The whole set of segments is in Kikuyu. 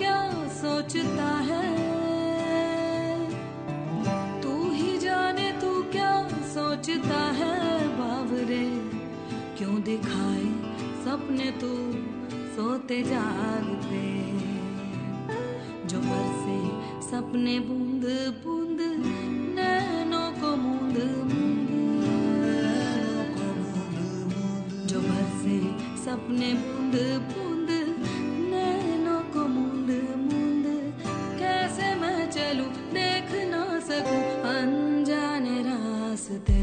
क्या सोचता है, तू ही जाने तू क्या सोचता है। बावरे क्यों दिखाए सपने तू सोते जागते, जो बरसे सपने बूंद बूंद नैनों को मूंद मूंद, जो बरसे सपने बूंद बूंद नैनों को मूंद मूंद। कैसे मैं चलूं देख ना सकूं अनजाने रास्ते।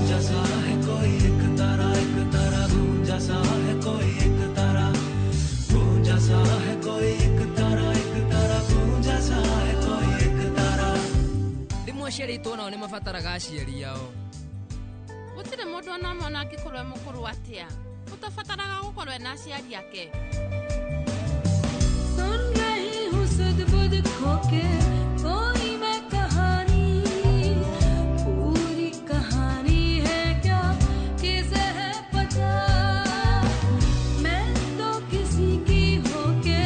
जैसा है कोई एक तारा, एक तारा गूंजा सा है कोई एक तारा, गूंजा सा है कोई एक तारा, एक तारा गूंजा सा है कोई एक तारा। Rĩmwe aciarĩtwo nao nĩ mabataraga aciari ao. Gũtirĩ mũndũ ona ũmwe ona angĩkorwo e mũkũrũ atĩa ũtabataraga gũkorwo ena aciari ake. सुन रही हूँ सुध बुध खोके कोई मैं कहानी, पूरी कहानी है क्या किसे है पता। मैं तो किसी की होके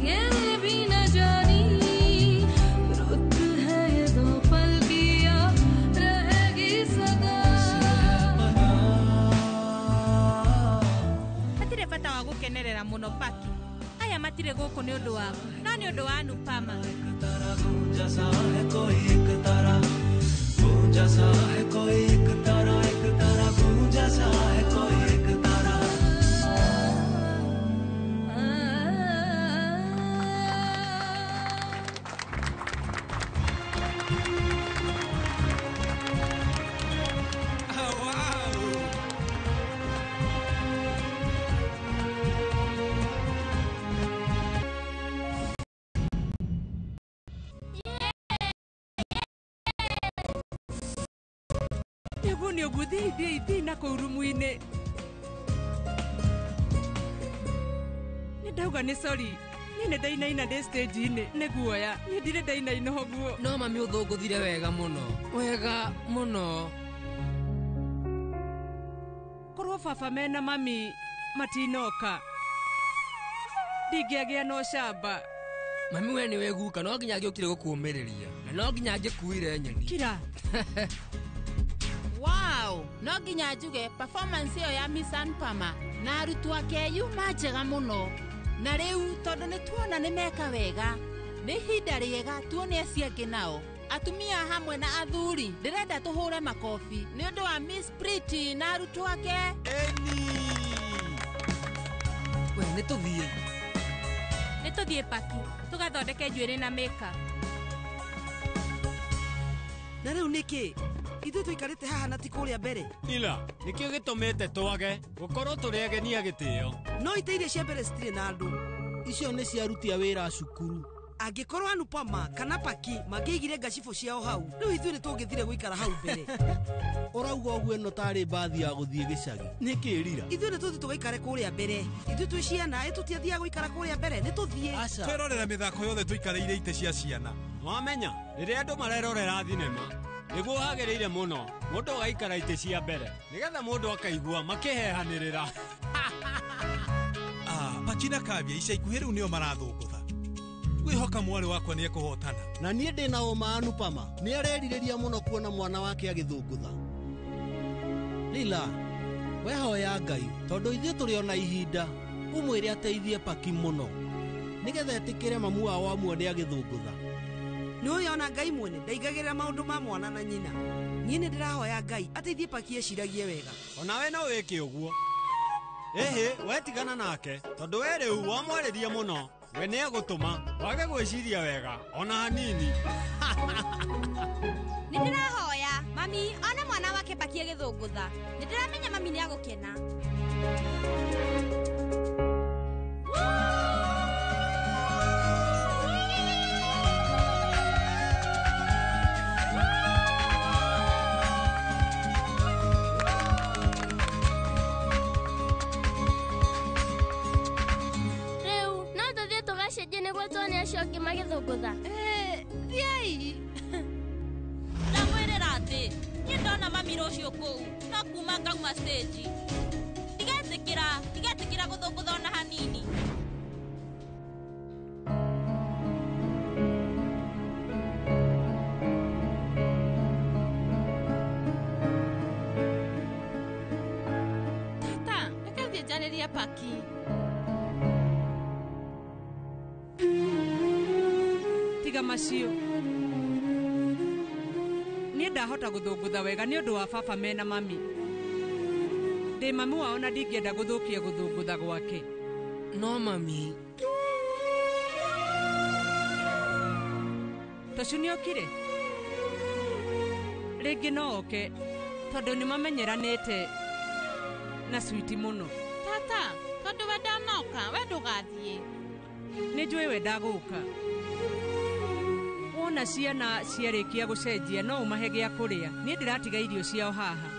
ये भी न जानी, रुत है ये दो पल की या रहेगी सदा। Hatirĩ bata wa gũkenerera mũno Paki. Aya matirĩ gũkũ nĩ ũndũ waku, no nĩ ũndũ wa Anupama. तारा गूंजा सा है कोई एक तारा, गूंजा सा है कोई एक तारा, एक तारा गूंजा सा है कोई एक तारा। Nĩguo nĩ ũguo, thiĩ thiĩ thiĩ na kũu rumu-inĩ. Nĩ ndauga nĩ sorry, niĩ nĩ ndainaina ndĩ stage-inĩ nĩ guoya, niĩ ndirĩ ndainaina ũguo. No mami ũthũngũthire wega mũno, wega mũno. Korwo baba mena mami matinoka, ndingĩagĩa na ũcamba. Mami we nĩwe guka, no nginya angĩũkire gũkũũmĩrĩria na no nginya angĩkuire nyeni. Kira. Wow, no nginya njuge performance ĩyo ya Miss Anupama na arutwo ake yuma njega mũno. Na rĩu tondũ nĩ tuona nĩ meka wega, nĩ ihinda rĩega tuone acio angĩ nao, atumia hamwe na athuri. Ndĩrenda tũhũre makobi nĩ ũndũ wa Miss Pretty na arutwo ake. We nĩ tũthiĩ. Nĩ tũthiĩ Paki, tũgathondeke njuĩrĩ na makeup. Na rĩu nĩkĩ ithuĩ tũikarĩte haha na ti kũrĩa mbere? Ila nĩkĩo gĩtũmĩte twage gũkorwo tũrĩ ageni a gĩtĩo. No ite iria cia mbere citirĩ na andũ. Icio nĩ cia aruti a wĩra a cukuru. Angĩkorwo Anupama kana Paki mangĩaigire ngacibũ ciao hau, rĩu ithuĩ nĩ tũngĩthire gũikara hau mbere. Ũrauga ũguo ĩno tarĩ mbathi ya gũthiĩ gĩcagi. Nĩkĩ Rira? Ithuĩ nĩ tũthiĩ tũgaikare kũrĩa mbere. Ithuĩ twĩ ciana, ĩ tũtiathiaga gũikara kũrĩa mbere, nĩ tũthiĩ. Aca. Twerorera mĩthako yothe tũikarĩire itĩ cia ciana. Wamenya rĩrĩa andũ marerorera thinema nĩguo hagĩrĩire mũno mũndũ agaikara itĩ cia mbere nĩgetha mũndũ akaigua makĩhehanĩrĩra. Paki na Kavya ica ikuhĩ rĩu nĩo marathũngũtha. Ngwĩhoka mwarĩ wakwa nĩ ekũhotana. Na niĩ ndĩ na ũma Anupama nĩ arerirĩria mũno kuona mwana wake agĩthũngũtha. Lila, we hoya Ngai tondũ ithuĩ tũrĩ ona ihinda, ũmwĩre ateithie Paki mũno nĩgetha etĩkĩre mamu wao amuone agĩthũngũtha. Nĩ ũyũ ona Ngai mwene ndaigagĩrĩra maũndũ ma mwana na nyina. Niĩ nĩ ndĩrahoya Ngai ateithie Paki eciragie wega. Onawe no wĩke ũguo. Ĩhĩ, we tigana nake tondũ we rĩu wamwarĩria mũno, we nĩ egũtũma wage gwĩciria wega ona hanini. Nĩ ndĩrahoya mami one mwana wake Paki agĩthũngũtha. Nĩ ndĩramenya mami nĩ agũkena. Magĩthũngũtha. Thiĩi. Ndamwĩrĩra atĩ niĩ ndona mami rũciũ kũu no kuma ngauma stage. Ndigetĩkĩra, ndigetĩkĩra gũthũngũtha ona hanini. njarĩrie Paki. Tiga macio. Niĩ ndahota gũthũngũtha wega nĩ ũndũ wa baba mena mami. Ndĩ mami wao na ndingĩenda gũthũkia gũthũngũtha gwake. No mami. Tocu nĩokire? Rĩngĩ no oke tondũ nĩmamenyeranĩte na Switi mũno. Tata, tondũ we ndanoka, we ndũgathiĩ. Nĩ njũĩ we ndagũka. Wona ciana ciarĩkia gũcenjia no ũmahe gĩa kũrĩa. Niĩ ndĩratiga irio ciao haha.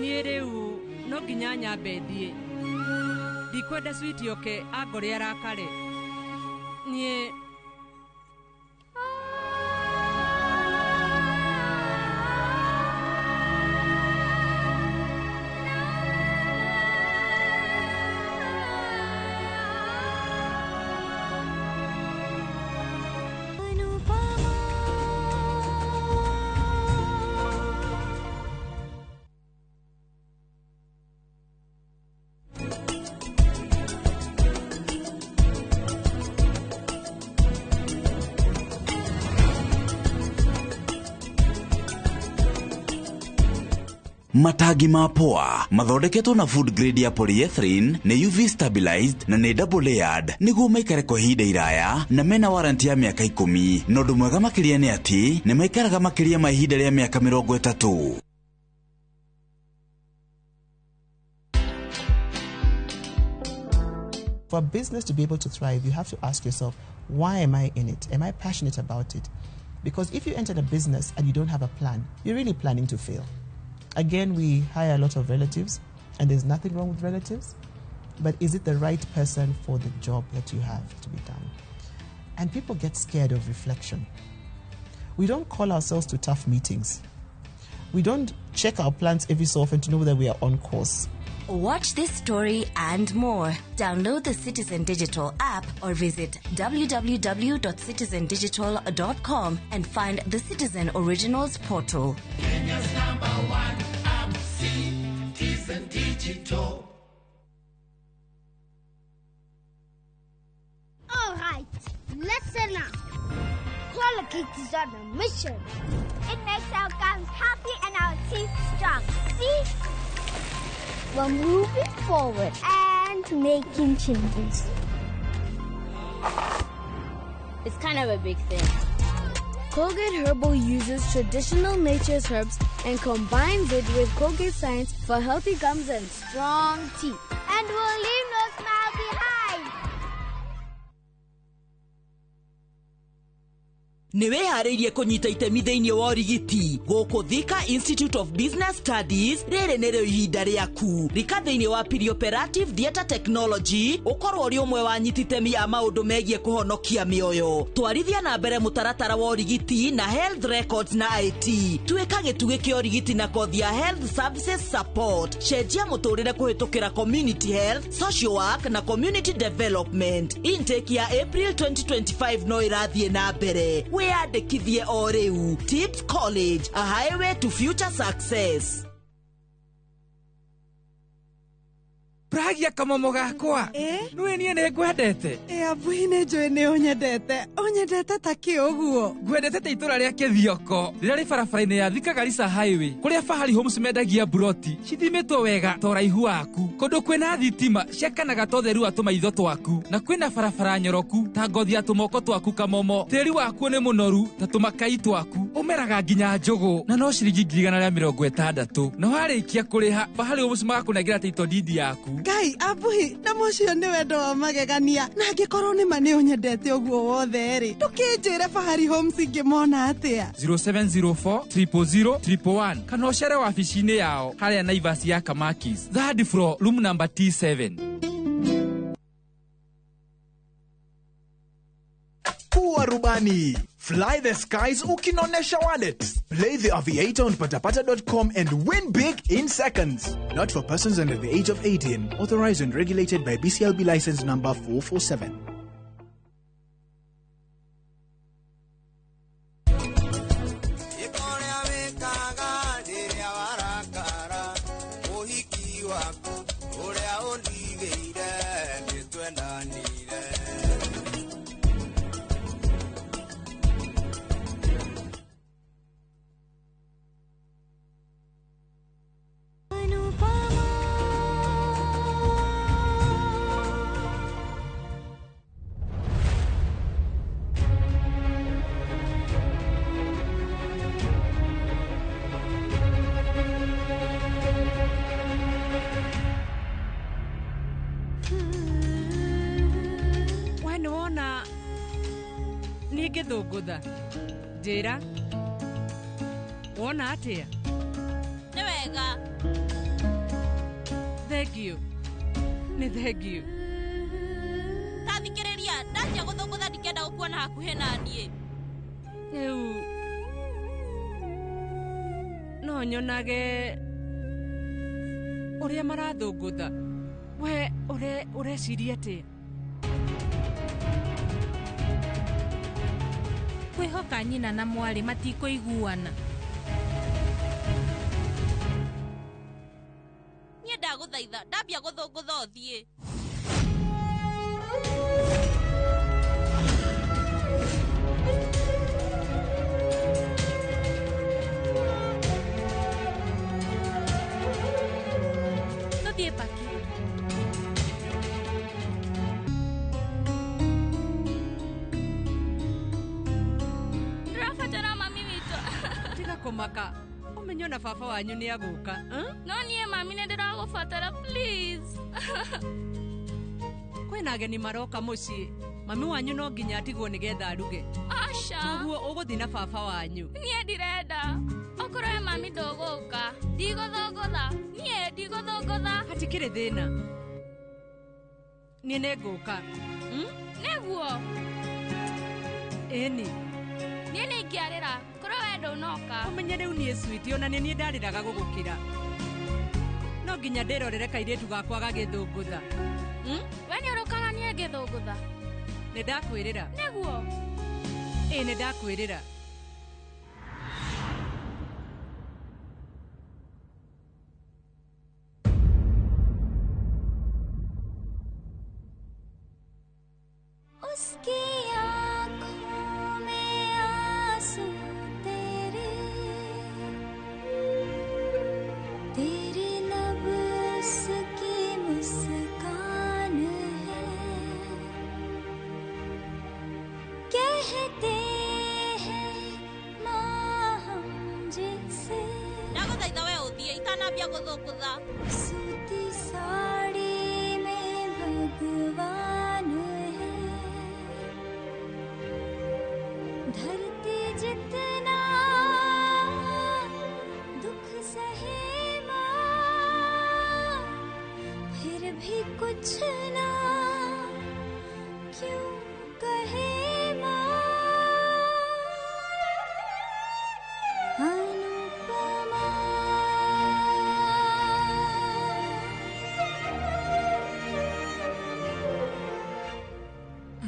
Niĩ rĩu no nginya nyambe thiĩ. Ndikwenda Switi oke angore arakare. Niĩ Matangi ma poa mathondeketwo na food grade ya polyethylene, nĩ UV stabilized na nĩ double layered nĩguo maikare kwa ihinda iraya na mena warranty ya mĩaka 10. Na ũndũ mwega makĩria nĩ atĩ nĩ maikaraga makĩria ma ihinda rĩa mĩaka 30. For a business to be able to thrive, you have to ask yourself, why am I in it? Am I passionate about it? Because if you enter a business and you don't have a plan, you're really planning to fail. Again, we hire a lot of relatives, and there's nothing wrong with relatives, but is it the right person for the job that you have to be done? And people get scared of reflection. We don't call ourselves to tough meetings. We don't check our plans every so often to know whether we are on course. Watch this story and more. Download the Citizen Digital app or visit www.citizendigital.com and find the Citizen Originals portal. Kenya's number one app, Citizen Digital. All right, listen up. Colgate is on a mission. It makes our gums healthy and our teeth strong. See? We're moving forward and making changes. It's kind of a big thing. Colgate Herbal uses traditional nature's herbs and combines it with Colgate science for healthy gums and strong teeth. And we'll leave no smile behind. Nĩ wĩharĩirie kũnyita itemi thĩinĩ wa ũrigiti gũkũ Thika Institute of Business Studies. Rĩrĩ nĩrĩo ihinda rĩaku. Rika thĩinĩ wa Perioperative Theatre Technology, ũkorwo ũrĩ ũmwe wa anyiti itemi a maũndũ megiĩ kũhonokia mĩoyo. Twarithia na mbere mũtaratara wa ũrigiti na health records na IT. Tuĩka gĩtugĩ kĩa ũrigiti na kothi ya Health Services Support. Cenjia mũtũrĩre kũhĩtũkĩra community health, social work na community development. Intake ya April 2025 no ĩrathiĩ na mbere. Wĩyandĩkithie o rĩu. Tips College, a highway to future success. Pragia kamomo gakwa. Nĩwe niĩ nĩ ngwendete. Abui nĩ njũĩ nĩ ũnyendete. Ũnyendete ta kĩ ũguo? Ngwendete ta itũra rĩa Kĩthioko rĩrĩa rĩ barabara-inĩ ya Thika Garissa Highway, kũrĩa Fahari Homes mendagia buroti cithimĩtwo wega ta ũraihu waku, kũndũ kwĩna thitima ciakanaga ta ũtheru wa tũmaitho twaku, na kwĩna barabara nyoroku ta ngothi ya tũmoko twaku kamomo. Tĩri wakuo nĩ mũnoru ta tũmakai twaku, ũmeraga nginya njũgũ na no ciringi 160,000. Na warĩkia kũrĩha, Fahari Homes magakũnengera title deed yaku. Ngai abuhi na mũcio nĩ wendo wa magegania, na angĩkorwo nĩ ma nĩ ũnyendete ũguo wothe rĩ, ndũkĩnjĩre Fahari Homes ingĩmona atĩa? 0704 000 111 kana ũcere wabici-inĩ yao harĩa Naivas ya Kamakis, third floor, room number T7. Kuwa rubani. Fly the skies ukinonesha wallet. Play the Aviator on patapata.com and win big in seconds. Not for persons under the age of 18. Authorized and regulated by BCLB license number 447. We nĩ wona niĩ ngĩthũngũtha njĩra wona atĩa? Nĩ wega. Thengiũ. Nĩ thengiũ. Ta thikĩrĩria, ndanjia gũthũngũtha ndingĩenda gũkuona hakuhĩ na niĩ. Rĩu no nyonage ũrĩa marathũngũtha. We ũreciria atĩa? Kwĩhoka nyina na mwarĩ matikũiguana. Niĩ ndagũthaitha, ndambia gũthũngũtha ũthiĩ. Tũthiĩ Paki. Ndĩrabatara mami witũ. Tiga kũmaka. Ũmenye ona baba wanyu nĩ agũka. No niĩ mami nĩ ndĩragũbatara please. Kwĩna ageni maroka mũciĩ. Mami wanyu no nginya atigwo nĩgetha aruge. Aca. Koguo ũgũthiĩ na baba wanyu. Niĩ ndirenda. Okorwo we mami ndũgũka, ndigũthũngũtha. Niĩ ndigũthũngũtha. Hatikĩrĩ thĩna. Niĩ nĩngũka. Nĩguo. Ĩni. Niĩ nĩingĩarĩra korwo we ndũnoka. Ũmenye rĩu niĩ switi ona nĩ niĩ ndarĩraga gũgũkĩra. No nginya ndĩrorere kairĩtu gakwa gagĩthũngũtha. We nĩũrũkaga niĩ ngĩthũngũtha? Nĩ ndakwĩrĩra. Nĩguo. Ĩĩ nĩ ndakwĩrĩra. उसकी आँखों में आंसू तेरे, तेरे लब उसकी मुस्कान है। कहते हैं माँ हम जिसे Ndagũthaitha we ũthiĩ itanambia gũthũngũtha. सूती साड़ी में भगवान है। धरती जितना दुख सहे माँ, फिर भी कुछ ना क्यों कहे माँ। Anupama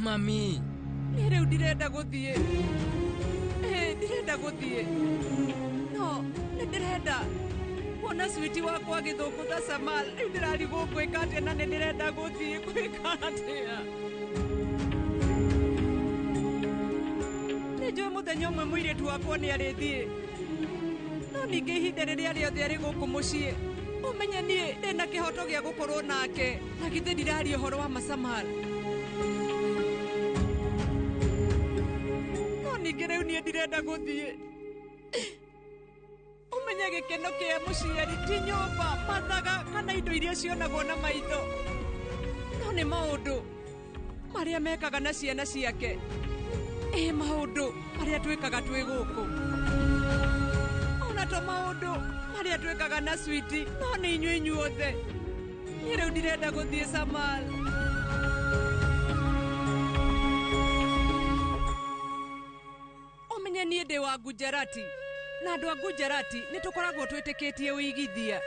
Mami. Niĩ rĩu ndirenda gũthiĩ. Ndirenda gũthiĩ. No nĩ ndĩrenda kuona switi wakwa agĩthũngũtha Samal. Rĩu ndĩrarigwo ngwĩka atĩa na nĩ ndĩrenda gũthiĩ gwĩka atĩa. Nĩ njũĩ mũthenya ũmwe mũirĩtu wakwa nĩ arĩthiĩ. No ningĩ ihinda rĩrĩa rĩothe arĩ gũkũ mũciĩ, ũmenye niĩ ndĩna kĩhoto gĩa gũkorwo nake. Na githĩ ndiraria ũhoro wa Masamal. No ningĩ rĩu niĩ ndirenda gũthiĩ. Ũmenye gĩkeno kĩa mũciari ti nyũmba, mathaga kana indo iria cionagwo na maitho. No nĩ maũndũ marĩa mekaga na ciana ciake. Ĩ maũndũ marĩa twĩkaga twĩ gũkũ. Ona to maũndũ marĩa twĩkaga na switi, no nĩ inyuĩ inyuothe. Niĩ rĩu ndirenda gũthiĩ Samal. Ũmenye niĩ ndĩ wa Gujarati. Na andũ a Gujarati nĩ tũkoragwo twĩtĩkĩtie ũigithia.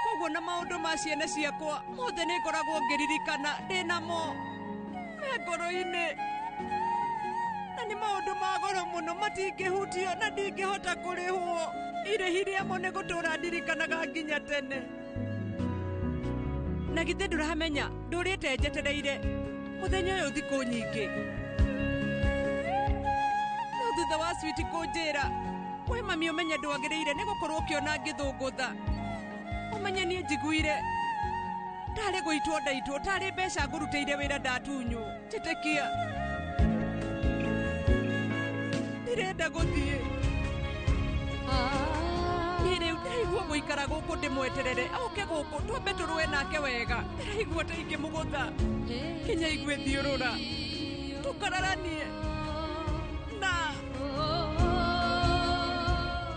Koguo na maũndũ ma ciana ciakwa mothe nĩ ngoragwo ngĩririkana ndĩ namo me ngoro-inĩ. Na nĩ maũndũ ma goro mũno matingĩhutio na ndingĩhota kũrĩhwo. Irĩhi rĩamo nĩ gũtũũra ndirikanaga nginya tene. Na githĩ ndũramenya ndũrĩte njetereire mũthenya ũyũ thikũ nyingĩ. No thutha wa switi kũnjĩra, we mami ũmenye ndwagĩrĩire nĩ gũkorwo ũkĩona ngĩthũngũtha. Ũmenye niĩ njiguire tarĩ gũitwo ndaitwo, tarĩ mbeca ngũrutĩire wĩra ndatunywo. Njĩtĩkia. Ndirenda gũthiĩ. Niĩ rĩu ndĩraigua gũitwo Ngũikara gũkũ ndĩmweterere oke gũkũ twambe tũrũe nake wega. Ndĩraigua ta ingĩmũgũtha kinya igue thiũrũra tũkararanie na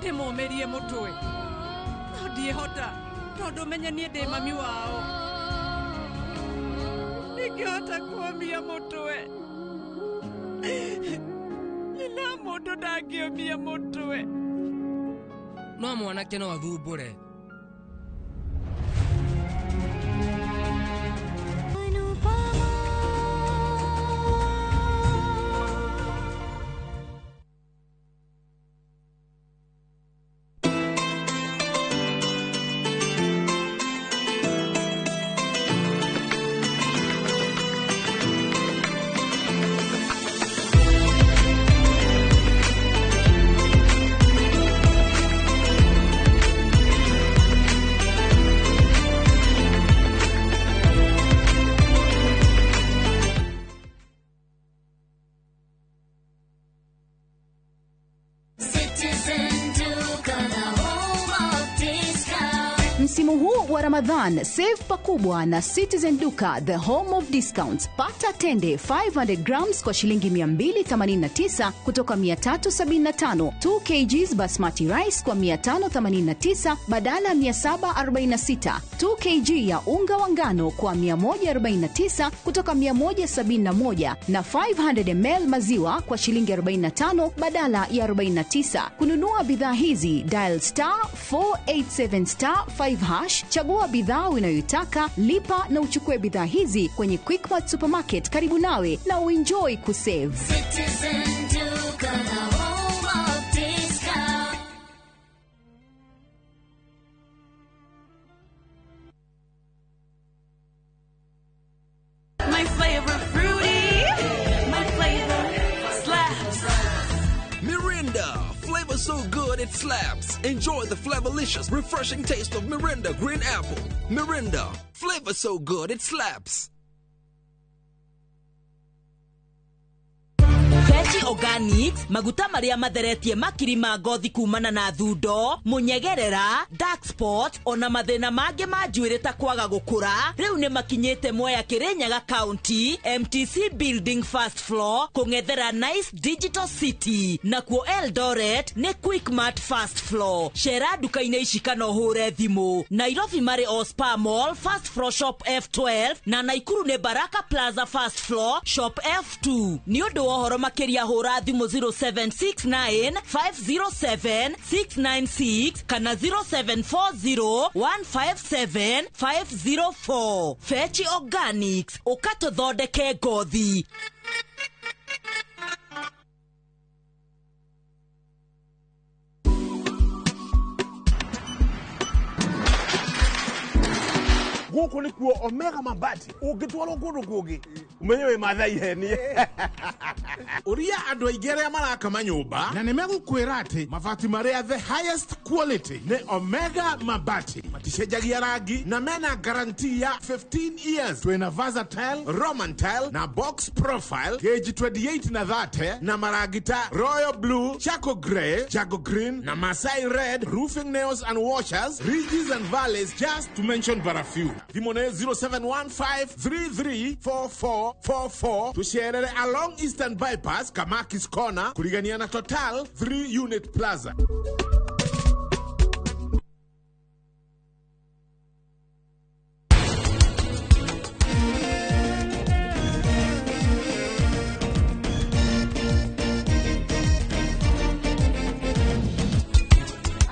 ndĩmũmĩrie mũtwe no ndiĩhota tondũ menye niĩ ndĩ mami wao. Ndingĩhota kũũmia mũtwe. Nyina mũndũ ndangĩũmia mũtwe. No mwanake no athumbũre. Msimu huu wa Ramadhan, save pakubwa na Citizen Duka, the home of discounts. Pata tende 500 grams kwa shilingi 289 kutoka 375, 2 kgs basmati rice kwa 589 badala 746, 2 kg ya unga wa ngano kwa 149 kutoka 171 na 500 ml maziwa kwa shilingi 45 badala ya 49. Kununua bidhaa hizi, dial star 487 star 5 hash, chagua bidhaa unayoitaka, lipa na uchukue bidhaa hizi kwenye Quickmart Supermarket karibu nawe na uenjoy kusave. Citizen Duka, the home of discount. My flavor fruity, my flavor slaps. Mirinda, flavor so good it slaps. Enjoy the flavorlicious, refreshing taste of Mirinda Green Apple. Mirinda, flavor so good it slaps. Fechi Organics maguta maria matheretie makiri ma ngothi kumana na thundo munyegerera dark spot ona mathina mangi ma njuiri ta kwaga gukura riu ni makinyite Mwea Kirinyaga County MTC Building first floor kung'ethera Nice Digital City nakuo Eldoret ni Quickmart first floor. Cera nduka-inĩ ici kana ũhũre thimũ. Nairobi marĩ o Spa Mall first floor shop F12 na Naikuru ni Baraka Plaza first floor shop F2. Ni ũndũ wa ũhoro makĩria hũra thimũ 0769 507 696 kana 0740 157 504. Fechi Organics, ũkatũthondeke ngothi. Gũkũ nĩkuo Omega Mabati ũngĩtwarwo kũndũ kũngĩ umenye wĩ Maathai henie. Ũria andũ aingĩ arĩa maraka manyũmba na nĩmegũkwĩra atĩ mabati marĩa the highest quality nĩ Omega Mabati, maticenjagia rangi na mena guarantee ya 15 years. Twĩna versatile, Roman tile na box profile gauge 28 na 30 na marangi ta royal blue, charcoal grey, jago green na Masai red, roofing nails and washers, ridges and valleys, just to mention but a few. Thimũ nĩ 0715334444 tucerere along Eastern Bypass, Kamakis Corner, kurigania na Total 3 Unit Plaza.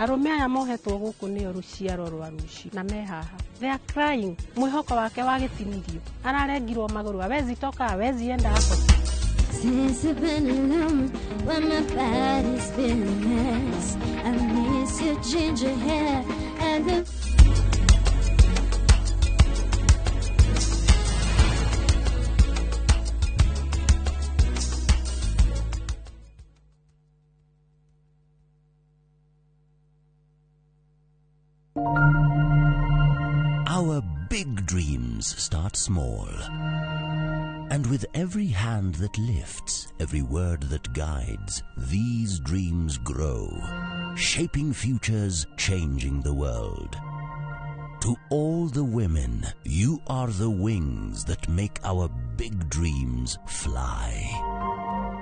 Arũme aya mohetwo gũkũ nĩo rũciaro rwa rũciũ na me haha. They are crying. Mwĩhoko wake wagĩtinirio. Ararengirwo magũrũ, hawezi toka, hawezi enda hapo. Since I've been alone, when my body's been a mess, I miss your ginger hair and the Our big dreams start small. And with every hand that lifts, every word that guides, these dreams grow. Shaping futures, changing the world. To all the women, you are the wings that make our big dreams fly.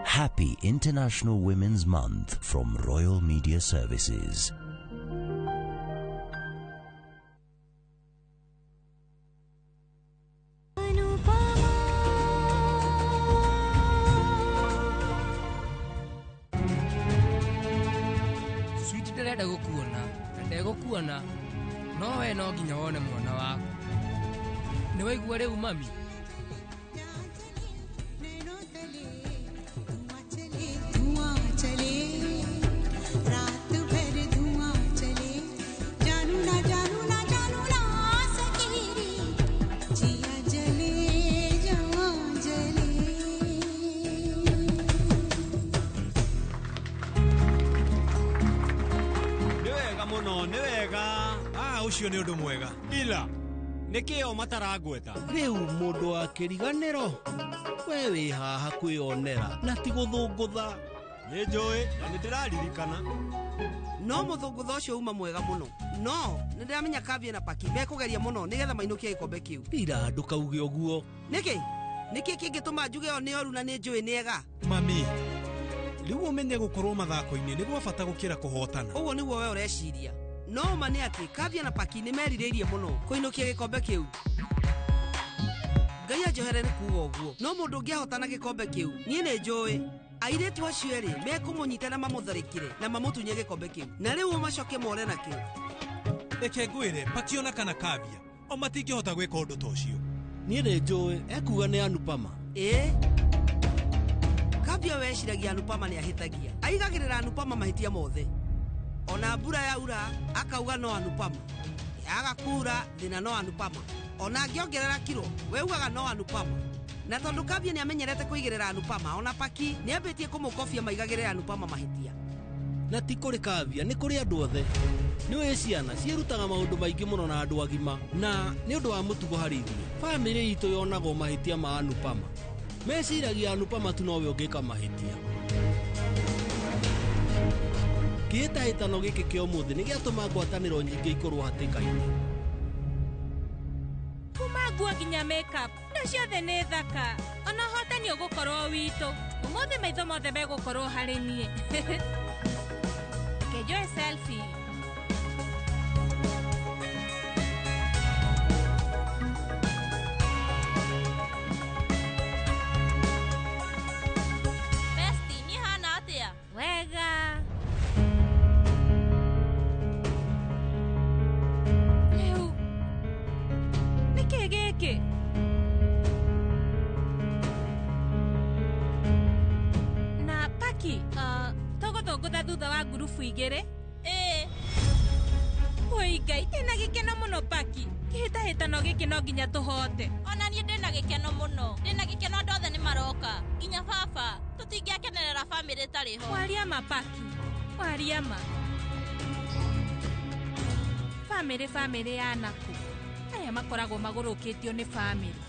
Happy International Women's Month from Royal Media Services. Sweet ndĩrenda gũkuona na ndegũkuona no we no nginya wone mwana waku. Nĩ waigua rĩu mami? धुआं चले रात भर धुआं चले जानू ना जानू ना जानू ना सकेरी जिया जले जवां जले Nĩ wega mũno, nĩ wega. Ah, ũcio nĩ ũndũ mwega. Ila, nĩkĩ o matarangweta? Rĩu mũndũ wa kĩriganĩro we wĩ haha kwĩonera na ti gũthũngũtha. Nĩ njũĩ na nĩ ndĩraririkana. No mũthũngũtho ũcio uma mwega mũno no nĩ ndĩramenya Kavia na Paki mekũgeria mũno nĩgetha mainũkie gĩkombe kĩu. Ira ndũkauge ũguo. Nĩkĩ nĩkĩ kĩngĩtũma njuge o nĩ oru na nĩ njũĩ nĩ ega? Mami, rĩu ũmenye gũkorwo mathako-inĩ nĩ gwa bata gũkĩra kũhotana. Ũguo nĩguo we ũreciria no ma nĩ atĩ Kavia na Paki nĩ merirĩirie mũno kũinũkia gĩkombe kĩu. Ngai anjohere nĩ kuga ũguo no mũndũ ũngĩahotana gĩkombe kĩu niĩ nĩ njũĩ airĩtu acio erĩ mekũmũnyita na mamũtharĩkĩre na mamũtunye gĩkombe kĩu na rĩu macoke more nakĩo. Reke ngwĩre, Pakiona kana Kavia o matingĩhota gwĩka ũndũ ta ũcio. Niĩ nĩ njũĩ ekuga nĩ Anupama. Ĩĩ Kavia weciragia Anupama nĩ ahĩtagia aigagĩrĩra Anupama mahĩtia mothe ona mbura yaura akauga no Anupama yaga kura thĩna no Anupama ona angĩongerera kiro we ugaga no Anupama na tondũ Kavia nĩ amenyerete kũigĩrĩra Anupama ona Paki nĩ ambĩtie kũmũkobia maigagĩrĩra Anupama mahĩtia. Na ti kũrĩ Kavia nĩ kũrĩ andũ othe. Nĩ ũĩ ciana ciĩrutaga maũndũ maingĩ mũno na andũ agima na nĩ ũndũ wa mũtugo harĩ ithuĩ. Bamĩrĩ itũ yonagwo mahĩtia ma Anupama. Meciragia Anupama tu nowe ũngĩka mahĩtia. Kĩhĩtahĩtano gĩkĩ kĩa ũmũthĩ nĩ gĩatũma ngwatanĩro nyingĩ ikorwo hatĩka-inĩ. Kuma nguo nginya makeup indo ciothe nĩ thaka ona ũhotani ũgũkorwo witũ ũmũthĩ maitho mothe megũkorwo harĩ niĩ. Reke njoe selfie. Besti, niĩ hana atĩa? Wega. Rĩu nĩkĩ gĩkĩ? Na Paki, tũgũthũngũtha thutha wa ngurubu igĩrĩ? Ĩĩ. Woi Ngai, ndĩna gĩkeno mũno Paki. Kĩhĩtahĩtano gĩkĩ no nginya tũhote. Ona niĩ ndĩna gĩkeno mũno. Ndĩna gĩkeno andũ othe nĩ maroka. Nginya baba. Tũtingĩakenerera bamĩrĩ ĩtarĩ ho. Waria ma Paki. Waria ma. Bamĩrĩ bamĩrĩ ya nakũ. Aya makoragwo magũrũkĩtio nĩ bamĩrĩ.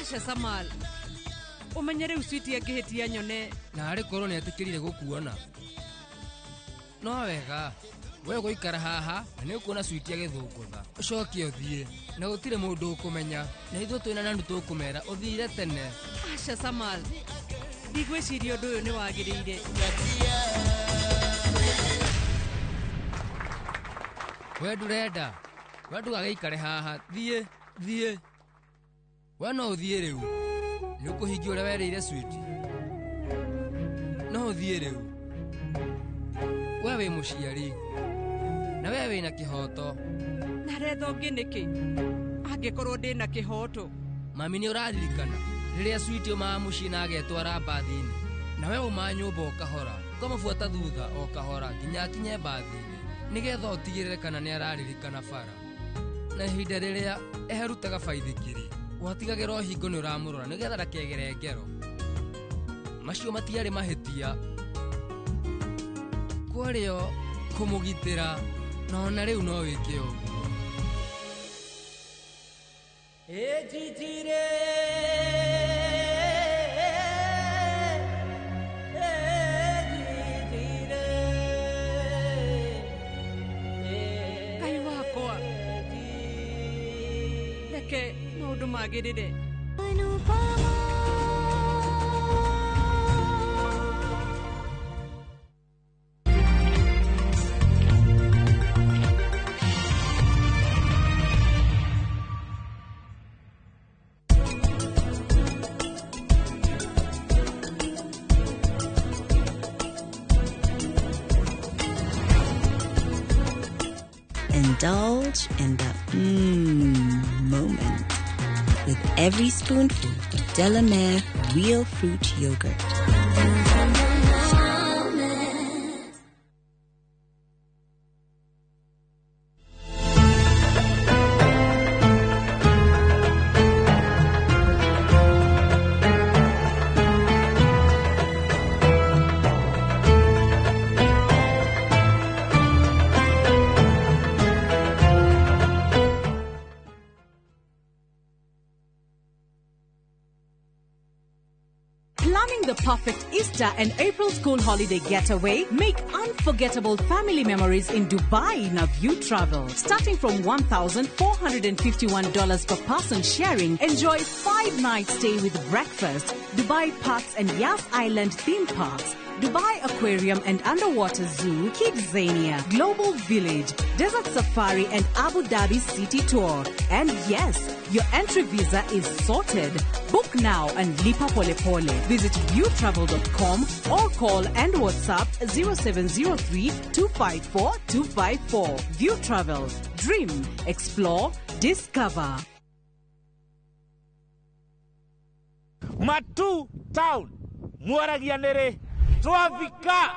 Aca Samal ũmenye rĩu switi angĩhĩtia nyone. Na arĩ korwo nĩ etĩkĩrire gũkuona. No wega we ũgũikara haha na nĩ ũkuona switi agĩthũngũtha ũcoke ũthiĩ na gũtirĩ mũndũ ũkũmenya na ithuĩ twĩna nanu tũkũmera ũthire tene. Aca Samal ndigwĩciria ũndũ ũyũ nĩ wagĩrĩire. We ndũrenda we ndũgagĩikare haha thiĩ thiĩ we no ũthiĩ rĩu nĩ ũkũhingia ũrĩa werĩire switi no ũthiĩ rĩu we wĩ mũciari na we wĩna kĩhoto. Na retha ũngĩ nĩkĩ angĩkorwo ndĩna kĩhoto? Mami nĩ ũraririkana rĩrĩa switi ũmaga mũciĩ na agetwara mbathi-inĩ na we ũmaga nyũmba o kahora ũkamũbuata thutha o kahora nginya akinye mbathi-inĩ nĩgetha ũtigĩrĩre kana nĩ araririkana bara na ihinda rĩrĩa eherutaga baithikiri watigagĩra o hingo nĩ ũramũrora nĩgetha ndakegere ngero. Macio matiarĩ mahĩtia kwarĩo kũmũgitĩra Na ona rĩu no wĩke ũguo. Ngai wakwa, reke maũndũ magĩrĩre. Indulge in the moment with every spoonful of Delamere Real Fruit Yogurt. Planning the perfect Easter and April school holiday getaway? Make unforgettable family memories in Dubai in View Travel. Starting from $1,451 per person sharing, enjoy 5-night stay with breakfast, Dubai Parks and Yas Island theme parks, Dubai Aquarium and Underwater Zoo, Kidzania, Global Village, Desert Safari and Abu Dhabi City Tour. And yes, your entry visa is sorted. Book now and lipa pole pole. Visit viewtravel.com or call and WhatsApp 0703 254 254. View Travel. Dream, explore, discover. Matu Town, mwaragia nĩrĩ twafika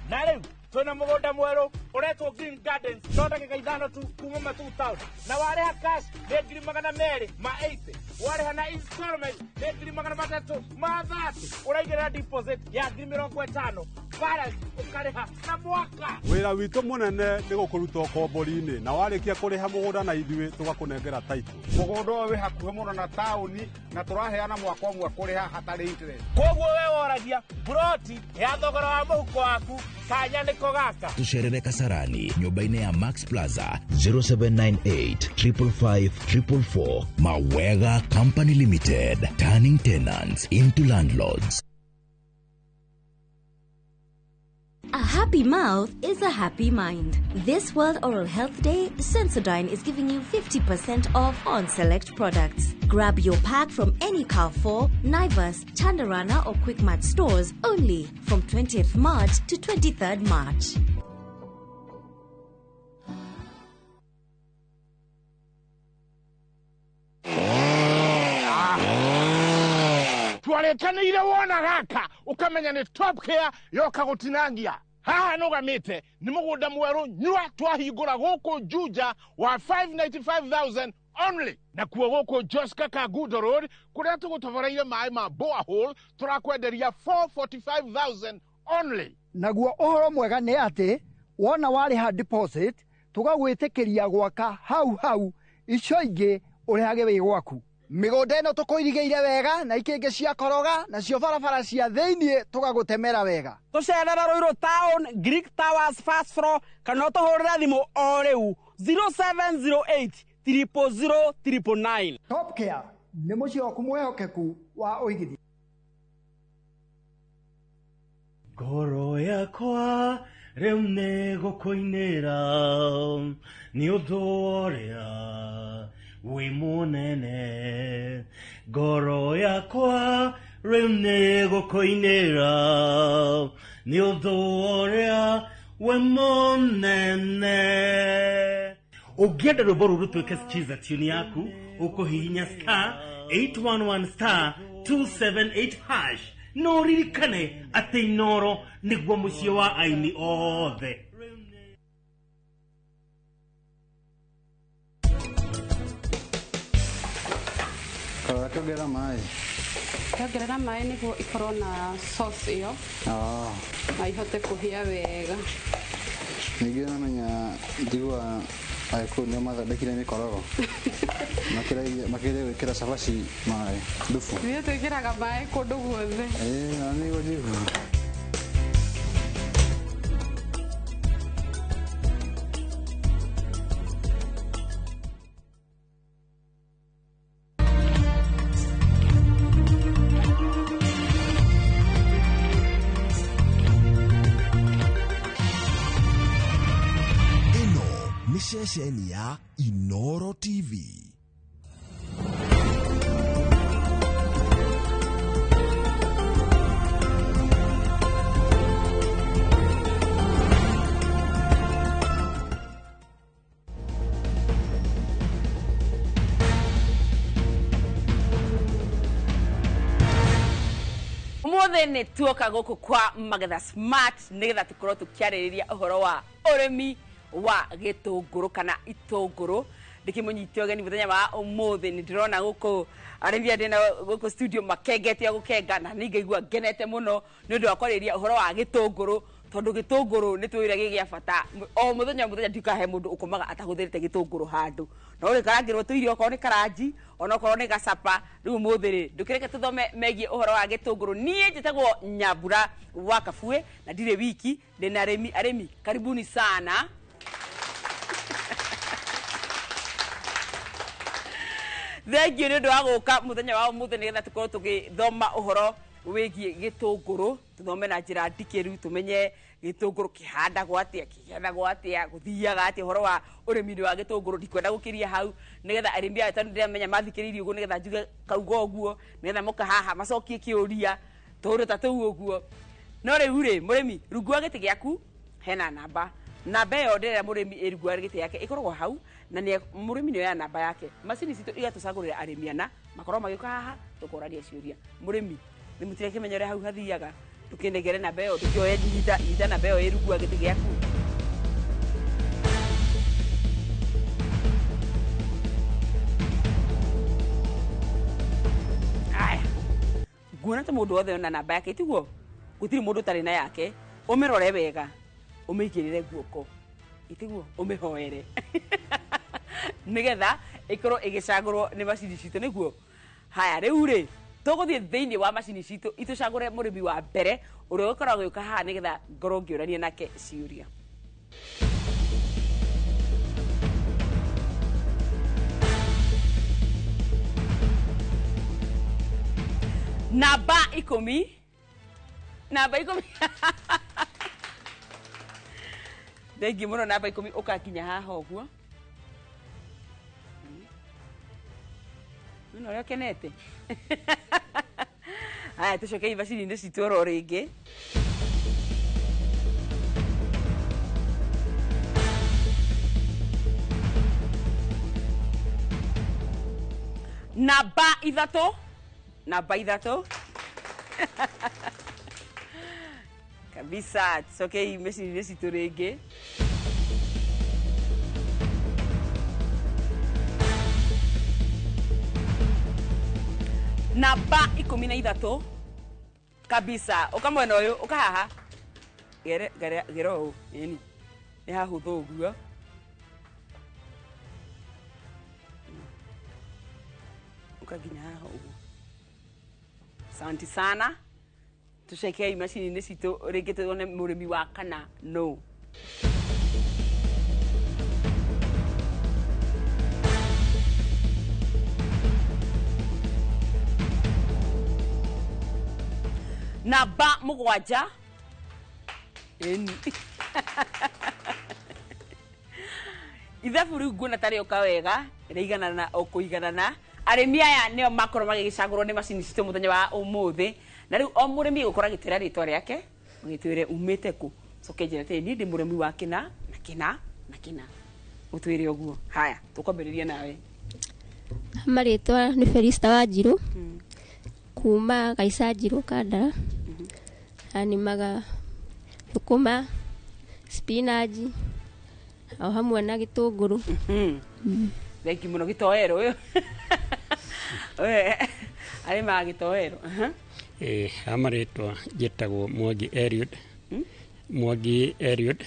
na rĩu twĩna mũgũnda mwerũ ũretwo Green Gardens no ndagĩka 5 tu kuma Matu Town, na warĩha cash nĩ 280,000, warĩha na installment nĩ 330,000, ũraigĩrĩra deposit ya 50,000, balance ũkarĩha na mwaka. Wĩra witũ mũnene nĩ gũkũruta ũkombori-inĩ, na warĩkia kũrĩha mũgũnda na ithuĩ tũgakũnengera title. Mũgũnda ũyũ wĩ hakuhĩ mũno na taũni na tũraheana mwaka ũmwe kũrĩha hatarĩ interest. Koguo we woragia buroti ya thogora wa mũhuko waku kanya nĩko gaka. Tucerere Kasarani nyũmba-inĩ ya Max Plaza 0798 555 444. Mawega Company Limited, turning tenants into landlords. A happy mouth is a happy mind. This World Oral Health Day, Sensodyne is giving you 50% off on select products. Grab your pack from any Carrefour, Naivas, Chandarana or Quickmart stores only from 20th March to 23rd March. Twarĩkanĩire wona gaka ũkamenya nĩ Top Care yoka gũtinangia. Haha nũgamĩte nĩ mũgũnda mwerũ nyua twahingũra gũkũ Juja wa 595,000 only. Na kuo gũkũ Joska Kangundo Road kũrĩa tũgũtoboreire maĩ ma borehole tũrakwenderia 445,000 only. Naguo ũhoro mwega nĩ atĩ wona warĩha deposit tũgagwĩtĩkĩria gwaka hau hau, icio ingĩ ũrĩhage wĩ gwaku. Mĩgũnda ĩno tũkũirigĩire wega na ikĩngĩ cia koroga, nacio barabara cia thĩiniĩ tũgagũtemera wega. Tũcerere Ruiru Town, Greek Towers first floor, kana ũtũhũrĩre thimũ o rĩu 0708 000 999. Top Care nĩ mũciĩ waku mwĩhokeku wa ũigithia. Ngoro yakwa rĩu nĩ gũkũinĩra nĩ ũndũ ũrĩa wĩ mũnene. Ngoro yakwa rĩu nĩ gũkũinĩra nĩ ũndũ ũrĩa wĩ mũnene. Ũngĩenda rwĩmbo rũrũ rũtuĩke skiza tune yaku, ũkũhihinya star 811 star 278 hash. No ririkane atĩ Inoro nĩguo mũciĩ wa aini othe. Wakiongerera maĩ. Ndongerera maĩ nĩguo ikorwo na sauce ĩyo na ihote kũhĩa wega. Ningĩ namenya njiguaga Agĩkũyũ nĩo mathondekire mĩkorogo. Makĩgeria gwĩkĩra cabaci maĩ, thubu. Ithuĩ twĩkĩraga maĩ kũndũ guothe. Ĩĩ na nĩguo njiguaga. Ĩno nĩ ceceni ya Inoro TV. Umuthi nĩ tuoka gũkũ kwa Magetha Smart nĩgetha tũkorwo tũkĩarĩrĩria ũhoro wa ũrĩmi wa gĩtũngũrũ kana itũngũrũ. Ndĩkĩmũnyite ũgeni mũthenya wa ũmũthĩ, nĩ ndĩrona gũkũ arĩmi aya ndĩna gũkũ studio makengete o gũkenga, na niĩ ngaigua ngenete mũno nĩ ũndũ wa kwarĩrĩria ũhoro wa gĩtũngũrũ, tondũ gĩtũngũrũ nĩ tũĩ ũrĩa gĩ gĩa bata. O mũthenya o mũthenya ndikahe mũndũ ũkomaga atahũthĩrĩte gĩtũngũrũ handũ, no ũrĩkarangĩrwo tũirio okorwo nĩ karanji, onokorwo nĩ gacapa. Rĩu ũmũthĩ rĩ, ndũkĩreke tũthome megiĩ ũhoro wa gĩtũngũrũ. Niĩ njĩtagwo Nyambura wa Kabue na ndirĩ wiki, ndĩna arĩmi. Arĩmi, karibuni sana. Thengiũ nĩ ũndũ wa gũka mũthenya wa ũmũthĩ nĩgetha tũkorwo tũgĩthoma ũhoro wĩgiĩ gĩtũngũrũ, tũthome na njĩra ndikĩru, tũmenye gĩtũngũrũ kĩhandagwo atĩa, kĩgethagwo atĩa, gũthiaga atĩa, ũhoro wa ũrĩmi-inĩ wa gĩtũngũrũ. Ndikwenda gũkĩria hau nĩgetha arĩmi aya, tondũ ndĩramenya mathikĩrĩirie ũguo, nĩgetha njuge kauga ũguo, nĩgetha moka haha macokie kĩũria tũũndũ ta tũu ũguo. No rĩu rĩ, mũrĩmi, rungu wa gĩtĩ gĩaku hena namba. Namba ĩyo ndĩrera mũrĩmi ĩ rungu wa gĩtĩ gĩake ĩkoragwo hau, na nĩ mũrĩmi nĩ oya namba yake. Macini citũ igatũcagũrĩra arĩmi ana makorwo magĩũka haha tũkorania ciũria. Mũrĩmi, nĩ mũtirakĩmenya ũrĩa hau hathiaga, ndũkĩnengere namba ĩyo, ndũkĩoye nyita, nyita namba ĩyo ĩ rungu wa gĩtĩ gĩaku. Aya, nguona ta mũndũ wothe ona namba yake, tiguo? Gũtirĩ mũndũ ũtarĩ na yake. Ũmĩrore wega, ũmĩigĩrĩre guoko, itiguo? Ũmĩhoere nĩgetha ĩkorwo ĩgĩcagũrwo nĩ macini citũ, nĩguo? Haya, rĩu rĩ, tũgũthiĩ thĩinĩ wa macini citũ itũcagũre mũrĩmi wa mbere ũrĩa ũgũkorwo agĩũka haha nĩgetha ngorwo ngĩũrania nake ciũria. Namba 10, namba 10. Thengiũ mũno. Namba 10, ũkakinya haha ũguo. Nĩ ũrĩa ũkenete. Haya, tũcokei macini-inĩ citũ oro rĩngĩ. Namba 3, namba 3 kabisa. Tũcokei macini-inĩ citũ rĩngĩ. Namba 13 kabisa. Ũka mwena ũyũ, ũka haha. Gere, gere, gera ũũ, ĩni. Nĩ hahũthũ ũguo. Ũka nginya haha ũguo. Asante sana. Tũcekei macini-inĩ citũ rĩngĩ tuone mũrĩmi wa kana no. Namba 7. Ĩni. Ithabu rĩu nguona ta rĩoka wega, rĩiganana o kũiganana. Arĩmi aya nĩo makorwo magĩgĩcagũrwo nĩ macini citũ mũthenya wa ũmũthĩ. Na rĩu o mũrĩmi egũkorwo agĩtwĩra rĩtwa rĩake, ũgĩtwĩre umĩte kũ, coke njĩre atĩrĩ, niĩ ndĩ mũrĩmi wa kĩna na kĩna na kĩna, ũtwĩre ũguo. Haya, tũkwambĩrĩria nawe. Marĩtwa nĩ Felista Wanjirũ, kuma Gaica Njirũ Kandara. Anĩmaga thũkũma, spinach o hamwe na gĩtũngũrũ. Thengiũ mũno. Gĩtoero ũyũ arĩmaga gĩtoero. Ha marĩtwa njĩtagwo Mwangi Eliud. Mwangi Eliud.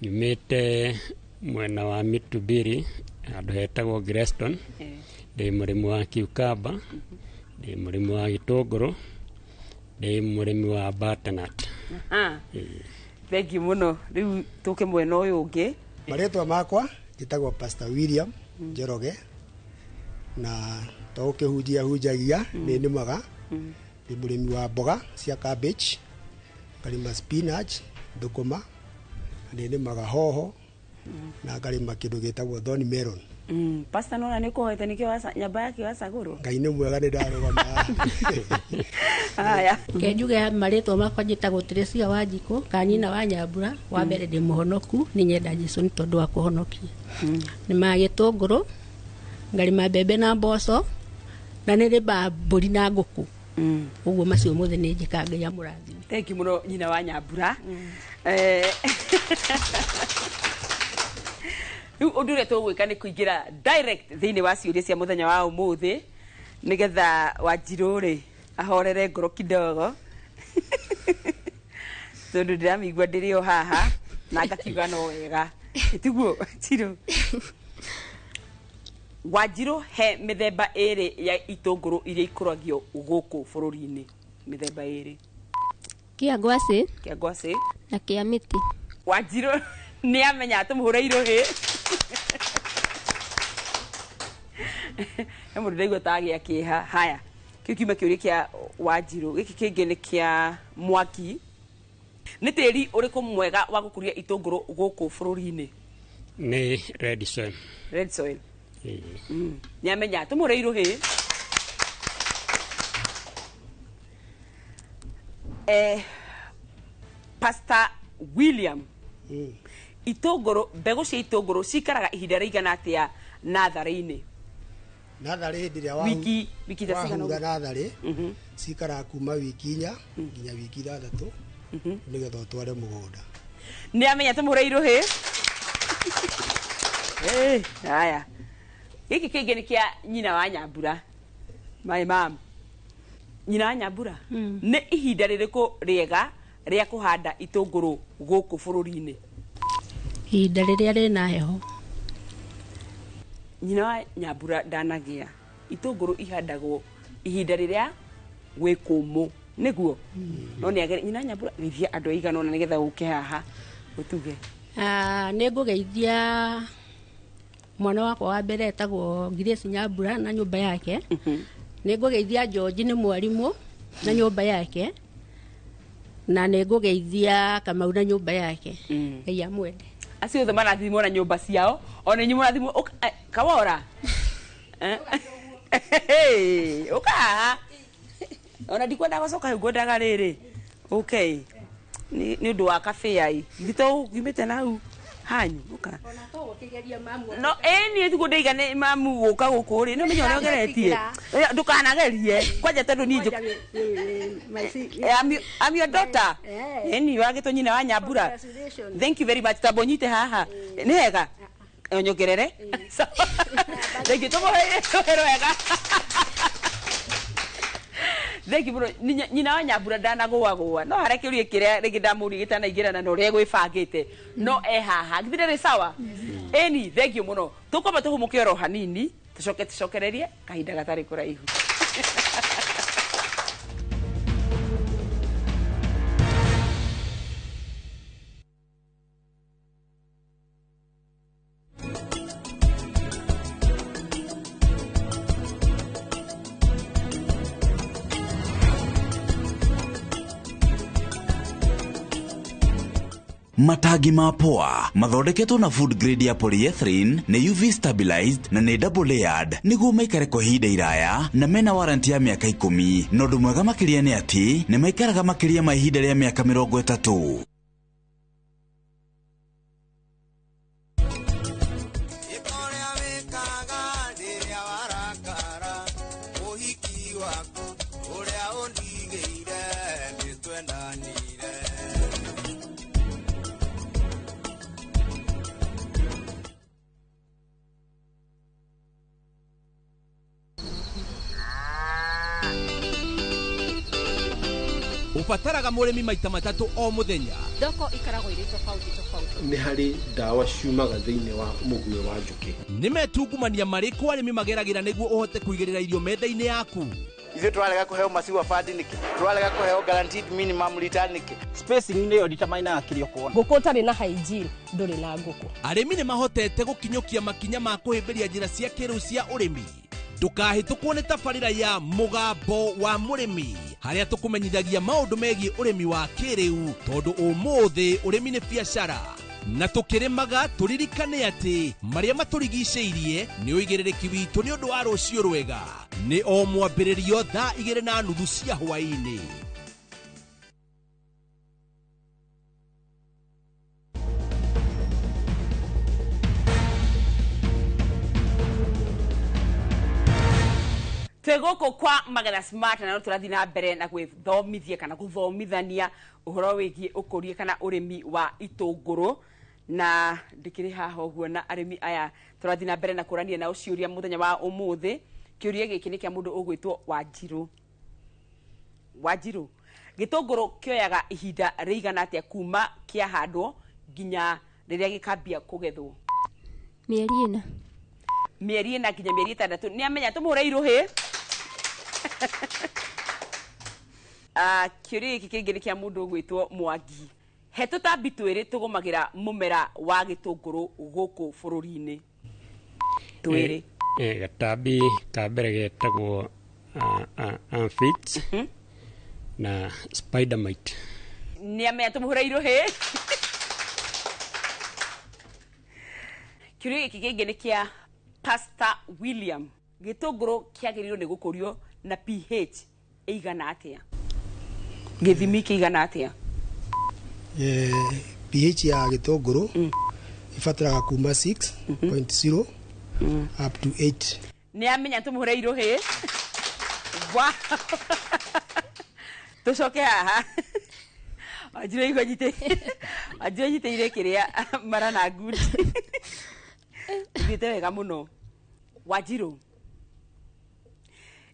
Nyumĩte mwena wa Mitubiri handũ hetagwo Greston. Ndĩ mũrĩmi wa cucumber, ndĩ mũrĩmi wa gĩtũngũrũ, ndĩ mũrĩmi wa butternut. Thank you mũno. Rĩu tũke mwena ũyũ ũngĩ. Marĩtwa makwa njĩtagwo Pastor William Njoroge, na to gũkĩhunjia hunjagia, nĩ nĩmaga. Ndĩ mũrĩmi wa mboga cia cabbage, ngarĩma spinach, thũkũma, na nĩ nĩmaga hoho, na ngarĩma kĩndũ gĩtagwo thorn melon. Pastor, nona nĩ ũkũhoete nĩkĩo nyamba yake wacagũrwo. Ngai nĩ mwega, nĩ ndarũgama. Haya. Ke njuge marĩtwa makwa, njĩtagwo Teresia Wanjikũ ka nyina wa Nyambura. Wa mbere, ndĩ mũhonoku, nĩ nyenda Jesũ nĩ tondũ wa kũhonokia. Nĩ ma gĩtũngũrũ, ngarĩma mbembe na mboco, na nĩ rĩmaga mbũri na ngũkũ. Ũguo macio mothe nĩ njĩkaga. Ngai amũrathime. Thank you mũno, nyina wa Nyambura. Rĩu ũndũ ũrĩa tũgwĩka nĩ kũingĩra direct thĩinĩ wa ciũria cia mũthenya wa ũmũthĩ, nĩgetha Wanjirũ rĩ ahorere ngoro kidogo, tondũ ndĩramĩigua ndĩrĩ o haha na ngakiuga no wega ĩtiguo. Wanjirũ, Wanjirũ, he mĩthemba ĩrĩ ya itũngũrũ iria ikũragio gũkũ bũrũri-inĩ, mĩthemba ĩrĩ. Kĩa ngwacĩ. Kĩa ngwacĩ. Na kĩa mĩtĩ. Wanjirũ nĩ amenya, tũmũhũre irũhĩ. He mũndũ ndaigua tagĩa kĩeha. Haya, kĩu kiuma kĩũria kĩa Wanjirũ. Gĩkĩ kĩngĩ nĩ kĩa Mwaki. Nĩ tĩri ũrĩkũ mwega wa gũkũria itũngũrũ gũkũ bũrũri-inĩ? Nĩ red soil. Red soil. Nĩ amenya, tũmũhũre irũhĩ. Pastor William, itũngũrũ, mbegũ cia itũngũrũ cikaraga ihinda rĩigana atĩa natharĩ-inĩ? Natharĩ hĩndĩ ĩrĩa Wiki ta cigana wahura ũguo? Natharĩ cikaraga kuma wiki 4 nginya wiki 6, nĩgetha ũtware mũgũnda. Nĩ amenya, tũmũhũre irũhĩ. Haya, gĩkĩ kĩngĩ nĩ kĩa nyina wa Nyambura, my mom. Nyina wa Nyambura, nĩ ihinda rĩrĩkũ rĩega rĩa kũhanda itũngũrũ gũkũ bũrũri-inĩ? Ihinda rĩrĩa rĩna heho. Nyina wa Nyambura ndanagĩa. Itũngũrũ ihandagwo ihinda rĩrĩa gwĩ kũmũ, nĩguo no nĩ agere. Nyina wa Nyambura, geithia andũ aigana ũna nĩgetha ũke haha ũtuge. Ah, nĩ ngũgeithia mwana wakwa wa mbere etagwo Grace Nyambura na nyũmba yake. Nĩ ngũgeithia George, nĩ mwarimũ, na nyũmba yake, na nĩ ngũgeithia Kamau na nyũmba yake. Ngai amwende. Acio othe marathimwo na nyũmba ciao, ona inyuĩ mũrathimwo. Kawora. Ũka haha, ona ndikwenda gũcoka hau, ngwendaga rĩrĩ. Okay, nĩ ũndũ wa kabĩa githĩ to ngiumĩte na hau hanyu ũka. No ĩ niĩ tiguo ndaiga nĩ mamu gũka gũkũ rĩ, nĩ ũmenye ũrĩa ũgeretie. Ndũkanagerie kwanja, tondũ niĩ I'm your daughter. Ĩni wagĩtwo nyina wa Nyambura. Thank you very much. Tamba ũnyite haha, nĩ hega nyongerere. Thank you, tũmũhe wega. Thank you mũno. Nyina wa Nyambura ndanagũagũa, no harĩa kĩũria kĩrĩa rĩngĩ ndamũria gĩtanaingĩrana na ũrĩa gwĩbangĩte, no e haha githĩ ndĩrĩ sawa. Ĩni thank you mũno. Tũkwamba tũhũmũke oro hanini, tũcoke tũcokererie kahinda gatarĩ kũraihu. Matangi ma poa mathondeketwo na food grade ya polyethylene, nĩ UV stabilized na nĩ double layered nĩguo maikare kwa ihinda iraya, na mena warranty ya mĩaka 10. Na ũndũ mwega makĩria nĩ atĩ nĩ maikaraga makĩria ma ihinda rĩa mĩaka 30. Ũhiki waku ũrĩa ũndigĩire nĩ twendanire. Ũbataraga mũrĩmi maita matatũ o mũthenya. Thoko ikoragwo irĩ tofauti tofauti. Nĩ harĩ ndawa ciumaga thĩinĩ wa mũguĩ wa njũkĩ. Nĩ metungumania marĩkũ arĩmi mageragĩra nĩguo ũhote kũigĩrĩra irio metha-inĩ yaku? Ithuĩ tũrarega kũheo maziwa fund nĩkĩ? Tũrarega kũheo guaranteed minimum return nĩkĩ? Spacing nĩyo determinaga kĩrĩa ũkuona. Ngũkũ ũtarĩ na hygiene ndũrĩ na ngũkũ. Arĩmi nĩ mahotete gũkinyũkia makinya ma kũhĩmbĩria njĩra cia kĩrĩu cia ũrĩmi. Ndũkahĩtũkwo nĩ tabarĩra ya Mũgambo wa Mũrĩmi, harĩa tũkũmenyithagia maũndũ megiĩ ũrĩmi wa kĩrĩu, tondũ ũmũthĩ ũrĩmi nĩ biacara. Na tũkĩrĩmaga tũririkane atĩ marĩa matũrigicĩirie nĩ ũigĩrĩrĩki witũ nĩ ũndũ wa rũciũ rwega. Nĩ o mwambĩrĩrio thaa 2:30 cia hwaĩ-inĩ. Twĩ gũkũ kwa Magetha Smart na no tũrathiĩ na mbere na gwĩthomithia kana gũthomithania ũhoro wĩgiĩ ũkũria kana ũrĩmi wa itũngũrũ, na ndĩkĩrĩ haha ũguo na arĩmi aya tũrathiĩ na mbere na kũrania nao ciũria mũthenya wa ũmũthĩ. Kĩũria gĩkĩ nĩ kĩa mũndũ ũgwĩtwo Wanjirũ. Wanjirũ, gĩtũngũrũ kĩoyaga ihinda rĩigana atĩa kuma kĩahandwo nginya rĩrĩa gĩkambia kũgethwo? Mĩeri 4. Mĩeri 4 nginya mĩeri 6. Nĩ amenya, tũmũhũre irũhĩ. Kĩũria gĩkĩ kĩngĩ nĩ kĩa mũndũ ũgwĩtwo Mwangi. He tũtambi twĩrĩ tũgũmagĩra mũmera wa gĩtũngũrũ gũkũ bũrũri-inĩ. Twĩrĩ. Gatambi ka mbere getagwo aphids na spider mite. Nĩ amenya, tũmũhũre irũhĩ. Kĩũria gĩkĩ kĩngĩ nĩ kĩa Pastor William. Gĩtũngũrũ kĩagĩrĩirwo nĩ gũkũrio na pH ĩigana atĩa? Gĩthimi kĩigana atĩa? pH ya gĩtũngũrũ ibataraga kuma 6.0 up to 8. Nĩ amenya, tũmũhũre irũhĩ. Wow. Tũcoke haha. Wanjirũ igua Wanjirũ nyitĩire kĩrĩa mara na ngundi. Ũthiĩte wega mũno. Wanjirũ,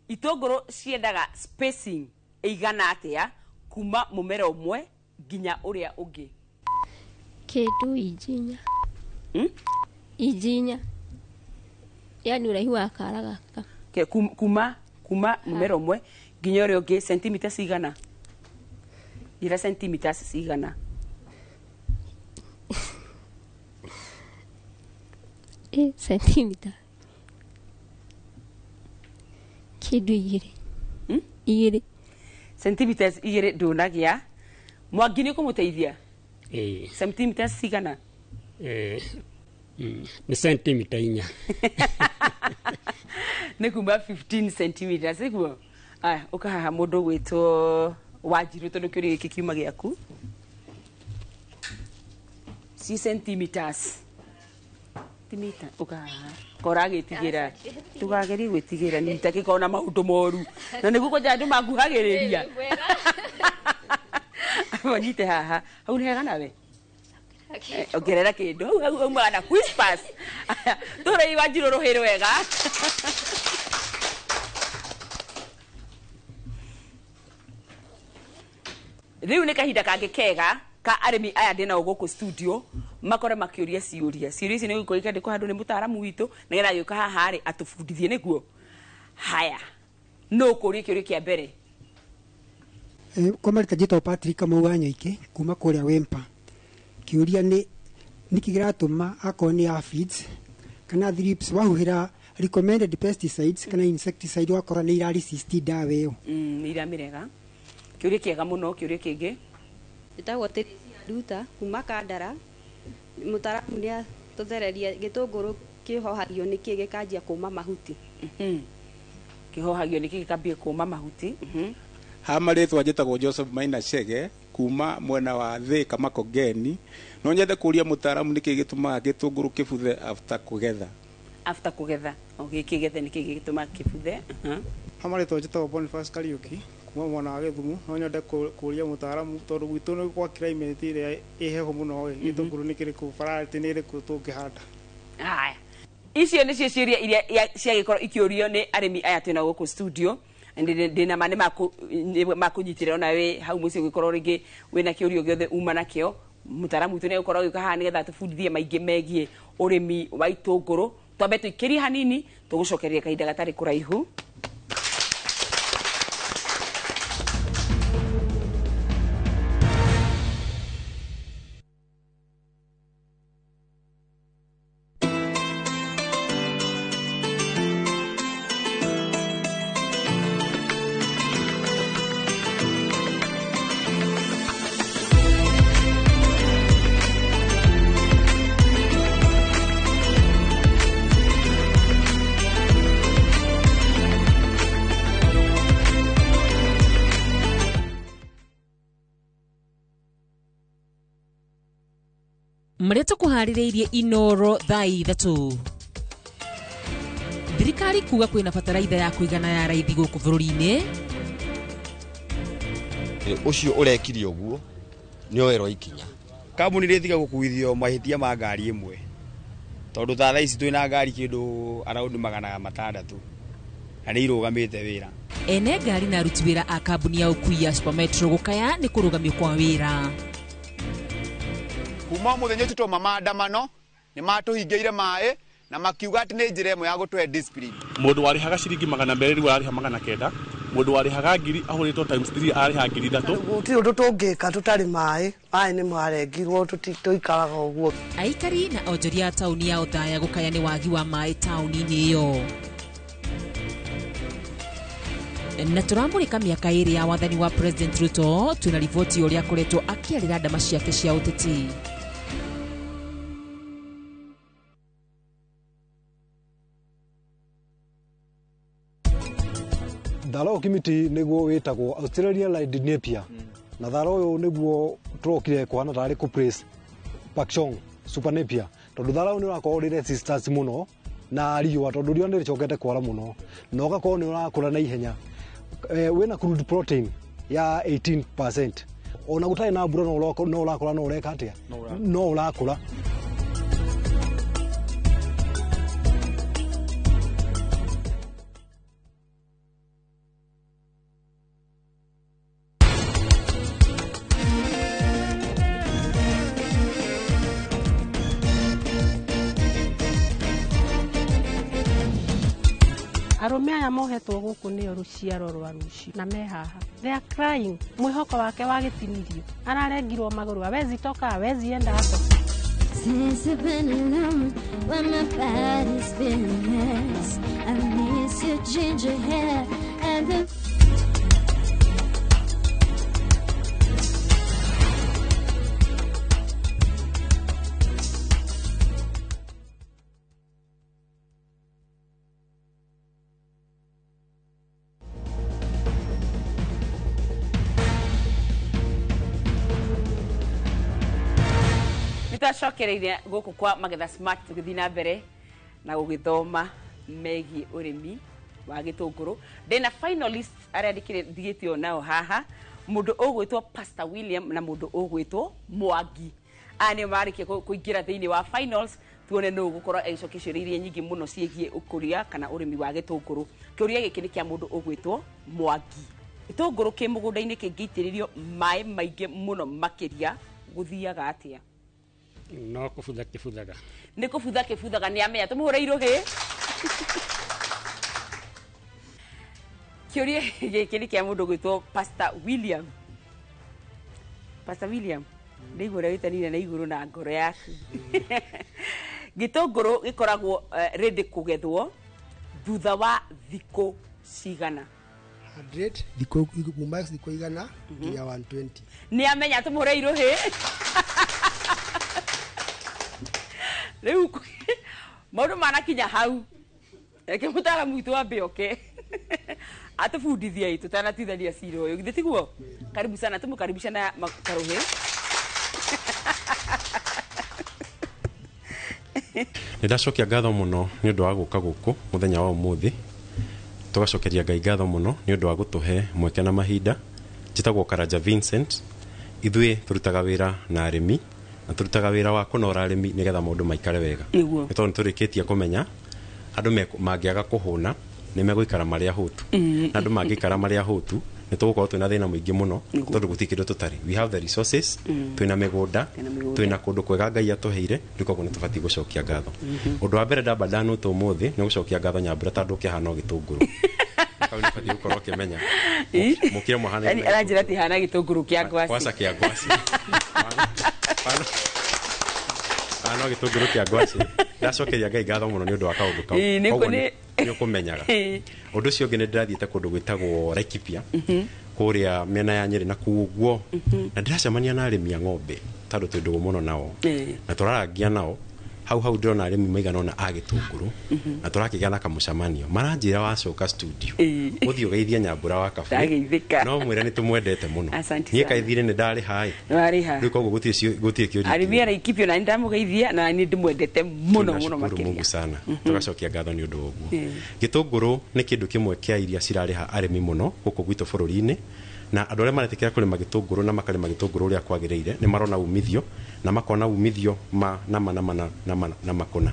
itũngũrũ ciendaga spacing ĩigana atĩa kuma mũmera ũmwe nginya ũrĩa ũngĩ? Kĩndũ inji 4. Inji 4. Yani ũraihu wa kara gaka. Kuma mũmera ũmwe nginya ũrĩa ũngĩ sentimita cigana? Njĩra centimeters cigana? Sentimita kĩndũ 2. 2. Centimeters 2 ndũnagĩa. Mwangi nĩ ũkũmũteithia? Centimeters cigana? Nĩ sentimita 4. Nĩ kuma 15 centimeters iguo. Aya, ũka haha mũndũ ũgwĩtwo Wanjirũ tondũ kĩũria gĩkĩ kiuma gĩaku. Ci centimeters. Timita ũka haha. Koragĩtigĩra. Tũgagerie gwĩtigĩra nĩ itakĩkorwo na maũndũ moru. Na nĩguo kwanja andũ manguhagĩrĩria. Wanyite haha. Hau nĩ hega nawe? Ongerera kĩndũ. Hau hau hau na whispers. Tũrei Wanjirũ rũhĩ rwega. Rĩu nĩ kahinda kangĩ kega ka arĩmi aya ndĩ nao gũkũ studio makore makĩũria ciũria. Ciũria ici nĩ gũkorwo ikĩandĩkwo handũ nĩ mũtaaramu witũ nĩgetha agĩũka haha rĩ atũbundithie nĩguo. Haya, nũ ũkũria kĩũria kĩa mbere? Kwa marita njĩtagwo Patrick Kamau wa Nyoike kuma kũrĩa Wimpa. Kĩũria nĩ nĩkĩ kĩratũma akorwo nĩ aphids kana thrips wahuhĩra recommended pesticides kana insecticide wakorwo nĩ ira resist ndawa ĩyo? Nĩ iramĩrega. Kĩũria kĩega mũno. Kĩũria kĩngĩ. Njĩtagwo Teresia Nduta kuma Kandara. Mũtaaramu nĩ atũthereria gĩtũngũrũ kĩhohagio nĩkĩ gĩkanjia kũma mahuti? Kĩhohagio nĩkĩ gĩkambia kũma mahuti? Ha marĩtwa njĩtagwo Joseph Maina Chege kuma mwena wa Thika Makongeni. No nyende kũria mũtaaramu nĩkĩ gĩtũmaga gĩtũngũrũ kĩbuthe after kũgetha? After kũgetha. O gĩkĩgethe nĩkĩ gĩtũmaga kĩbuthe? Ha marĩtwa njĩtagwo Boniface Kariuki kuma mwena wa Gĩthumo. No nyende kũria mũtaaramu tondũ gwitũ nĩ kwa climate ĩrĩa ĩ heho mũno ĩ, gĩtũngũrũ nĩ kĩrĩkũ variety nĩ ĩrĩkũ tũngĩhanda? Haya, icio nĩcio ciũria iria ciagĩkorwo ikĩũrio nĩ arĩmi aya twĩna gũkũ studio. Ndĩna ma nĩ makũnyitĩrĩra ona wĩ hau mũciĩ ũngĩkorwo rĩngĩ wĩna kĩũria gĩothe uma nakĩo. Mũtaaramu witũ nĩ egũkorwo agĩũka haha nĩgetha atũbundithie maingĩ megiĩ ũrĩmi wa itũngũrũ. Twambe tũikĩrie hanini, tũgũcokeria kahinda gatarĩ kũraihu. Marĩa tũkũharĩrĩirie Inoro thaa 3. Thirikari kuga kwĩna bataraitha ya kũigana ya raithi gũkũ bũrũri-inĩ. Ũcio ũrekire ũguo nĩ oerwo ikinya. Kambuni rĩtiga gũkuithio mahĩtia ma ngari ĩmwe, tondũ ta thaa ici twĩna ngari kĩndũ around 600 na nĩ irũgamĩte wĩra. Ene ngari na aruti wĩra a kambuni ya ũkui ya Supermetro gũkaya nĩ kũrũgamio kwa wĩra. Kuma muthenya ũcio twauma maandamano nĩ matũhingĩire maĩ na makiuga atĩ nĩ njĩra ĩmwe ya gũtũhe discipline. Mũndũ warĩhaga ciringi 200 rĩu ararĩha 900, mũndũ warĩhaga 1000 ahũrĩtwo times 3 ararĩha 3000. Gũtirĩ ũndũ tũngĩka tũtarĩ maĩ, maĩ nĩ marengirwo, tũikaraga ũguo. Aikari na onjoria a taũni ya Othaya gũkaya nĩ wagi wa maĩ taũni-inĩ ĩyo. Na tũramũrĩka mĩaka 2 ya wathani wa President Ruto, twĩna riboti ũrĩa akoretwo akĩarĩra ndama ciake cia ũteti. Thara ũyũ Kimiti nĩguo wĩtagwo Australian Red Napier, na thara ũyũ nĩguo tũrokire kũhana tarĩ kũ place Pakchong Super Napier, tondũ thara ũyũ nĩ ũrakorwo ũrĩ resistance mũno na riũa, tondũ riũa nĩ rĩcokete kwara mũno na ũgakorwo nĩ ũrakũra na ihenya. Wĩna crude protein ya 18%, ona gũtarĩ na mbura no ũrakũra, no ũreka atĩa, no ũrakũra. Arũme aya mohetwo gũkũ nĩo rũciaro rwa rũciũ na me haha. They are crying. Mwĩhoko wake wagĩtinirio. Ararengirwo magũrũ, hawezi toka, hawezi enda hapo. Since I've been alone, when my body's been a mess, I miss your ginger hair and the Nĩtwacokereire gũkũ kwa Magetha Smart tũgĩthiĩ na mbere na gũgĩthoma megiĩ ũrĩmi wa gĩtũngũrũ. Ndĩna finalist arĩa ndigĩtio nao haha, mũndũ ũgwĩtwo Pastor William na mũndũ ũgwĩtwo Mwangi. Aya nĩo marĩkia kũingĩra thĩinĩ wa finals, tuone nũ ũgũkorwo agĩcokia ciũria iria nyingĩ mũno ciĩgiĩ ũkũria kana ũrĩmi wa gĩtũngũrũ. Kĩũria gĩkĩ nĩ kĩa mũndũ ũgwĩtwo Mwangi. Gĩtũngũrũ kĩ mũgũnda-inĩ kĩngĩitĩrĩrio maĩ maingĩ mũno makĩria gũthiaga atĩa? No kũbutha kĩbuthaga. Nĩ kũbutha kĩbuthaga, nĩ amenya. Tũmũhũre irũhĩ. Kĩũria gĩkĩ nĩ kĩa mũndũ ũgwĩtwo Pastor William. Pastor William, ndĩigua ũrĩa wĩtanire na igũrũ na ngoro yaku. Gĩtũngũrũ gĩkoragwo ready kũgethwo thutha wa thikũ cigana? 100 thikũ kuma thikũ 100 nginya 120. Nĩ amenya, tũmũhũre irũhĩ. Rĩu maũndũ manakinya hau, reke mũtaaramu witũ ambe oke atũbundithie ĩ tũtanatithania cira ũyũ, githĩ tiguo? Karibu sana, tũmũkaribisha na karũhĩ. Nĩ ndacokia ngatho mũno nĩ ũndũ wa gũka gũkũ mũthenya wa ũmũthĩ, tũgacokeria Ngai ngatho mũno nĩ ũndũ wa gũtũhe mweke na mahinda. Njĩtagwo Karanja Vincent. Ithuĩ tũrutaga wĩra na arĩmi na tũrutaga wĩra wa kũnora arĩmi nĩgetha maũndũ maikare wega. Nĩguo. Nĩ tondũ nĩtũrĩkĩtie kũmenya andũ mangĩaga kũhũna Nĩ megũikara marĩ ahũtu. Na andũ mangĩikara marĩ ahũtu, nĩ tũgũkorwo twĩna thĩna mũingĩ mũno, tondũ gũtirĩ kĩndũ tũtarĩ. We have the resources. Twĩna mĩgũnda. Twĩna mĩgũnda. Twĩna kũndũ kwega Ngai atũheire. Rĩu koguo nĩ tũbatiĩ gũcokia ngatho. Ũndũ wa mbere ndamba ndanũta ũmũthĩ nĩ gũcokia ngatho Nyambura, tondũ ũkĩhana o gĩtũngũrũ kau nĩ ũbatiĩ gũkorwo ũkĩmenya mũkĩre mũhana. Yani aranjĩra atĩ hana gĩtũngũrũ kĩa ngwacĩ. Kwaca kĩa ngwacĩ. Hana o gĩtũngũrũ kĩa ngwacĩ. Ndacokeria Ngai ngatho mũno nĩ ũndũ wa kaũndũ kau. Ĩĩ, nĩ Koguo nĩ ũkũmenyaga. Ũndũ ũcio ũngĩ, nĩ ndĩrathiĩte kũndũ gwĩtagwo Laikipia, kũrĩa mĩena ya Nyĩrĩ na kũu ũguo, na ndĩracemania na arĩmi a ng'ombe, tondũ twĩ ndũgũ mũno nao, na tũrarangia nao hau hau. Ndĩrona arĩmi maigana ũna a gĩtũngũrũ, na tũrakĩgĩa na kamũcemanio. Maranjĩra wacoka studio ũthiĩ ũgeithie Nyambura wa Kabwe. Ndageithĩka. No mwĩre nĩ tũmwendete mũno. Asante Niĩ sana. kaithire nĩ ndarĩha ĩ. Nĩwarĩha. Rĩu koguo gũtirĩ gũtirĩ kĩũria. Arĩmi a Laikipia, na nĩ ndamũgeithia, na nĩ ndĩmwendete mũno mũno. Tunashukuru Makĩria. Mungu sana. Tũgacokia ngatho nĩ ũndũ wa ũguo. Gĩtũngũrũ nĩ kĩndũ kĩmwe kĩa iria cirarĩha arĩmi mũno gũkũ gwitũ bũrũri-inĩ, na andũ arĩa maretĩkĩra kũrĩma gĩtũngũrũ na makarĩma gĩtũngũrũ ũrĩa kwagĩrĩire nĩ marona umithio, na makona umithio ma na ma na ma na na ma na makũna.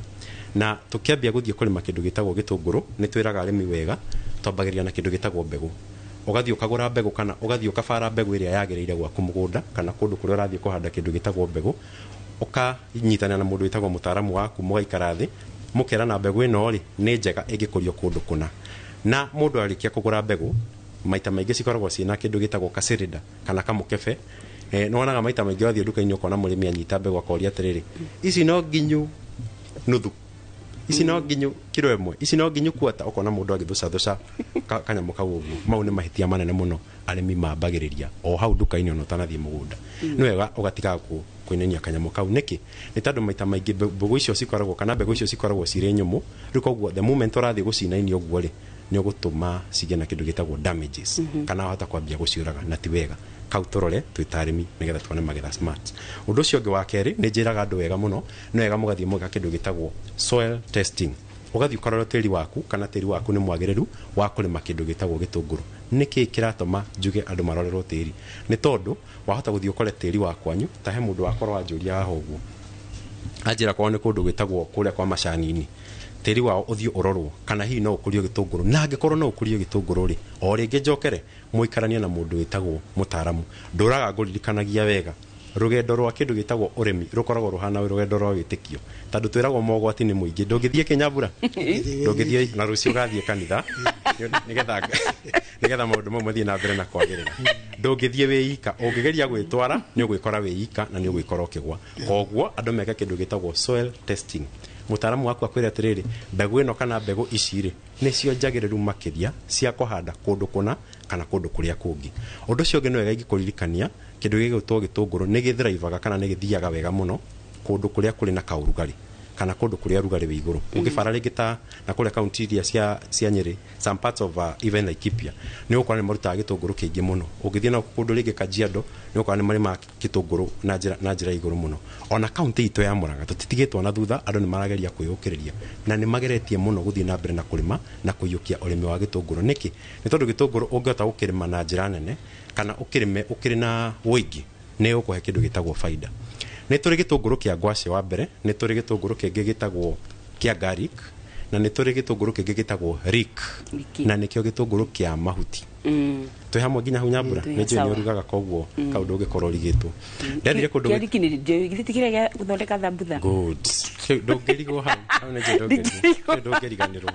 Na tũkĩambia gũthiĩ kũrĩma kĩndũ gĩtagwo gĩtũngũrũ, nĩ twĩraga arĩmi wega twambagĩrĩria na kĩndũ gĩtagwo mbegũ. Ũgathiĩ ũkagũra mbegũ, kana ũgathiĩ ũkabara mbegũ ĩrĩa yagĩrĩire gwaku mũgũnda kana kũndũ kũrĩa ũrathiĩ kũhanda kĩndũ gĩtagwo mbegũ. Ũkanyitanĩra na mũndũ wĩtagwo mũtaaramu waku, mũgaikara thĩ, mũkerana mbegũ ĩno rĩ nĩ njega ĩngĩkũrio kũndũ kũna. Na mũndũ arĩkia kũgũra mbegũ, maita maingĩ cikoragwo ciĩna kĩndũ gĩtagwo kacirida kana kamũkebe. Nĩwonaga maita maingĩ wathiĩ nduka-inĩ ũkona mũrĩmi anyita mbegũ akoria atĩrĩrĩ, ici no nginyu nuthu, ici no nginyu kiro ĩmwe, ici no nginyu kuata. Ũkona mũndũ agĩthũcathũca kanyamũ kau ũguo. Mau nĩ mahĩtia manene mũno arĩmi mambagĩrĩria o hau nduka-inĩ ona ũtanathiĩ mũgũnda. Nĩ wega ũgatigaga kũinainia kanyamũ kau. Nĩkĩ? Nĩ tondũ maita maingĩ mbegũ icio cikoragwo, kana mbegũ icio cikoragwo cirĩ nyũmũ. Rĩu koguo the moment ũrathiĩ gũcinainia ũguo rĩ, nĩ ũgũtũma cigĩe na kĩndũ gĩtagwo damages, kana wahota kwambia gũciũraga, na ti wega. Kau tũrore twĩ ta arĩmi nĩgetha tuone magetha smart. Ũndũ ũcio ũngĩ wa kerĩ, nĩ njĩraga andũ wega mũno, nĩ wega mũgathiĩ mũgeka kĩndũ gĩtagwo soil testing. Ũgathiĩ ũkarora tĩri waku kana tĩri waku nĩ mwagĩrĩru wa kũrĩma kĩndũ gĩtagwo gĩtũngũrũ. Nĩkĩ kĩratũma njuge andũ marorerwo tĩri? Nĩ tondũ wahota gũthiĩ ũkore tĩri wa kwanyu, ta he mũndũ wakorwo wanjũria haha ũguo, anjĩra kwao nĩ kũndũ gwĩtagwo kũrĩa kwa macani-inĩ, tĩri wao ũthiĩ ũrorwo kana hihi no ũkũrio gĩtũngũrũ. Na angĩkorwo no ũkũrio gĩtũngũrũ rĩ, o rĩngĩ njokere mũikaranie na mũndũ wĩtagwo mũtaaramu. Ndũraga ngũririkanagia wega, rũgendo rwa kĩndũ gĩtagwo ũrĩmi rũkoragwo rũhana rũgendo rwa wĩtĩkio, tondũ twĩragwo mogwati nĩ mũingĩ. Ndũngĩthiĩ Kĩnyambura, ndũngĩthiĩ na rũciũ ũgathiĩ kanitha nĩgetha maũndũ mau mathiĩ na mbere na kwagĩrĩra. Ndũngĩthiĩ wĩ ika. Ũngĩgeria gwĩtwara nĩ ũgwĩkora wĩ ika na nĩ ũgwĩkora ũkĩgwa. Koguo andũ meke kĩndũ gĩtagwo soil testing. Mũtaaramu waku akwĩre atĩrĩrĩ, mbegũ ĩno kana mbegũ ici rĩ, nĩcio njagĩrĩru makĩria cia kũhanda kũndũ kũna kana kũndũ kũrĩa kũngĩ. Ũndũ ũcio ũngĩ, nĩ wega ingĩkũririkania kĩndũ gĩgwĩtwo gĩtũngũrũ nĩ gĩthrivaga kana nĩ gĩthiaga wega mũno kũndũ kũrĩa kũrĩ na kaũrugarĩ kana kũndũ kũrĩa rugarĩ wĩ igũrũ. Ũngĩbara rĩngĩ ta na kũrĩa kaunti iria cia Nyĩrĩ, some parts of even Laikipia, nĩ ũgũkora nĩ marutaga gĩtũngũrũ kĩingĩ mũno. Ũngĩthiĩ na kũndũ rĩngĩ Kajiado, nĩ ũgũkora nĩ marĩmaga gĩtũngũrũ na njĩra ya igũrũ mũno. Ona kaunti itũ ya Murang'a tũtitigĩtwo na thutha. Andũ nĩ marageria kwĩyũkĩrĩria na nĩ mageretie mũno gũthiĩ na mbere na kũrĩma na kũiyũkia ũrĩmi wa gĩtũngũrũ. Nĩkĩ? Nĩ tondũ gĩtũngũrũ ũngĩhota gũkĩrĩma na njĩra nene kana ũkĩrĩme ũkĩrĩ na ũingĩ, nĩ ũkũhe kĩndũ gĩtagwo faida. Nĩ tũrĩ gĩtũngũrũ kĩa ngwacĩ wa mbere, nĩ tũrĩ gĩtũngũrũ kĩngĩ gĩtagwo kĩa garlic, na nĩ tũrĩ gĩtũngũrũ kĩngĩ gĩtagwo leek, na nĩkĩo gĩtũngũrũ kĩa mahuti. Twĩ hamwe nginya hau, Nyambura? Twĩ Nĩ njũĩ nĩ sawa. ũrugaga, koguo kau ndũngĩkorwo ũrigĩtwo. Ndathire kũndũ Kĩa leek nĩ githĩ ti kĩrĩa gĩa gũthondeka thambutha? Good. Kĩu ndũngĩrigwo hau hau, nĩ njũĩ ndũngĩriganĩrwo.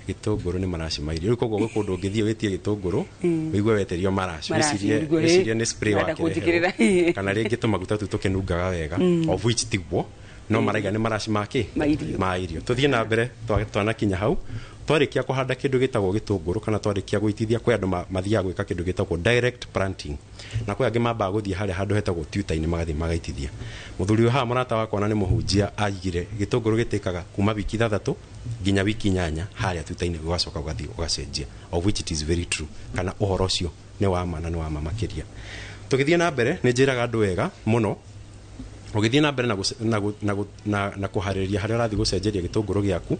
Gĩtũngũrũ nĩ maraci ma irio. Rĩu koguo gwĩ kũndũ ũngĩthiĩ wĩtie gĩtũngũrũ, wĩigue weterio maraci, Maraci, wĩcirie ũigue, wĩcirie nĩ spray ũrenda wakĩreherwo kũnjĩkĩrĩra. kana rĩngĩ tũmaguta tũu tũkĩnungaga wega, of which tiguo, no maraiga nĩ maraci ma kĩ? Ma irio. Ma irio. Tũthiĩ na mbere. Twanakinya hau, twarĩkia kũhanda kĩndũ gĩtagwo gĩtũngũrũ kana twarĩkia gũitithia, kwĩ andũ mathiaga gwĩka kĩndũ gĩtagwo direct planting, na kwĩ angĩ mambaga gũthiĩ harĩa handũ hetagwo tuta-inĩ, magathiĩ magaitithia. Mũthuri ũyũ haha, mũrata wakwa na nĩ mũhunjia, aigire gĩtũngũrũ gĩtĩkaga kuma wiki 6 nginya wiki 8 harĩa tuta-inĩ, ũgacoka ũgathiĩ ũgacenjia, of which it is very true, kana ũhoro ũcio nĩ wa ma na nĩ wa ma makĩria. Tũgĩthiĩ na mbere, nĩ njĩraga andũ wega mũno, ũgĩthiĩ na mbere na gũce- na gũ- na gũ- na- na kũharĩrĩria harĩa ũrathiĩ gũcenjeria gĩtũngũrũ gĩaku,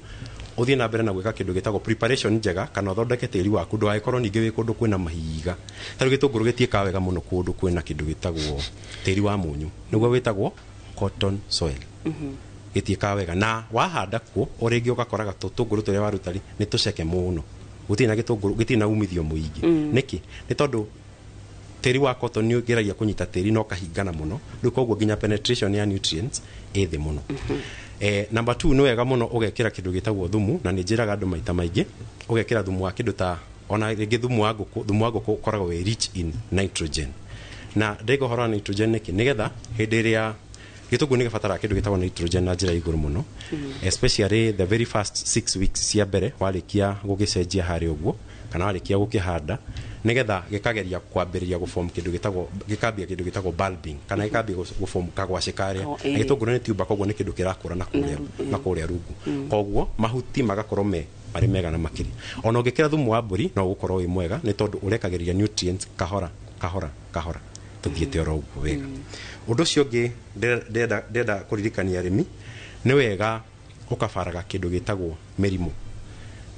ũthiĩ na mbere na gwĩka kĩndũ gĩtagwo preparation njega, kana ũthondeke tĩri waku ndũgagĩkorwo ningĩ wĩ kũndũ kwĩna mahiga. Ta rĩu gĩtũngũrũ gĩtiĩkaga wega mũno kũndũ kwĩna kĩndũ gĩtagwo tĩri wa mũnyũ, nĩguo wĩtagwo cotton soil. Gĩtiĩkaga wega na wahanda kuo o rĩngĩ ũgakoraga tũtũngũrũ tũrĩa waruta rĩ nĩ tũceke mũno, gũtirĩ na gĩtũngũrũ, gĩtirĩ na umithio mũingĩ. Nĩkĩ? Nĩ tondũ tĩri wa cotton nĩ ũgeragia kũnyita tĩri na ũkahingana mũno, rĩu koguo nginya penetration ya nutrients ĩ thĩ mũno. Number 2, nĩ wega mũno ũgekĩra kĩndũ gĩtagwo thumu, na nĩ njĩraga andũ maita maingĩ ũgekĩra thumu wa kĩndũ ta ona rĩngĩ thumu wa ngũkũ. Thumu wa ngũkũ ũkoragwo wĩ rich in nitrogen, na ndaiga ũhoro wa nitrogen nĩkĩ? Nĩgetha hĩndĩ ĩrĩa gĩtũngũrũ nĩ gĩbataraga kĩndũ gĩtagwo nitrogen na njĩra ya igũrũ mũno, especially the very first 6 weeks cia mbere warĩkia gũgĩcenjia harĩa ũguo kana warĩkia gũkĩhanda, nĩgetha gĩkageria kwambĩrĩria gũform kĩndũ gĩtagwo, gĩkambia kĩndũ gĩtagwo bulbing kana gĩkambia gũform kagwacĩ karĩa. Oh. Na gĩtũngũrũ nĩ tuber, koguo nĩ kĩndũ kĩrakũra na kũrĩa Na na kũrĩa rungu, koguo mahuti magakorwo me marĩ mega na makĩria. Ona ũngĩkĩra thumu wa mbũri no ũgũkorwo wĩ mwega, nĩ tondũ ũrekagĩrĩria nutrients kahora kahora kahora, tũthiĩte oro ũguo wega. Ũndũ ũcio ũngĩ ndĩrenda kũririkania arĩmi, nĩ wega ũkabaraga kĩndũ gĩtagwo mĩrimũ,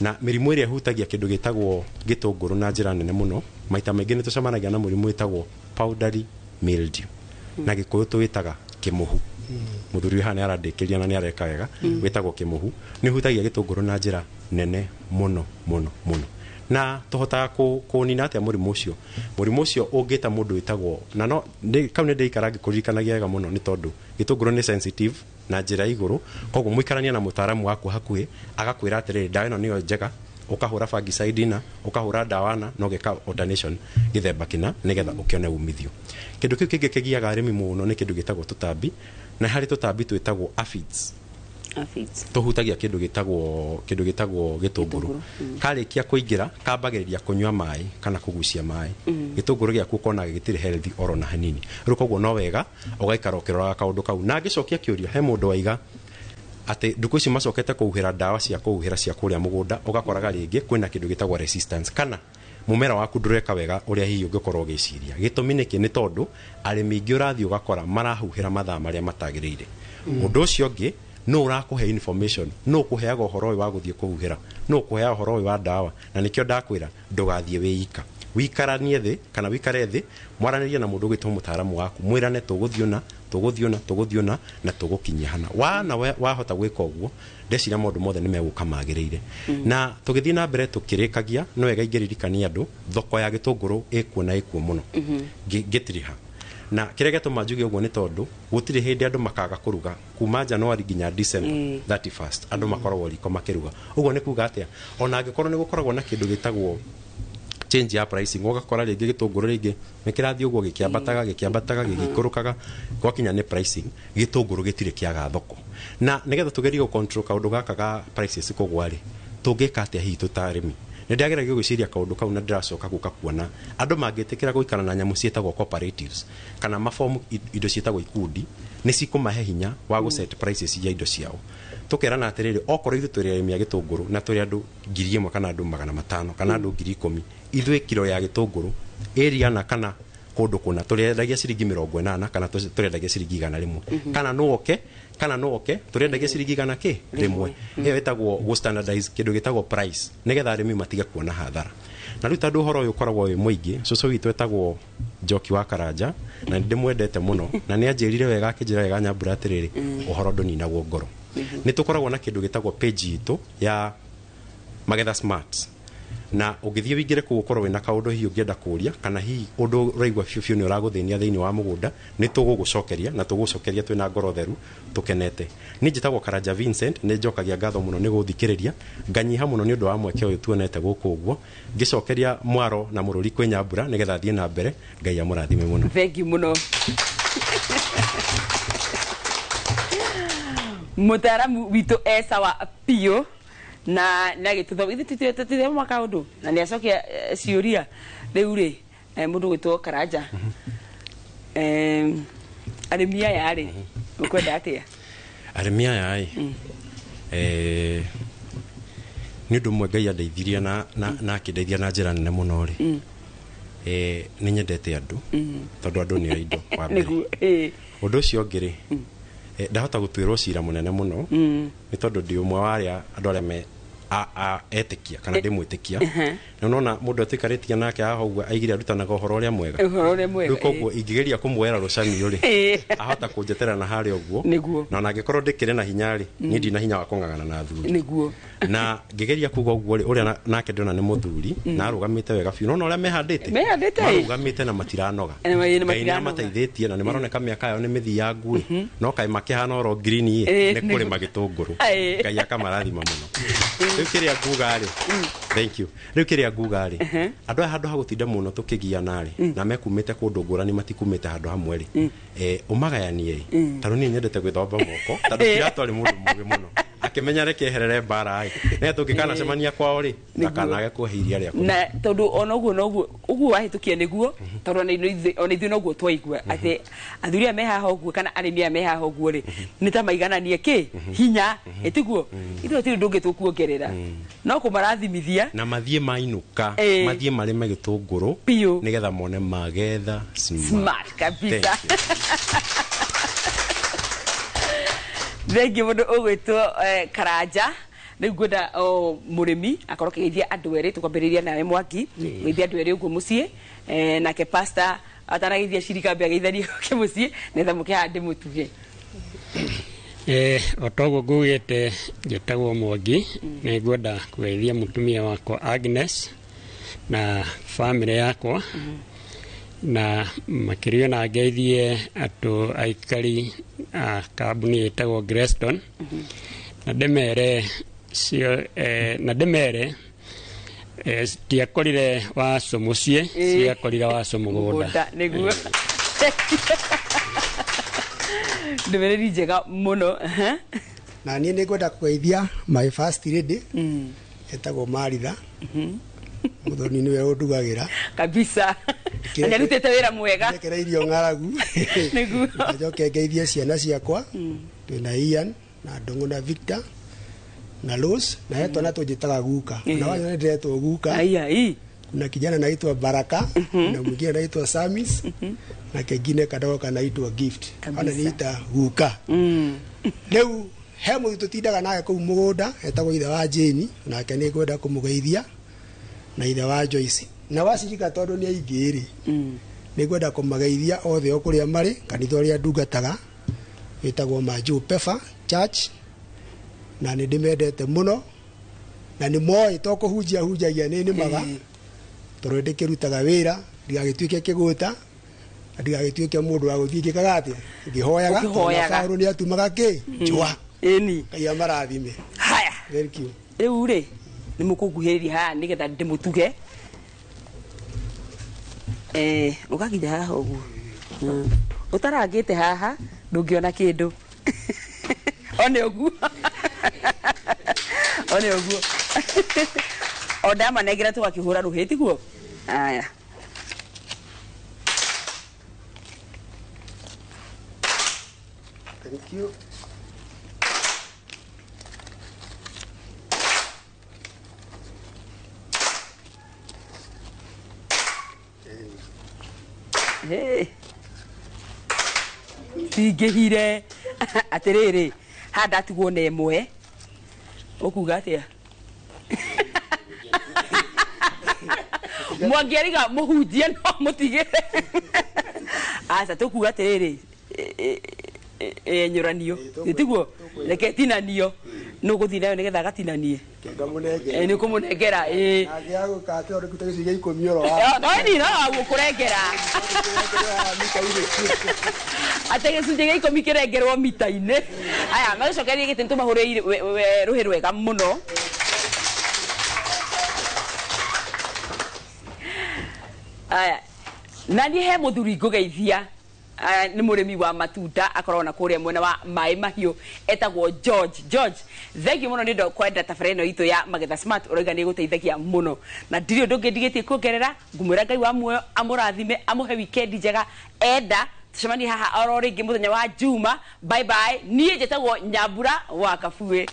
na mĩrimũ ĩrĩa ĩhutagia kĩndũ gĩtagwo gĩtũngũrũ na njĩra nene mũno, maita maingĩ nĩ tũcemanagia na mũrimũ wĩtagwo powdery mildew, na Gĩkũyũ tũwĩtaga kĩmũhu. Mũthuri ũyũ haha nĩ arandĩkĩria na nĩ areka wega. Wĩtagwo kĩmũhu, nĩ ũhutagia gĩtũngũrũ na njĩra nene mũno mũno mũno. Na tũhotaga kũnina atĩa mũrimũ ũcio? Mũrimũ ũcio ũngĩta mũndũ wĩtagwo na no kau nĩ ndĩikara ngĩkũririkanagia wega mũno, nĩ tondũ gĩtũngũrũ nĩ sensitive na njĩra ya igũrũ. Koguo mũikarania na mũtaaramu waku hakuhĩ, agakwĩra atĩrĩrĩ, ndawa ĩno nĩyo njega, ũkahũra fungicide na ũkahũra ndawa na ũgeka alternation gĩthemba kĩna, nĩgetha ũkĩone umithio. Kĩndũ kĩu kĩngĩ kĩgiaga arĩmi mũno nĩ kĩndũ gĩtagwo tũtambi, na harĩ tũtambi twĩtagwo aphids. Aphids. Tũhutagia kĩndũ gĩtagwo gĩtũngũrũ. Karĩkia kũingĩra kambagĩrĩria kũnyua maĩ kana kũgucia maĩ. Gĩtũngũrũ gĩaku ũkona gĩtirĩ healthy oro na hanini. Rĩu koguo no wega ũgaikara ũkĩroraga kaũndũ kau. Na ngĩcokia kĩũria, he mũndũ waiga atĩ ndukũ ici macokete kũhuhĩra ndawa cia kũhuhĩra cia kũrĩa mũgũnda, ũgakoraga rĩngĩ kwĩna kĩndũ gĩtagwo resistance kana mũmera waku ndũreka wega ũrĩa hihi ũngĩkorwo ũgĩciria. Gĩtũmi nĩkĩ? Nĩ tondũ arĩmi aingĩ ũrathiĩ ũgakora marahuhĩra mathaa marĩa matagĩrĩire. Ũndũ ũcio ũngĩ, nũ ũrakũhe information? Nũ ũkũheaga ũhoro ũyũ wa gũthiĩ kũhuhĩra? Nũ ũkũheaga ũhoro ũyũ wa ndawa? Na nĩkĩo ndakwĩra ndũgathiĩ wĩika, wikaranie thĩ kana wikare thĩ, mwaranĩrie na mũndũ ũgwĩtwo mũtaaramu waku, mwĩrane tũgũthiĩ ũna, tũgũthiĩ ũna, tũgũthiĩ ũna na tũgũkinyia hana wana. Wahota gwĩka ũguo, ndeciria maũndũ mothe nĩ megũka magĩrĩire. Na tũgĩthiĩ na mbere tũkĩrĩkagia, no wega ingĩririkania andũ thoko ya gĩtũngũrũ ĩkuo na ĩkuo mũno. Ngĩtiriha na kĩrĩa gĩatũma njuge ũguo nĩ tondũ gũtirĩ hĩndĩ andũ makaga kũruga kuma January nginya December 31st, andũ makoragwo riko makĩruga. Ũguo nĩ kuga atĩa? Ona angĩkorwo nĩ gũkoragwo na kĩndũ gĩtagwo change ya pricing, ũgakora rĩngĩ gĩtũngũrũ rĩngĩ nĩ kĩrathiĩ ũguo gĩkĩambataga, gĩkĩambataga, gĩgĩikũrũkaga, gwakinya nĩ pricing, gĩtũngũrũ gĩtirĩ kĩaga thoko. Na nĩgetha tũgerie gũ control kaũndũ gaka ga prices kũgwa rĩ, tũngĩka atĩa hihi tũta arĩmi? Nĩ ndageragia gwĩciria kaũndũ kau na ndĩracoka gũka kuona andũ mangĩtĩkĩra gũikara na nyamũ ciĩtagwo cooperatives kana mabomu, indo ciĩtagwo ikundi, nĩ cikũmahe hinya wa gũ set prices ya indo ciao. Tũkerana atĩrĩrĩ, okorwo ithuĩ tũrĩ arĩmi a gĩtũngũrũ na tũrĩ andũ 1,000 kana andũ 500 kana andũ 10,000, ithuĩ kiro ya gĩtũngũrũ area na kana kũndũ kũna tũrĩendagia ciringi 80 kana tũrĩendagia ciringi 100. Kana no oke tũrĩendagia ciringi igana kĩ rĩmwe. Ĩyo ĩtagwo gũ standardize kĩndũ gĩtagwo price, nĩgetha arĩmi matige kuona hathara. Na rĩu tondũ ũhoro ũyũ ũkoragwo wĩ mũingĩ, cũcũ witũ etagwo Njoki wa Karanja na nĩ ndĩmwendete mũno, na nĩ anjĩrire wega, akĩnjĩra wega Nyambura atĩrĩrĩ, ũhoro ndũninagwo ngoro. Nĩ tũkoragwo na kĩndũ gĩtagwo page itũ ya Magetha Smart, na ũngĩthiĩ wĩingĩre kũu ũkorwo wĩna kaũndũ hihi ũngĩenda kũũria kana hihi ũndũ ũraigua biũ biũ nĩ ũragũthĩnia thĩinĩ wa mũgũnda, nĩ tũgũgũcokeria na tũgũcokeria twĩna ngoro theru tũkenete. Niĩ njĩtagwo Karanja Vincent, nĩ njokagia ngatho mũno nĩ gũthikĩrĩria, nganyiha mũno nĩ ũndũ wa mweke ũyũ tuonete gũkũ ũguo, ngĩcokeria mwaro na mũrũri kwĩ Nyambura nĩgetha thiĩ na mbere. Ngai amũrathime mũno. Thank you mũno, mũtaaramu witũ e sawa biũ na nagĩtũthoma ithuĩ tũtithoma kaũndũ na nĩ acokia ciũria. Rĩu rĩ, mũndũ gwĩtwo Karanja, arĩmi aya rĩ, ũkwenda atĩa? Arĩmi aya ĩ, nĩ ũndũ ũmwe Ngai andeithirie na akĩndeithia na njĩra nene mũno rĩ, nĩ nyendete andũ tondũ andũ nĩo indo wa mbere. Nĩguo ĩ. Ũndũ ũcio ũngĩ rĩ, ndahota gũtuĩrwo cira mũnene mũno nĩ tondũ ndĩ ũmwe wa arĩa andũ arĩa me a etĩkia kana ndĩ mwĩtĩkia. Na nona mũndũ atuĩkarĩtie nake haha ũguo aigire arutanaga ũhoro ũrĩa mwega. Ũhoro ũrĩa mwega. Rĩu koguo ingĩgeria kũmuoera rũcanio rĩ, ahota kũnjetera na harĩa ũguo. Nĩguo. Na ona angĩkorwo ndĩkĩrĩ na hinya rĩ, niĩ ndina hinya wa kũng'ang'ana na athuri. Na ngĩgeria kuga ũguo rĩ, ũrĩa nake ndĩrona nĩ mũthuri na arũgamĩte wega biũ. Nona ũrĩa mehandĩte, Mehandĩte, ĩ. marũgamĩte na matiranoga. Na Ngai nĩ matiranoga. amateithĩtie na nĩ maroneka mĩaka yao nĩ mĩthiangu ĩ, no kaĩ makĩhana oro green ĩ, nĩ kũrĩma gĩtũngũrũ. Ngai akamarathima mũno. Rĩu kĩrĩa nguga rĩ, thank you, rĩu kĩrĩa nguga rĩ, andũ aya handũ ha gũtinda mũno tũkĩgiana rĩ, na mekumĩte kũndũ ngũrani, matikumĩte handũ hamwe rĩ, ũmagayanie ĩ, tondũ niĩ nyendete gwĩthamba moko, tondũ Pilato arĩ mũndũ mũũgĩ mũno, akĩmenya reke eherere mbara ĩ, nĩgetha tũngĩkanacemania kwao rĩ, ndakanage kũhe iria rĩa kũnyua. Na tondũ ona ũguo noguo ũguo wahĩtũkia nĩguo, tondũ ona ithuĩ noguo twaigua atĩ athuri aya me haha ũguo kana arĩmi aya me haha ũguo rĩ, nĩ ta maigananie kĩ hinya, ĩtiguo ithuĩ hatirĩ ũndũ ũngĩ tũkuongerera no kũmarathimithia. Na mathiĩ mainũka, mathiĩ marĩme gĩtũngũrũ biũ nĩgetha mone magetha smart. Smart kabisa. Thank you. Thengi mũndũ ũgwĩtwo Karanja. Rĩu ngwenda o mũrĩmi akorwo akĩgeithia andũ erĩ, tũkwambĩrĩria nawe Mwangi, geithia andũ erĩ ũguo mũciĩ, nake pastor atanageithia cirika ambe ageithanie gwake mũciĩ nĩgetha mũke haha ndĩmũtuge. O toguo ngugĩte, njĩtagwo Mwangi. Nĩ ngwenda kũgeithia mũtumia wakwa Agnes na bamĩrĩ yakwa, na makĩria na ngeithie andũ aikari a kambuni ĩtagwo Greston, na ndĩmere cio, na ndĩmere tiakorire waco mũciĩ, ciakorire waco mũgũnda. Mũgũnda nĩguo. Ndũmĩrĩri njega mũno. Na niĩ nĩ ngwenda kũgeithia my first lady etagwo Maritha Mũthoni, nĩwe ũndugagĩra. Kabisa, na nĩarutĩte wĩra mwega. Ndekereirio ng'aragu. Nĩguo. Njoke ngeithie ciana ciakwa, twĩna Ian na Ndũng'ũ na Victor na Rose, na he twana tũnjĩtaga guka na wanyona nĩndĩretwo guka. Aya, ii. Kuna kijana anaitwa Baraka na mwingine anaitwa Samis na kengine kadogo kanaitwa Gift. Ananiita guka. Rĩu he mũthuri tũtindaga nake kũu mũgũnda etagwo ithe wa Jane, nake nĩ ngwenda kũmũgeithia, na ithe wa Joyce na wacirika, tondũ nĩ aingĩ rĩ, nĩ ngwenda kũmageithia othe o kũrĩa marĩ. Kanitha ũrĩa ndungataga wĩtagwo Majuu Pefa Church, na nĩ ndĩmendete mũno na nĩ moĩ to kũhunjia hunjagia, nĩ nĩmaga tondũ ndĩkĩrutaga wĩra ndigagĩtuĩke kĩgũta na ndigagĩtuĩke mũndũ wa gũthiĩ ngĩkaga atĩa, ngĩhoyaga, tondũ Ũkĩhoyaga. Paũlũ nĩ atumaga kĩ njũa. Ĩni. Ngai amarathime. Haya. Thank you. Rĩu rĩ, nĩ mũkũnguhĩrĩria haha nĩgetha ndĩmũtuge. Ũgakinya haha ũguo. Ũtarangĩte haha ndũngĩona kĩndũ. One ũguo, one ũguo, o ndamanengera tũgakĩhũra rũhĩ, tiguo? Aya. Thank you. Hey. Cingĩhire atĩrĩrĩ, haha ndatigwo na ĩmwe, ũkuga atĩa? Mwangi ariga mũhunjie no mũtigĩre. Aca, tũkuga atĩrĩrĩ, enyũranio, tiguo? Reke tinanio, nũ gũthiĩ nayo nĩgetha agatinanie. Nĩ ũkũmũnengera, ĩĩ. Angĩaga tondũ kĩta gĩcunjĩ gĩa ikũmi oro wa No ni no gũkũrengera atĩ gĩcunjĩ gĩa 10 kĩrengerwo mita-inĩ. Aya, magĩcokerie gĩtĩ, nĩtũmahũrĩire rũhĩ rwega mũno. Aya, na niĩ he mũthuri ngũgeithia. Aya, nĩ mũrĩmi wa matunda, akoragwo na kũrĩa mwena wa Maĩ Mahiũ, etagwo George. George, thengiũ mũno nĩ ũndũ wa kwenda tabarĩra ĩno itũ ya Magetha Smart, ũrauga nĩ ĩgũteithagia mũno, na ndirĩ ũndũ ũngĩ ndigĩtie kuongerera. Ngũmwĩra Ngai wa muoyo amũrathime, amũhe wikendi njega. Enda tũcemanie haha oro rĩngĩ mũthenya wa Juma. Bye bye. Niĩ njĩtagwo Nyambura wa Kabuĩ.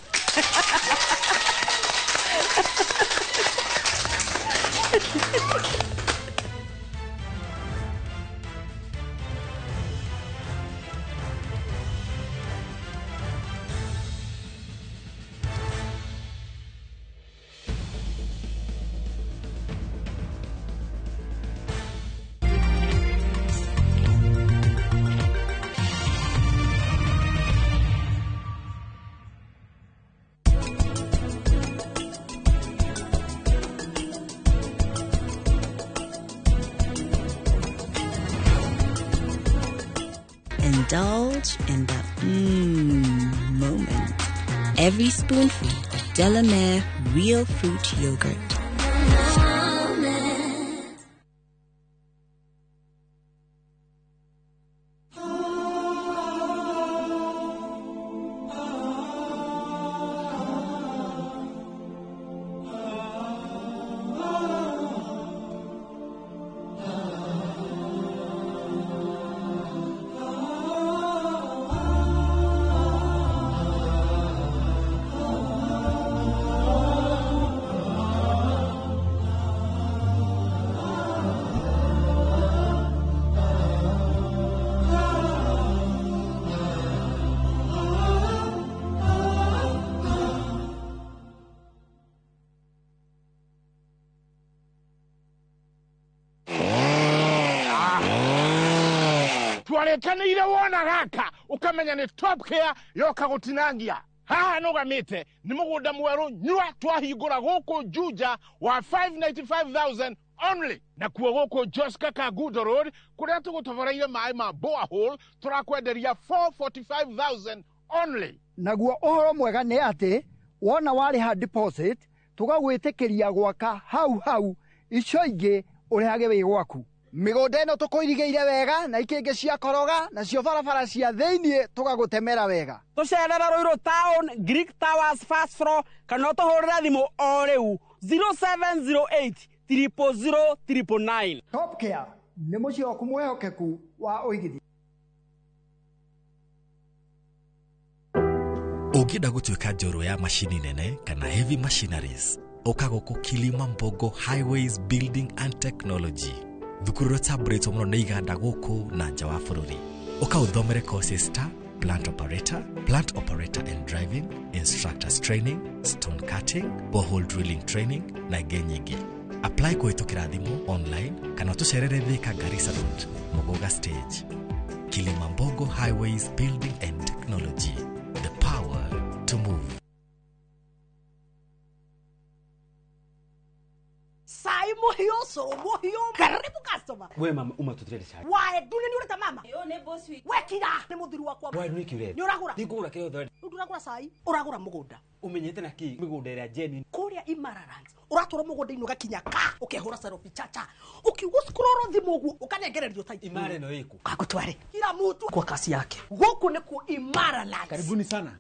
Indulge in the moment. Every spoonful of Delamere Real Fruit Yogurt. Twarĩkanĩire wona gaka ũkamenya nĩ Top Care yoka gũtinangia. Haha nũgamĩte nĩ mũgũnda mwerũ nyua twahingũra gũkũ Juja wa 595,000 only. Nakuo gũkũ Joska Kangundo Road kũrĩa tũgũtoboreire maĩ ma borehole tũrakwenderia 445,000 only. Naguo ũhoro mwega nĩ atĩ wona warĩha deposit tũgagwĩtĩkĩria gwaka hau hau, icio ingĩ ũrĩhage wĩ gwaku. Mĩgũnda ĩno tũkũirigĩire wega na ikĩngĩ cia koroga, nacio barabara cia thĩiniĩ tũgagũtemera wega. Tũcerere Ruiru Town, Greek Towers first floor, kana ũtũhũrĩre thimũ o rĩu 0708 000 999. Top Care nĩ mũciĩ waku mwĩhokeku wa ũigithia. Ũngĩenda gũtuĩka njorua ya macini nene kana heavy machineries, ũka gũkũ Kilima Mbogo Highways Building and Technology, thukuru ũrĩa ũtambũrĩtwo mũno nĩ iganda gũkũ na nja wa bũrũri. Ũka ũthomere courses ta plant operator, plant operator and driving, instructors training, stone cutting, borehole drilling training na ingĩ nyingĩ. Apply kũhĩtũkĩra thimũ, online kana ũtũcerere Thika Garissa Road, Muguga Stage. Kilima Mbogo Highways Building and Technology, the power to move. Cai muhiũ, cũrũ muhiũ, karibu customer. We mama uma tutirete cai. Wae ndune nĩ ũreta mama. Yo nĩ boss witũ. We kira nĩ mũthuri wakwa. Wae nĩ kĩũreta. Nĩ ũragũra. Ndikũgũra kĩrĩa ũthoria. Rĩu ndũragũra cai, ũragũra mũgũnda. Ũmenyete na kĩ mĩgũnda ĩrĩa genuine. Kũrĩa Imaralands ũratwarwo mũgũnda-inĩ ũgakinya ka ũkehũra selfie chacha. Ũkiuga scroll thimũ ũguo ũkanengererio title. Imara ĩno ĩkũ? Ngagũtware. Kila mtu kwa kasi yake. Gũkũ nĩkuo Imaralands. Karibuni sana.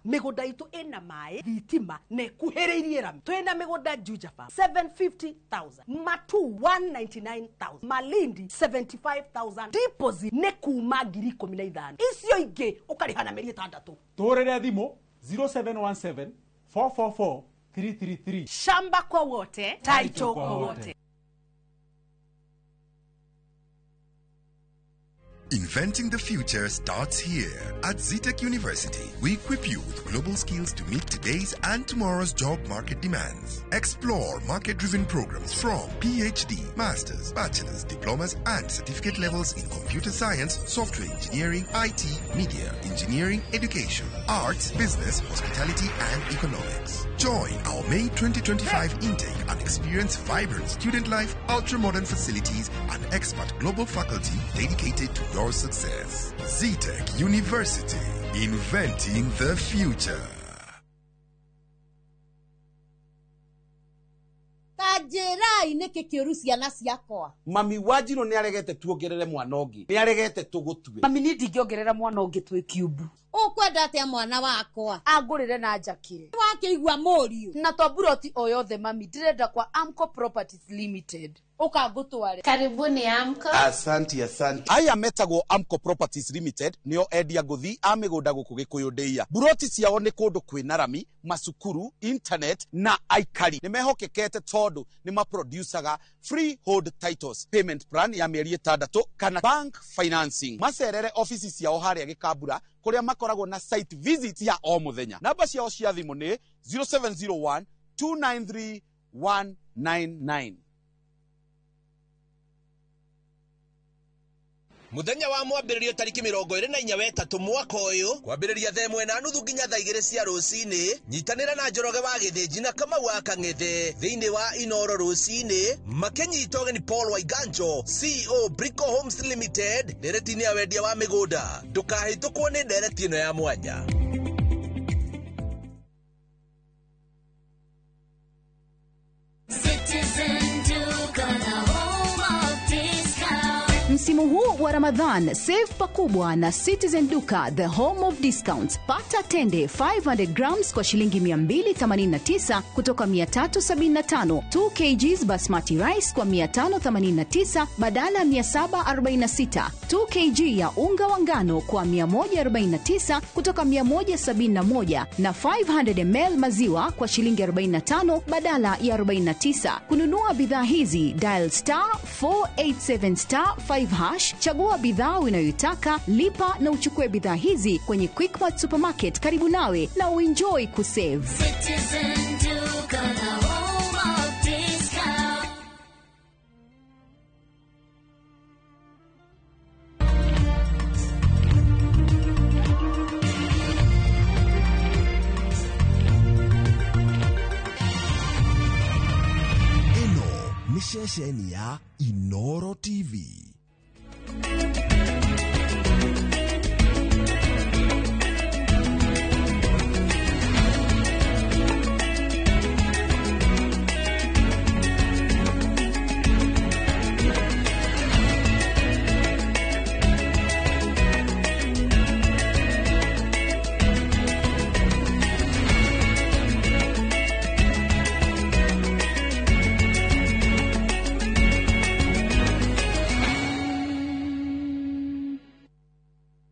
Mĩgũnda itũ ĩna maĩ, thitima na ĩkuhĩrĩirie rami. Twĩna mĩgũnda Juja Farm 750,000, Matu 199,000, Malindi 75,000. Deposit nĩ kuma 15,000. Icio ingĩ ũkarĩha na mĩeri 6. Tũhũrĩre thimũ 0717 444 333. Shamba kwa wote, title kwa wote. Inventing the future starts here. At Zetech University, we equip you with global skills to meet today's and tomorrow's job market demands. Explore market-driven programs from PhD, Masters, Bachelor's, Diplomas, and certificate levels in computer science, software engineering, IT, media, engineering, education, arts, business, hospitality, and economics. Join our May 2025 intake and experience vibrant student life, ultra-modern facilities, and expert global faculty dedicated to your success. Zetech University, inventing the future. Ta njĩrai nĩkĩ kĩũru ciana ciakwa. Mami wa Njirũ nĩ aregete tuongerere mwana ũngĩ, nĩ aregete tũgũtue. Mami niĩ ndingĩongerera mwana ũngĩ twĩ kiumbu. Ũkwenda atĩa mwana wakwa? Angũrĩre na njakĩre. Wakĩigua mũriũ. Na to mburoti o yothe mami, ndĩrenda kwa Amco Properties Limited. Ũka ngũtware. Karibuni Amco. Asanti, asanti. Aya metagwo Amco Properties Limited nĩo endia ngũthi a mĩgũnda gũkũ Gĩkũyũ ndĩia. Mburoti ciao nĩ kũndũ kwĩna rami, macukuru, internet na aikari. Nĩ mehokekete tondũ nĩ maproducaga freehold titles, payment plan ya mĩeri 6 kana bank financing. Macerere ofici ciao harĩa Gĩkambura kũrĩa makoragwo na site visit ya o mũthenya. Namba ciao cia thimũ nĩ 0701 293 199. Muthenya wa mwambĩrĩrio tariki 24 wetatũ mwaka ũyũ kwambĩrĩria thaa 1:30 nginya thaa 2 cia rũcinĩ. Nyitanĩra na Njoroge wa Gĩthĩnji na Kamau wa Kang'ethe thĩinĩ wa Inoro rũcinĩ makĩnyita ũgeni Paul Waiganjo, CEO Brico Homes Limited, ndereti-inĩ ya wendia wa mĩgũnda. Ndũkahĩtũkwo nĩ ndereti ĩno ya mwanya. Citizen Duka, the home of discount. Msimu huu wa Ramadhan, save pakubwa na Citizen Duka, the home of discounts. Pata tende 500 grams kwa shilingi 289 kutoka 375, 2 kgs basmati rice kwa 589 badala ya 746, 2 kg ya unga wa ngano kwa 149 kutoka 171 na 500 ml maziwa kwa shilingi 45 badala ya 49. Kununua bidhaa hizi, dial star 487 star 5 hash, chagua bidhaa unayoitaka, lipa na uchukue bidhaa hizi kwenye Quickmart Supermarket karibu nawe na uenjoy kusave. Citizen Duka, the home of discount. Ĩno nĩ ceceni ya Inoro TV.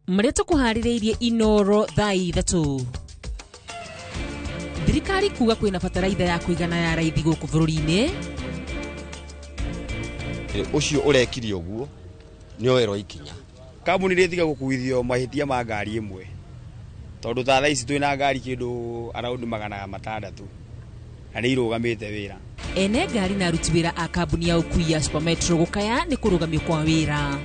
Marĩa tũkũharĩrĩirie Inoro thaa 3. Thirikari kuga kwĩna bataraitha ya kũigana ya raithi gũkũ bũrũri-inĩ. Ũcio ũrekire ũguo nĩoerwo ikinya. Kambuni rĩtiga gũkuithio mahĩtia ma ngari ĩmwe tondũ ta thaa ici twĩna ngari kĩndũ around 600 na nĩ irũgamĩte wĩra. Ene ngari na aruti wĩra a kambuni ya ũkui ya Supermetro gũkaya nĩ kũrũgamio kwa wĩra.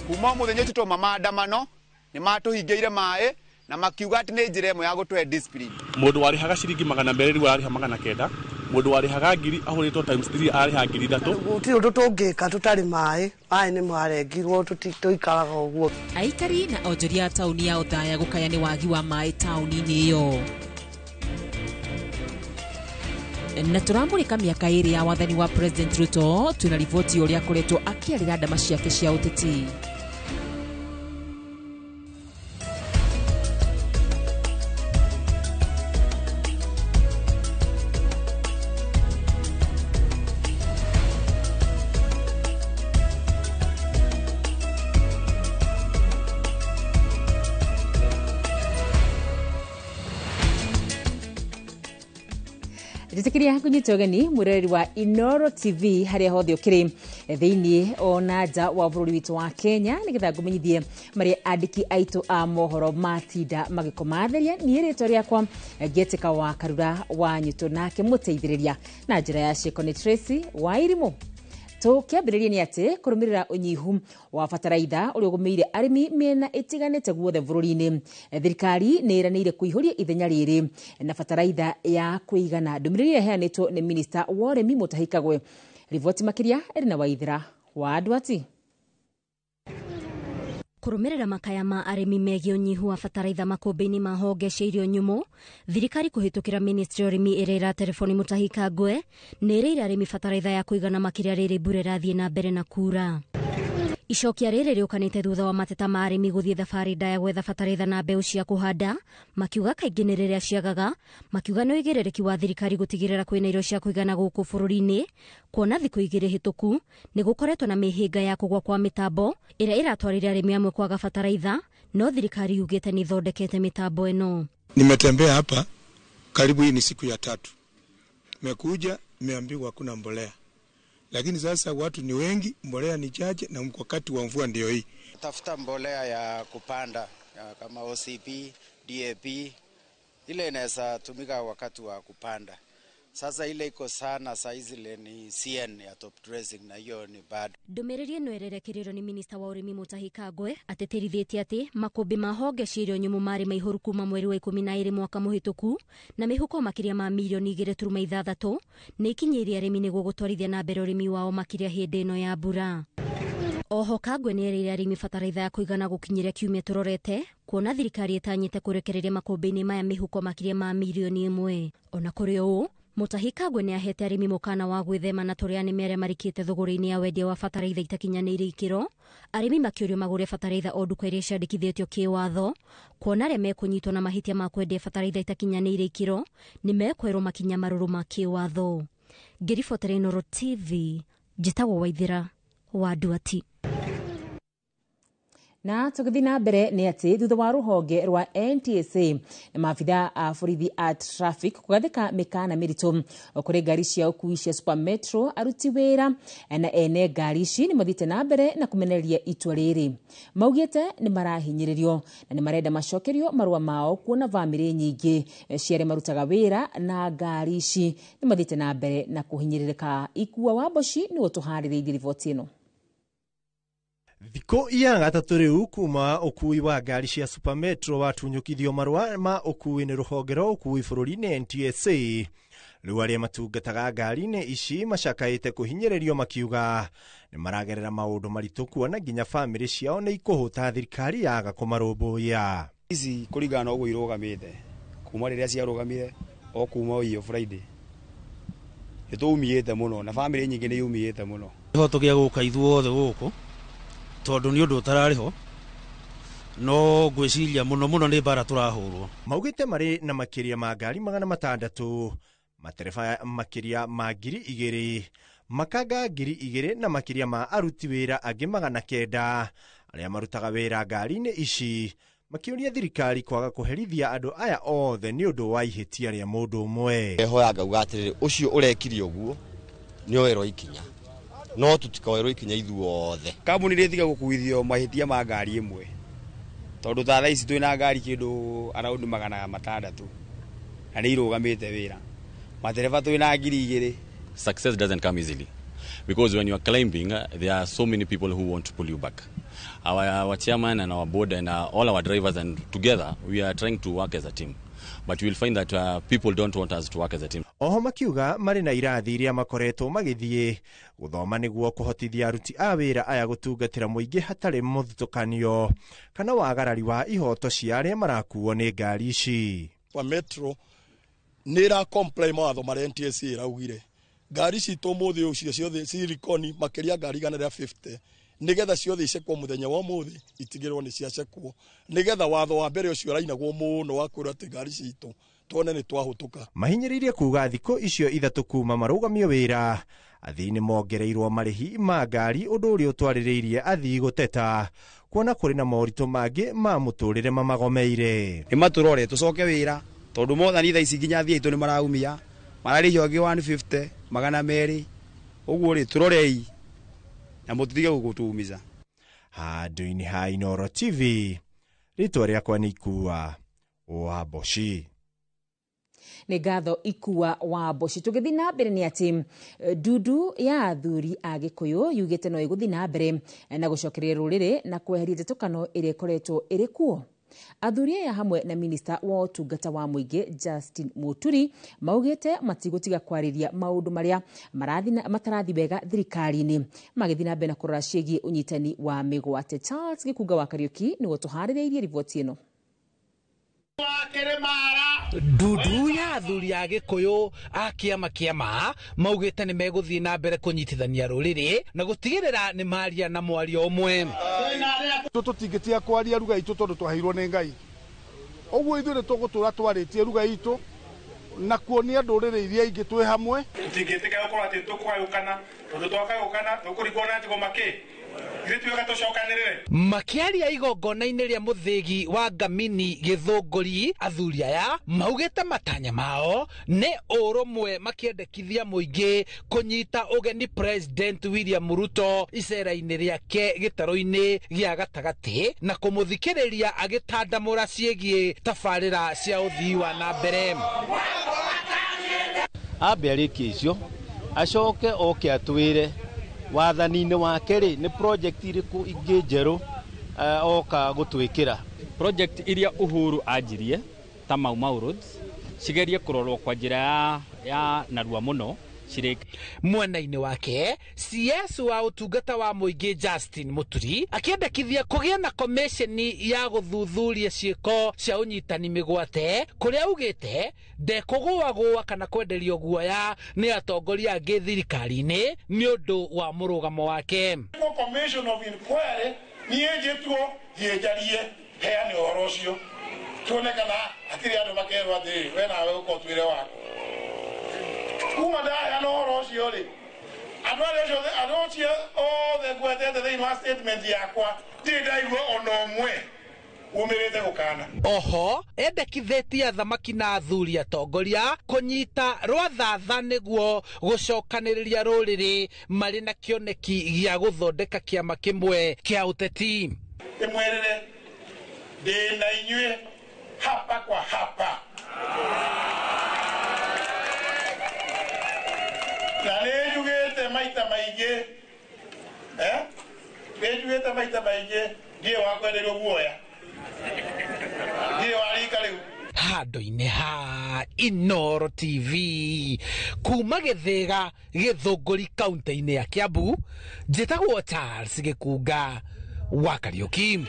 Kuma muthenya ũcio twauma maandamano nĩ matũhingĩire maĩ na makiuga atĩ nĩ njĩra ĩmwe ya gũtũhe discipline. Mũndũ warĩhaga ciringi 200 rĩu ararĩha 900, mũndũ warĩhaga 1000 ahũrĩtwo times 3 ararĩha 3000. Gũtirĩ ũndũ tũngĩka tũtarĩ maĩ, maĩ nĩ marengirwo tũikaraga ũguo. Aikari na onjoria a taũni ya Othaya gũkaya nĩ wagi wa maĩ taũni-inĩ ĩyo. Na tũramũrĩka mĩaka 2 ya wathani wa President Ruto, twĩna riboti ũrĩa akoretwo akĩarĩra ndama ciake cia ũteti. Njĩtĩkĩria kũnyita ũgeni mwĩroreri wa Inoro TV harĩa hothe ũkĩrĩ thĩinĩ ona nja wa bũrũri witũ wa Kenya, nĩgetha ngũmenyithie marĩa andĩki aitũ a mohoro matinda magĩkũmatheria. Niĩ rĩtwa rĩakwa ngĩtĩka wa Karura wa Nyuto, nake mũteithĩrĩria na njĩra ya ciĩko nĩ Tracy wa Irimũ. Tũkĩambĩrĩria nĩ atĩ kũrũmĩrĩra ũnyihu wa bataraitha ũrĩa ũgũmĩire arĩmi mĩena ĩtiganĩte guothe bũrũri-inĩ, thirikari nĩ ĩranĩire kũihũria ithenya rĩrĩ na bataraitha ya kũigana. Ndũmĩrĩri ĩheanĩtwo nĩ minista wa ũrĩmi Mutahi Kagwe. Riboti makĩria ĩrĩ na Waithera wa Andwati. Kũrũmĩrĩra makaya ma arĩmi megiĩ ũnyihu wa bataraitha makũmbĩ-inĩ ma honge cia irio nyũmũ, thirikari kũhĩtũkĩra ministry ya ũrĩmi ĩrĩa ĩra terefoni Mutahi Kagwe nĩ ĩrĩire arĩmi bataraitha ya kũigana makĩria rĩrĩ mbura ĩrathiĩ na mbere na kura. Icokia rĩrĩ rĩũkanĩte thutha wa mateta ma arĩmi gũthiĩ thabarĩ ndaya gwetha bataraitha na mbeũ cia kũhanda, makiuga kaingĩ nĩ rĩrĩa ciagaga, makiuga nĩ ũigĩrĩrĩki wa thirikari gũtigĩrĩra kwĩna irio cia kũigana gũkũ bũrũri-inĩ, kuona thikũ 2 hĩtũku nĩ gũkoretwo na mĩhĩnga ya kũgwa kwa mĩtambo ĩrĩa ĩratwarire arĩmi amwe kwaga bataraitha, no thirikari yugĩte nĩ ĩthondekete mĩtambo ĩno. Nimetembea hapa karibu, hii ni siku ya 3. Nimekuja nimeambiwa hakuna mbolea. Lakini sasa watu ni wengi, mbolea ni chache na wakati wa mvua ndio hii. Tafuta mbolea ya kupanda kama OCP, DAP, ile inaweza tumika wakati wa kupanda. Sasa ile iko sana saa hizi ile ni CN ya top dressing, na hiyo ni bado. Ndũmĩrĩri ĩno ĩrerekereirio nĩ minista wa ũrĩmi Mutahi Kagwe atĩtĩrithĩtie atĩ makũmbĩ ma honge cia irio nyũmũ marĩ maihũru kuma mweri wa 12 mwaka mũhĩtũku, na mĩhuko makĩria ma mirioni 2.6 nĩ ikinyĩirie arĩmi nĩguo gũtwarithia na mbere ũrĩmi wao makĩria hĩndĩ ĩno ya mbura. Oho Kagwe nĩ erĩire arĩmi bataraitha ya kũigana gũkinyĩria kiumia tũrorete, kuona thirikari ĩtanyĩte kũrekereria makũmbĩ-inĩ maya mĩhuko makĩria ma mirioni 1. Ona kũrĩ ũũ, Mutahi Kagwe nĩ ahete arĩmi mũkana wa gwĩthema na tũrĩa nĩme arĩa marikĩte thũgũrĩ-inĩ ya wendia wa bataraitha itakinyanĩirie ikĩro, arĩmi makĩũrio magũre bataraitha o nduka iria ciandĩkithĩtio kĩwatho, kuona arĩa mekũnyitwo na mahĩtia ma kwendia bataraitha itakinyanĩirie ikĩro nĩ mekwerwo makinya marũrũ ma kĩwatho. Ngĩribotera Inooro TV, njĩtagwo Waithĩra wa Nduati. Na tũgĩthiĩ na mbere nĩ atĩ thutha wa rũhonge rwa NTSA na maabitha a borithi a traffic kũgathĩka mĩkana mĩritũ kũrĩ ngari cia ũkuui cia Super Metro, aruti wĩra na ene ngari ici nĩ mathiĩte na mbere na kũmenereria itua rĩrĩ. Maugĩte nĩ marahinyĩrĩrio na nĩ marenda macokerio marũa mao, kuona bamĩrĩ nyingĩ cia arĩa marutaga wĩra na ngari ici nĩ mathiĩte na mbere na kũhinyĩrĩrĩka. Ikua wa Mboci nĩwe ũtũharĩrĩirie riboti ĩno. Thikũ ya gatatũ rĩu kuma ũkuui wa ngari cia Super Metro watunyũkithio marũa ma ũkuui nĩ rũhonge rwa ũkuui bũrũri-inĩ NTSA. Rĩu arĩa matungataga ngari-inĩ ici macakaĩte kũhinyĩrĩrio makiuga nĩ maragerera maũndũ maritũ, kuona nginya bamĩrĩ ciao nĩ ikũhũta thirikari yaga kũmarũmbũiya. Ici kũringana na ũguo irũgamĩte kuma rĩrĩa ciarũgamire o kuma iyo Friday nĩ tũumĩte mũno, na bamĩrĩ nyingĩ nĩ yumĩte mũno. Kĩhoto gĩa gũka ithuothe gũkũ tondũ nĩ ũndũ ũtararĩ ho, no ngwĩciria mũno mũno nĩ mbara tũrahũrwo. Maugĩte marĩ na makĩria ma ngari 600, matereba makĩria ma 2,000, makanga 2,000 na makĩria ma aruti wĩra angĩ 900 arĩa marutaga wĩra ngari-inĩ ici, makĩũria thirikari kwaga kũherithia andũ aya othe nĩ ũndũ wa ihĩtia rĩa mũndũ ũmwe. Hoya ngauga atĩrĩrĩ, ũcio ũrekire ũguo nĩ oerwo ikinya, no tutikoerwo ikinya ithuothe. Kambuni rĩtiga gũkuithio mahĩtia ma ngari ĩmwe, tondũ ta thaa ici twĩna ngari kĩndũ around 600 na nĩ irũgamĩte wĩra. Matereba twĩna 2,000. Success doesn't come easily, because when you are climbing, there are so many people who want to pull you back. Our chairman and our board and all our drivers, and together we are trying to work as a team. But you will find that people don't want us to work as a team. Oho makiuga marĩ na irathi iria makoretwo magĩthiĩ gũthoma nĩguo kũhotithia aruti a wĩra aya gũtungatĩra mũingĩ hatarĩ mũthutũkanio kana wagarari wa ihoto cia arĩa marakuo nĩ ngari ici. Kwa Metro nĩ ĩra comply mawatho marĩa NTSA ĩraugire. Ngari citũ ũmũthĩ ũcio ciothe cirikoni makĩria ngari 150 nĩgetha ciothe icekwo mũthenya wa ũmũthĩ itigĩrwo nĩ ciacekwo, nĩgetha watho wa mbere ũcio ũrainagwo mũno wa kwĩrwo atĩ ngari citũ tuone nĩ twahũtũka. Mahinyĩrĩirie kuga thikũ icio ithatũ kuma marũgamio wĩra, athii nĩ mongereirwo marĩhi ma ngari, ũndũ ũrĩa ũtwarĩrĩirie athii gũteta kuona kũrĩ na moritũ mangĩ ma mũtũrĩre mamagomeire. Nĩ matũrore tũcoke wĩra, tondũ mothani thaa ici nginya athii aitũ nĩ maraumia, mararĩhio angĩ 150 200, ũguo rĩ tũrorei na mũtitige gũgũtũumiza. Handũ-inĩ ha Inooro TV, rĩtwa rĩakwa nĩ Ikua wa Mboci. Nĩ ngatho Ikua wa Mboci. Tũgĩthiĩ na mbere nĩ atĩ ndundu ya athuri a Gĩkũyũ yugĩte no ĩgũthiĩ na mbere na gũcokereria rũrĩrĩ na kweheria njetũkano ĩrĩa ĩkoretwo ĩrĩ kuo. Athuri aya hamwe na minista wa ũtungata wa mũingĩ Justin Muturi maugĩte matigũtiga kwarĩria maũndũ marĩa matarathi wega thirikari-inĩ, magĩthiĩ na mbere na kũrora ciĩgiĩ ũnyitani wa mĩgwate. Charles Gĩkunga wa Kariũki nĩwe ũtũharĩrĩirie riboti ĩno. Ndundu ya athuri a Gĩkũyũ a kĩama kĩa ma maugĩte nĩ megũthiĩ na mbere kũnyitithania rũrĩrĩ na gũtigĩrĩra nĩ maria na mwario ũmwe. Tũtingĩtiga kwaria ruga itũ tondũ twaheirwo nĩ Ngai, ũguo ithuĩ nĩ tũgũtũra twarĩtie ruga itũ na kuonia ndũrĩrĩ iria ingĩ twĩ hamwe. Tũtingĩtĩkĩra gũkorwo atĩ tũkũgayũkana, tondũ twakagayũkana tũkũringwo na njĩgoma kĩ. Makĩaria igongona-inĩ rĩa mũthĩgi wa Ngamini Gĩthũngũri, athuri aya maugĩte matanya mao nĩ ũrũmwe, makĩendekithia mũingĩ kũnyita ũgeni President William Ruto icera-inĩ rĩake gĩtarũ-inĩ gĩa gatagatĩ na kũmũthikĩrĩria agĩtandamũra ciĩgiĩ tabarĩra cia ũthii wa na mbere. Ambe arĩkie icio, acoke oke atwĩre wathani-inĩ wake rĩ, nĩ project irĩkũ ingĩ njerũ oka gũtwĩkĩra. Project iria Uhuru anjirie ta Mau Mau Roads cigerie kũrorwo kwa njĩra ya narua mũno cirĩke. Mwena-inĩ wake, CS wa ũtungata wa mũingĩ Justin Muturi akĩendekithia kũgĩe na komĩceni ya gũthuthuria ciĩko cia ũnyitani mĩgwate, kũrĩa augĩte ndekũgũagũa kana kwenderio guoya nĩ atongoria angĩ thirikari-inĩ nĩ ũndũ wa mũrũgamo wake. Commission of inquiry niĩ njĩtwo thiĩ njarie heane ũhoro ũcio tuone kana hatirĩ andũ makerwo atĩrĩrĩ, we nawe ũka ũtuĩre waku. Kuma ndaheana ũhoro ũcio rĩ, andũ arĩa acio andũ acio othe ngwetete thĩinĩ wa statement yakwa ndirĩ ndaigua ona ũmwe umĩrĩte gũkana. Oho endekithĩtie athamaki na athuri atongoria kũnyita rwathatha nĩguo gũcokanĩrĩria rũrĩrĩ marĩ na kĩoneki gĩa gũthondeka kĩama kĩmwe kĩa ũteti. Ndĩmwĩrĩre ndĩ na inyuĩ hapa kwa hapa, na nĩ njugĩte maita maingĩ, nĩ njugĩte maita maingĩ ndiĩ wa kwenderio guoya, ndiĩ wa rika rĩu. Handũ-inĩ ha Inooro TV kuma Gĩthĩga, Gĩthũngũri, kaunti-inĩ ya Kiambu, njĩtagwo Charles Gĩkunga wa Kariũki.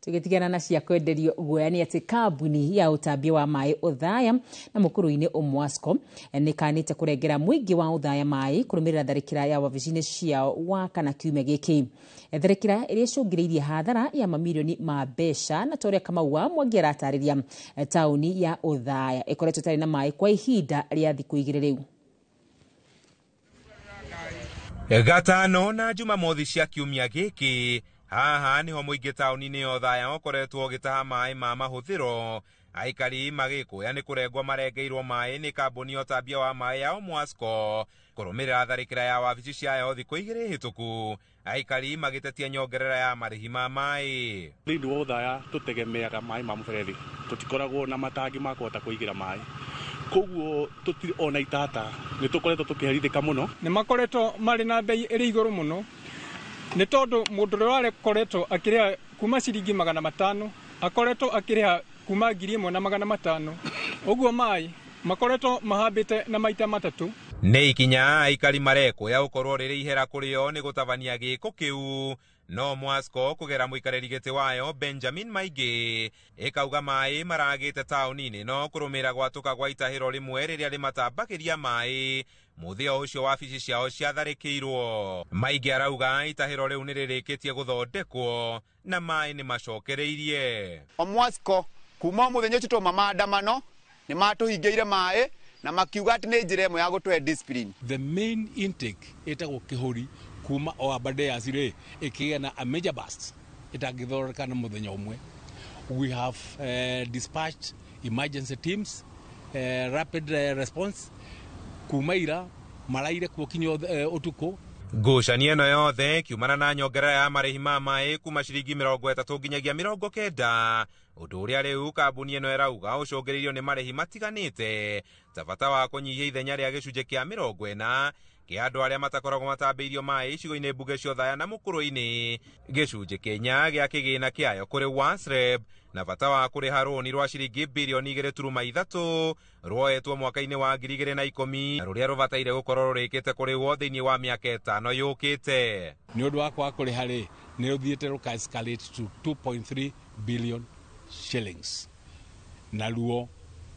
Tũgĩtigana na cia kwenderio guoya nĩ atĩ kambuni ya ũtambia wa maĩ Othaya na mũkũrũ-inĩ Omwasco nĩ kanĩte kũrengera mũingĩ wa Othaya maĩ kũrũmĩrĩra tharĩkĩra ya wabici-inĩ ciao wa kana kiumia gĩkĩ. Tharĩkĩra ĩrĩa ĩcũngĩrĩirie hathara ya mamirioni ma mbeca, na ta ũrĩa Kamau wa Mwangi aratarĩria, taũni ya Othaya ĩkoretwo ĩtarĩ na maĩ kwa ihinda rĩa thikũ 2 rĩu. Gatano na Jumamothi cia kiumia gĩkĩ, haha niho mũingĩ taũni-inĩ ya Othaya ũkoretwo ũgĩtaha maĩ ma mahũthĩro. Aikari magĩkũya nĩ kũrengwo marengeirwo maĩ nĩ kambuni ya ũtambia wa maĩ ya Omwasco kũrũmĩrĩra tharĩkĩra ya wabici ciayo thikũ 2 hĩtũku. Aikari magĩtetia nyongerera ya marĩhi ma maĩ. Thĩinĩ wa Othaya tũtegemeaga maĩ ma mũberethi, tũtikoragwo na matangi ma kũhota kũigĩra maĩ, koguo tũtirĩ ona itata, nĩ tũkoretwo tũkĩherithĩka mũno. Nĩ makoretwo marĩ na bei ĩrĩ igũrũ mũno, nĩ tondũ mũndũ ũrĩa wakoretwo akĩrĩha kuma ciringi 500 akoretwo akĩrĩha kuma 1500, ũguo maĩ makoretwo mahambĩte na maita 3. Nĩ ikinya aikari marekũya gũkorwo rĩrĩ ihera kũrĩo nĩ gũtabania gĩko kĩu, no Mwasco kũgera mũikarĩri gĩtĩ wayo Benjamin Maingĩ ĩkauga maĩ maragĩte taũni-inĩ no kũrũmĩrĩra gwatũka gwa itahĩro rĩmwe rĩrĩa rĩmatambagĩria maĩ mũthia ũcio wabici ciao ciatharĩkĩirwo. Maingĩ arauga itahĩro rĩu nĩ rĩrĩkĩtie gũthondekwo na maĩ nĩ macokereirie. Omwasco kuma mũthenya ũcio twauma maandamano nĩ matũhingĩire maĩ na makiuga atĩ nĩ njĩra ĩmwe ya gũtũhe discipline. The main intake ĩtagwo Kĩhũri kuma o Aberdares rĩ, ĩkĩgĩa na a major burst ĩtangĩthondeka na mũthenya ũmwe. We have dispatched emergency teams, rapid response kuma ira maraire kuo kinya ũtukũ. Ngucanio ĩno yothe kiumana na nyongerera ya marĩhi ma maĩ kuma ciringi 30 nginyagia 90, ũndũ ũrĩa rĩu kambuni ĩno ĩrauga ũcũngĩrĩirio nĩ marĩhi matiganĩte ta bata wa kũnyihia ithenya rĩa gĩcunjĩ kĩa 40 kĩa andũ arĩa matakoragwo matambĩirio maĩ icigo-inĩ mbunge cia Othaya na Mũkũrũ-inĩ, gĩcunjĩ kĩa gĩa kĩgĩna kĩayo kũrĩ WASREB, na bata wa kũrĩha rũni rwa ciringi birioni 2.3 rwoetwo mwaka-inĩ wa 2010 na rũrĩa rũbataire gũkorwo rũrĩkĩte kũrĩhwo thĩinĩ wa mĩaka 5 yũkĩte. Nĩ ũndũ wa kwaga kũrĩha rĩ, nĩ rũthiĩte rũka escalate to 2.3 billion shillings, naruo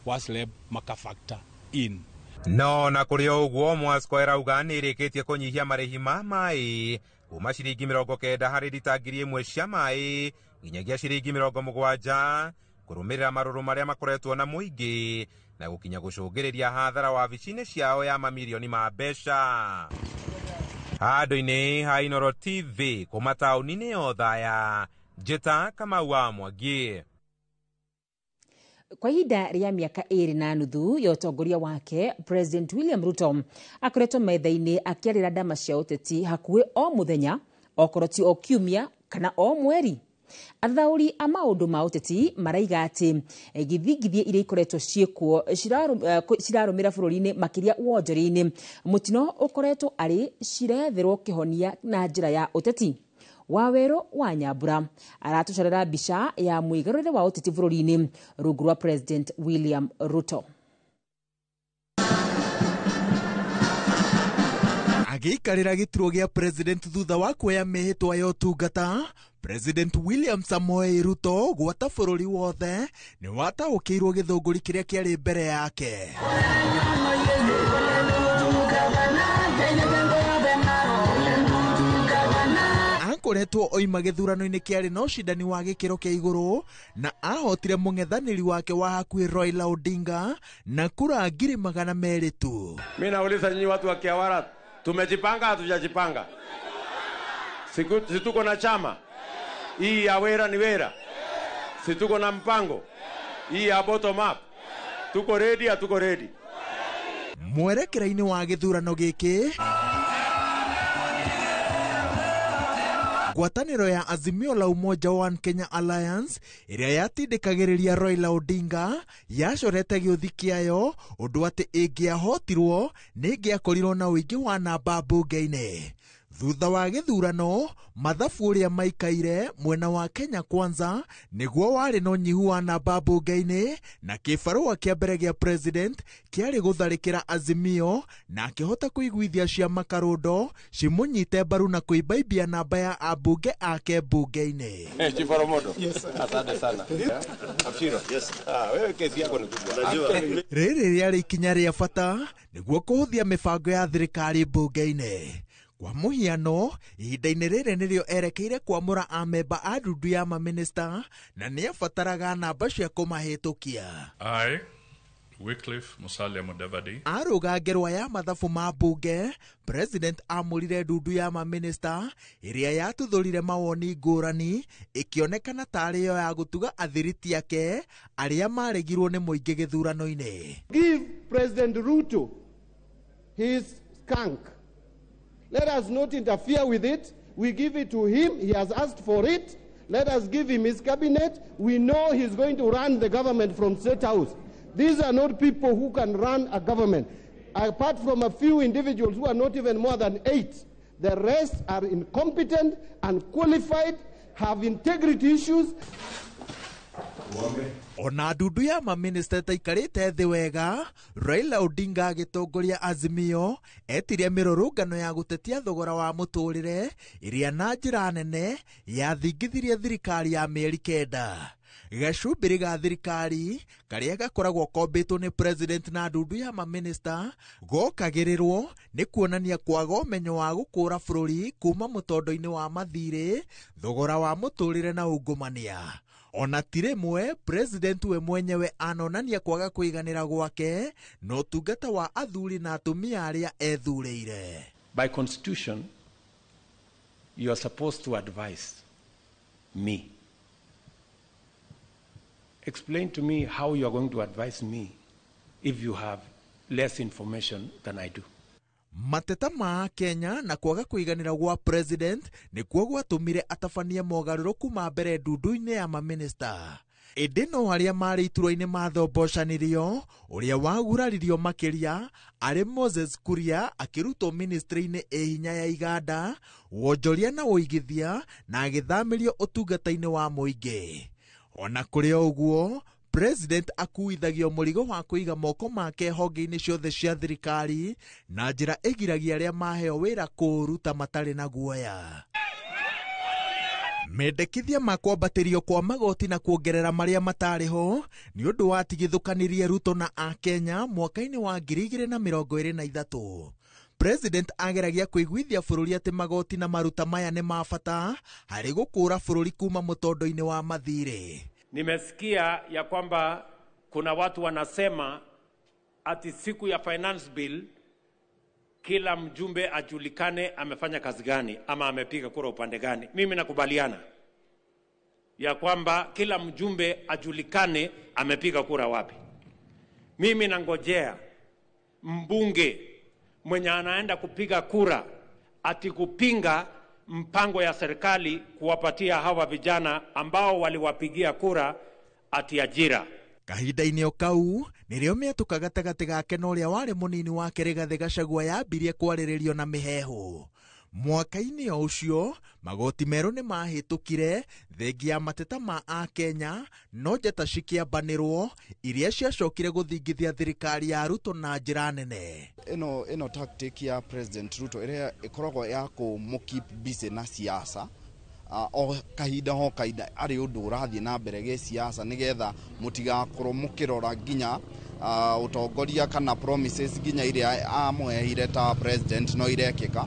WASREB maka factor in. No na kũrĩ o ũguo Mwasco ĩrauga nĩ ĩrĩkĩtie kũnyihia marĩhi ma maĩ kuma ciringi 90 harĩ rita 1000 cia maĩ nginyagia ciringi 70 kũrũmĩrĩra marũrũ marĩa makoretwo na mũingĩ na gũkinya gũcũngĩrĩria hathara wabici-inĩ ciao ya mamirioni ma mbeca. Handũ-inĩ ha Inooro TV kuma taũni-inĩ ya Othaya, Njĩta Kamau wa Mwangi. Kwa ihinda rĩa mĩaka 2.5 ya ũtongoria wake, President William Ruto akoretwo metha-inĩ akĩarĩra ndama cia ũteti hakuhĩ o mũthenya, okorwo ti o kiumia kana o mweri. Athaũri a maũndũ ma ũteti maraiga atĩ githingithia iria ikoretwo ciĩkuo cirarũmĩra bũrũri-inĩ makĩria wonjoria-inĩ mũtino ũkoretwo arĩ ciretherwo kĩhonia na njĩra ya ũteti. Wawerũ wa Nyambura aratũcorera mbica ya mwĩgarũrĩre wa ũteti bũrũri-inĩ rungu rwa President William Ruto. Agĩikarĩra gĩturwa gĩa president thutha wa kuoya mĩhĩtwa ya ũtungata, President William Samoei Ruto gwata bũrũri wothe nĩ wataũkĩirwo gĩthũngũri kĩrĩa kĩarĩ mbere yake. Akoretwo oima gĩthurano-inĩ kĩarĩ na ũcindani wa gĩkĩro kĩa igũrũ na ahotire mũng'ethanĩri wake wa hakuhĩ Raila Odinga na kura 200,000 tu. Mimi nauliza nyinyi watu wa Kiawara, tumejipanga hatujajipanga? Si tuko na chama hii ya wera ni wera, si tuko na mpango hii ya bottom up, tuko ready hatuko ready? Mwerekera-inĩ wa gĩthurano gĩkĩ, ngwatanĩro ya Azimio la Umoja One Kenya Alliance ĩrĩa yatindĩkagĩrĩria Raila Odinga yacorete gĩũthi kĩayo ũndũ atĩ ĩngĩahotirwo nĩ ĩngĩakorirwo na ũingĩ wa namba mbunge-inĩ. Thutha wa gĩthurano, mathabu ũrĩa maikaire mwena wa Kenya Kwanza nĩguo warĩ na ũnyihu wa namba mbunge-inĩ na kĩbarũa kĩa mbere gĩa president kĩarĩ gũtharĩkĩra Azimio na akĩhota kũiguithia ciama karũndo cimũnyite mbaru na kũimbaimbia namba ya ambunge ake mbunge-inĩ. Chief Oromodo. Yes, asante sana. Abshiro. Yes. Wewe kesi yako ni kubwa. Rĩrĩ rĩarĩ ikinya rĩa bata nĩguo kũhũthia mĩbango ya thirikari mbunge-inĩ. Kwa mũhiano, ihinda-inĩ rĩrĩ nĩrĩo erekeire kwamũra amemba a ndundu ya mamĩnĩsta na nĩabataraga namba cia kũmahĩtũkia. I, Wycliffe Musalia Mudavadi, arũga ngerwa ya mathabu ma mbunge, President amũrire ndundu ya mamĩnĩsta ĩrĩa yatuthũrire mawoni ngũrani ĩkĩonekana tarĩ yo ya gũtuga athiriti ake arĩa maregirwo nĩ mũingĩ gĩthurano-inĩ. Give President Ruto his skunk. Let us not interfere with it. We give it to him. He has asked for it. Let us give him his cabinet. We know he's going to run the government from State House. These are not people who can run a government. Apart from a few individuals who are not even more than 8, the rest are incompetent, unqualified, have integrity issues. Ona ndundu ya mamĩnĩsta ĩtaikarĩte thĩ wega, Raila Odinga agĩtongoria Azimio etirie mĩrũrũngano ya gũtetia thogora wa mũtũrĩre ĩrĩa na njĩra nene yathingithirie thirikari ya mĩeri 9. Gacumbĩrĩ ga thirikari karĩa gakoragwo kombĩtwo nĩ president na ndundu ya mamĩnĩsta gokagĩrĩrwo nĩ kuonania kwaga ũmenyo wa gũkũra bũrũri kuma mũtondo-inĩ wa mathirĩ, thogora wa mũtũrĩre na ungumania. Ona ti rĩmwe president we mwenyewe anonania kwaga kũiganĩra gwake na ũtungata wa athuri na atumia arĩa ethurĩire. By constitution, you are supposed to advise me. Explain to me how you are going to advise me if you have less information than I do. Mateta ma Kenya na kwaga kũiganĩra gwa president nĩkuo gwatũmire atabanie mogarũrũku ma mbere ndundu-inĩ ya mamĩnĩsta. Ĩndĩ no arĩa marĩ iturwa-inĩ mathombocanirio, ũrĩa waguraririo makĩria arĩ Moses Kuria akĩrutwo ministry-inĩ ĩ hinya ya iganda, wonjoria na ũigithia na agĩthamĩrio ũtungata-inĩ wa mũingĩ. Ona kũrĩ o ũguo, President akuithagio mũrigo wa kũiga moko make honge-inĩ ciothe cia thirikari na njĩra ĩgiragia arĩa maheo wĩra kũũruta matarĩ na guoya. Mendekithia ma kwambatĩrio kwa magoti na kuongerera marĩa matarĩ ho nĩ ũndũ watigithũkanirie Ruto na Akenya mwaka-inĩ wa 2023. President ageragia kũiguithia bũrũri atĩ magoti na maruta maya nĩ ma bata harĩ gũkũra bũrũri kuma mũtondo-inĩ wa mathirĩ. Nimesikia ya kwamba kuna watu wanasema ati siku ya finance bill kila mjumbe ajulikane amefanya kazi gani ama amepiga kura upande gani. Mimi nakubaliana ya kwamba kila mjumbe ajulikane amepiga kura wapi. Mimi nangojea mbunge mwenye anaenda kupiga kura ati kupinga mpango ya serikali kuwapatia hawa vijana ambao waliwapigia kura ati ajira. Kahinda-inĩ o kau nĩrĩo mĩatũka gatagatĩ gake na ũrĩa warĩ mũnini wake Rigathĩ Gachagua yambirie kwarĩrĩrio na mĩheehũ. Mwaka-inĩ o ũcio magoti merũ nĩ mahĩtũkire thengia ya mateta ma akenya, no njata cikĩambanĩrwo iria ciacokire gũthingithia thirikari ya Ruto na njĩra nene. Ĩno tactic ya President Ruto ĩrĩa ĩkoragwo ya kũmũ keep busy na siasa, o kahinda o kahinda arĩ ũndũ ũrathiĩ na mbere gĩsiasa, nĩgetha mũtigakorwo mũkĩrora nginya ũtongoria kana promises nginya iria amweheire ta president no irekĩka.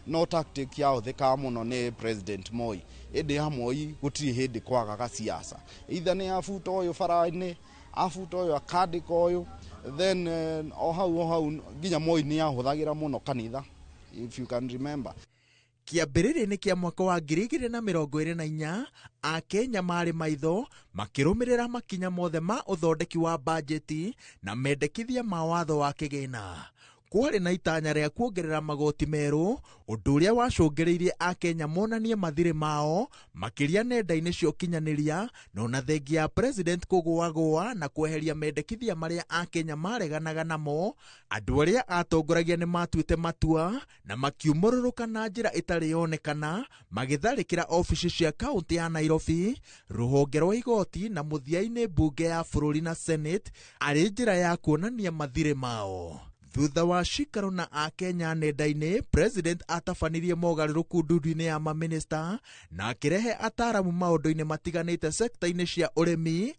No tactic yahũthĩkaga mũno nĩ President Moi. Ĩndĩ ya Moi gũtirĩ hĩndĩ kwagaga siasa, either nĩ abuta ũyũ bara-inĩ, abuta ũyũ, akandĩka ũyũ, then o hau nginya Moi nĩ ahũthagĩra mũno kanitha, if you can remember. Kĩambĩrĩria-inĩ kĩa mwaka wa 2024, akenya marĩ maitho makĩrũmĩrĩra makinya mothe ma ũthondeki wa bajeti na mendekithia ma watho wa kĩgĩna. Kwarĩ na itanya rĩa kuongerera magoti merũ, ũndũ ũrĩa wacũngĩrĩirie akenya monanie mathirĩ mao makĩria nenda-inĩ cia ũkinyanĩria, na ona thengia ya president kũgũagũa na kweheria mendekithia marĩa akenya mareganaga namo, andũ arĩa atongoragia nĩ matuĩte matua na makiumũrũrũka na njĩra ĩtarĩ yonekana, magĩtharĩkĩra obici cia kaũntĩ ya Nairobi, rũhonge rwa igoti na mũthia-inĩ mbunge ya bũrũri na Senate, arĩ njĩra ya kuonania mathirĩ mao. Thutha wa cikaro na akenya nenda-inĩ, president atabanirie mogarũrũku ndundu-inĩ ya maminista na akĩrehe ataaramu maũndũ-inĩ matiganĩte sekta-inĩ cia ũrĩmi,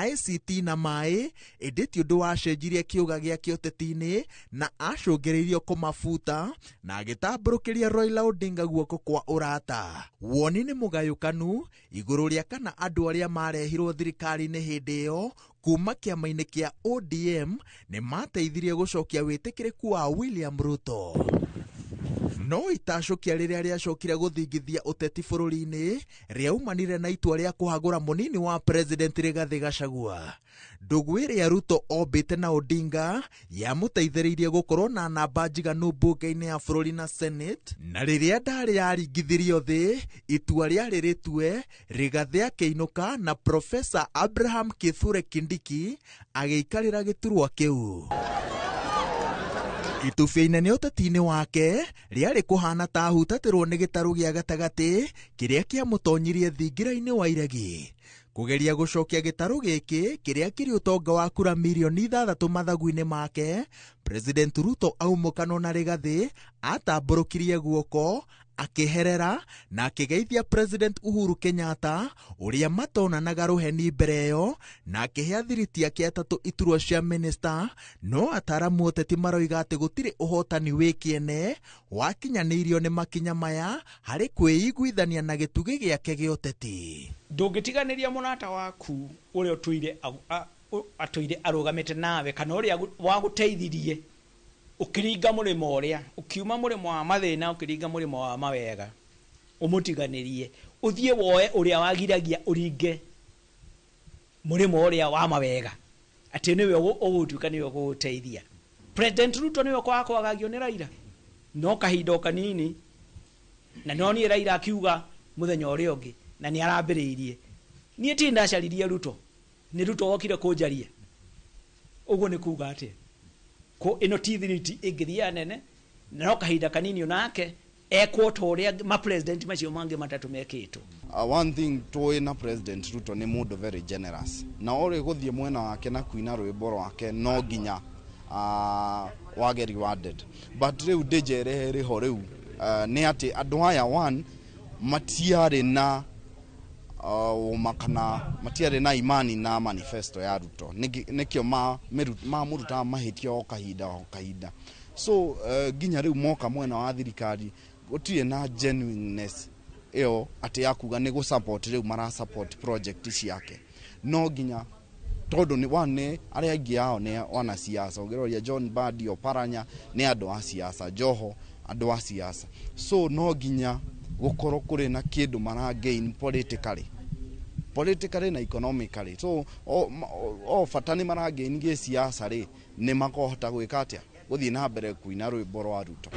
ICT na maĩ, ĩndĩ ti ũndũ wacenjirie kĩũga gĩake ũteti-inĩ na acũngĩrĩirio kũmabuta na agĩtambũrũkĩria Raila Odinga guoko kwa ũrata. Woni nĩ mũgayũkanu igũrũ rĩa kana andũ arĩa marehirwo thirikari-inĩ hĩndĩ ĩyo kuma kĩama-inĩ kĩa ODM nĩ mateithirie gũcokia wĩtĩkĩrĩku wa William Ruto. No itacũkia rĩrĩa rĩacokire gũthingithia ũteti bũrũri-inĩ rĩaumanire na itua rĩa kũhagũra mũnini wa president Rigathĩ Gachagua. Ndũgũ ĩrĩa Ruto ombĩte na Odinga yamũteithĩrĩirie gũkorwo na namba njiganu mbunge-inĩ ya bũrũri na Senate, na rĩrĩa ndarĩ yaringithirio thĩ itua rĩarĩ rĩtue, Rigathĩ akĩinũka na Professor Abraham Kithure Kindiki agĩikarĩra gĩturwa kĩu. Itubia inene ũteti-inĩ wake rĩarĩ kũhana ta ahutatĩrwo nĩ gĩtarũ gĩa gatagatĩ kĩrĩa kĩamũtonyirie thingira-inĩ wa iregi. Kũgeria gũcokia gĩtarũ gĩkĩ kĩrĩa kĩrĩ ũtonga wa kura mirioni 6 mathagu-inĩ make, President Ruto aumũkanwo na Rigathĩ atambũrũkirie guoko akĩherera na akĩgeithia President Uhuru Kenyatta ũrĩa matonanaga rũheni mbere ĩyo, na akĩhe athiriti ake atatũ iturwa cia minista. No ataramu ũteti maroiga atĩ gũtirĩ ũhotani wĩ kĩene wakinyanĩirio nĩ makinya maya harĩ kwĩiguithania na gĩtugĩ gĩake gĩa ũteti. Ndũngĩtiganĩria mũrata waku ũrĩa atũire arũgamĩte nawe kana ũrĩa wagũteithirie ũkĩringa mũrĩmo ũrĩa, ũkiuma mũrĩmo wa mathĩna ũkĩringa mũrĩmo wa mawega, ũmũtiganĩrie ũthiĩ woe ũrĩa wagiragia ũringe mũrĩmo ũrĩa wa mawega, atĩ nĩwe ũgũtuĩka nĩwe ũgũgũteithia. President Ruto nĩwe kwakwagagio nĩ Raila no kahinda o kanini, na nonire Raila akiuga mũthenya ũrĩa ũngĩ na nĩ arambĩrĩirie. Niĩ ti ndacaririe Ruto, nĩ Ruto wokire kũnjaria. Ũguo nĩ kuga atĩa? Ko ĩno ti thiriti ĩngĩthiĩ nene, na no kahinda kanini onake ekwo ta ũrĩa ma president macio mangĩ matatũ mekĩtwo. One thing tũĩ na President Ruto nĩ mũndũ very generous, na ũrĩ gũthiĩ mwena wake na kuina rwĩmbo rwake no nginya wage rewarded. But rĩu ndĩnjerehe rĩho rĩu nĩ atĩ andũ aya one matiarĩ na ũma kana matiarĩ na imani na manifesto ya Ruto, nĩkĩo mamũrutaga mahĩtia o kahinda o kahinda. So nginya rĩu moka mwena wa thirikari gũtirĩ na genuineness ĩyo atĩ ya kuga nĩ gũ support rĩu mara support project ciake. No nginya tondũ nĩ one arĩa aingĩ ao nĩ wanasiasa, ũngĩroria John Mbadi, Oparanya nĩ andũ a siasa, Joho andũ a siasa, so no nginya gũkorwo kũrĩ na kĩndũ mara gain politically na economically. So o bata nĩ mara gain gĩ siasa rĩ, nĩ makohota gwĩka atĩa gũthiĩ na mbere kuina rwĩmbo rwa Ruto.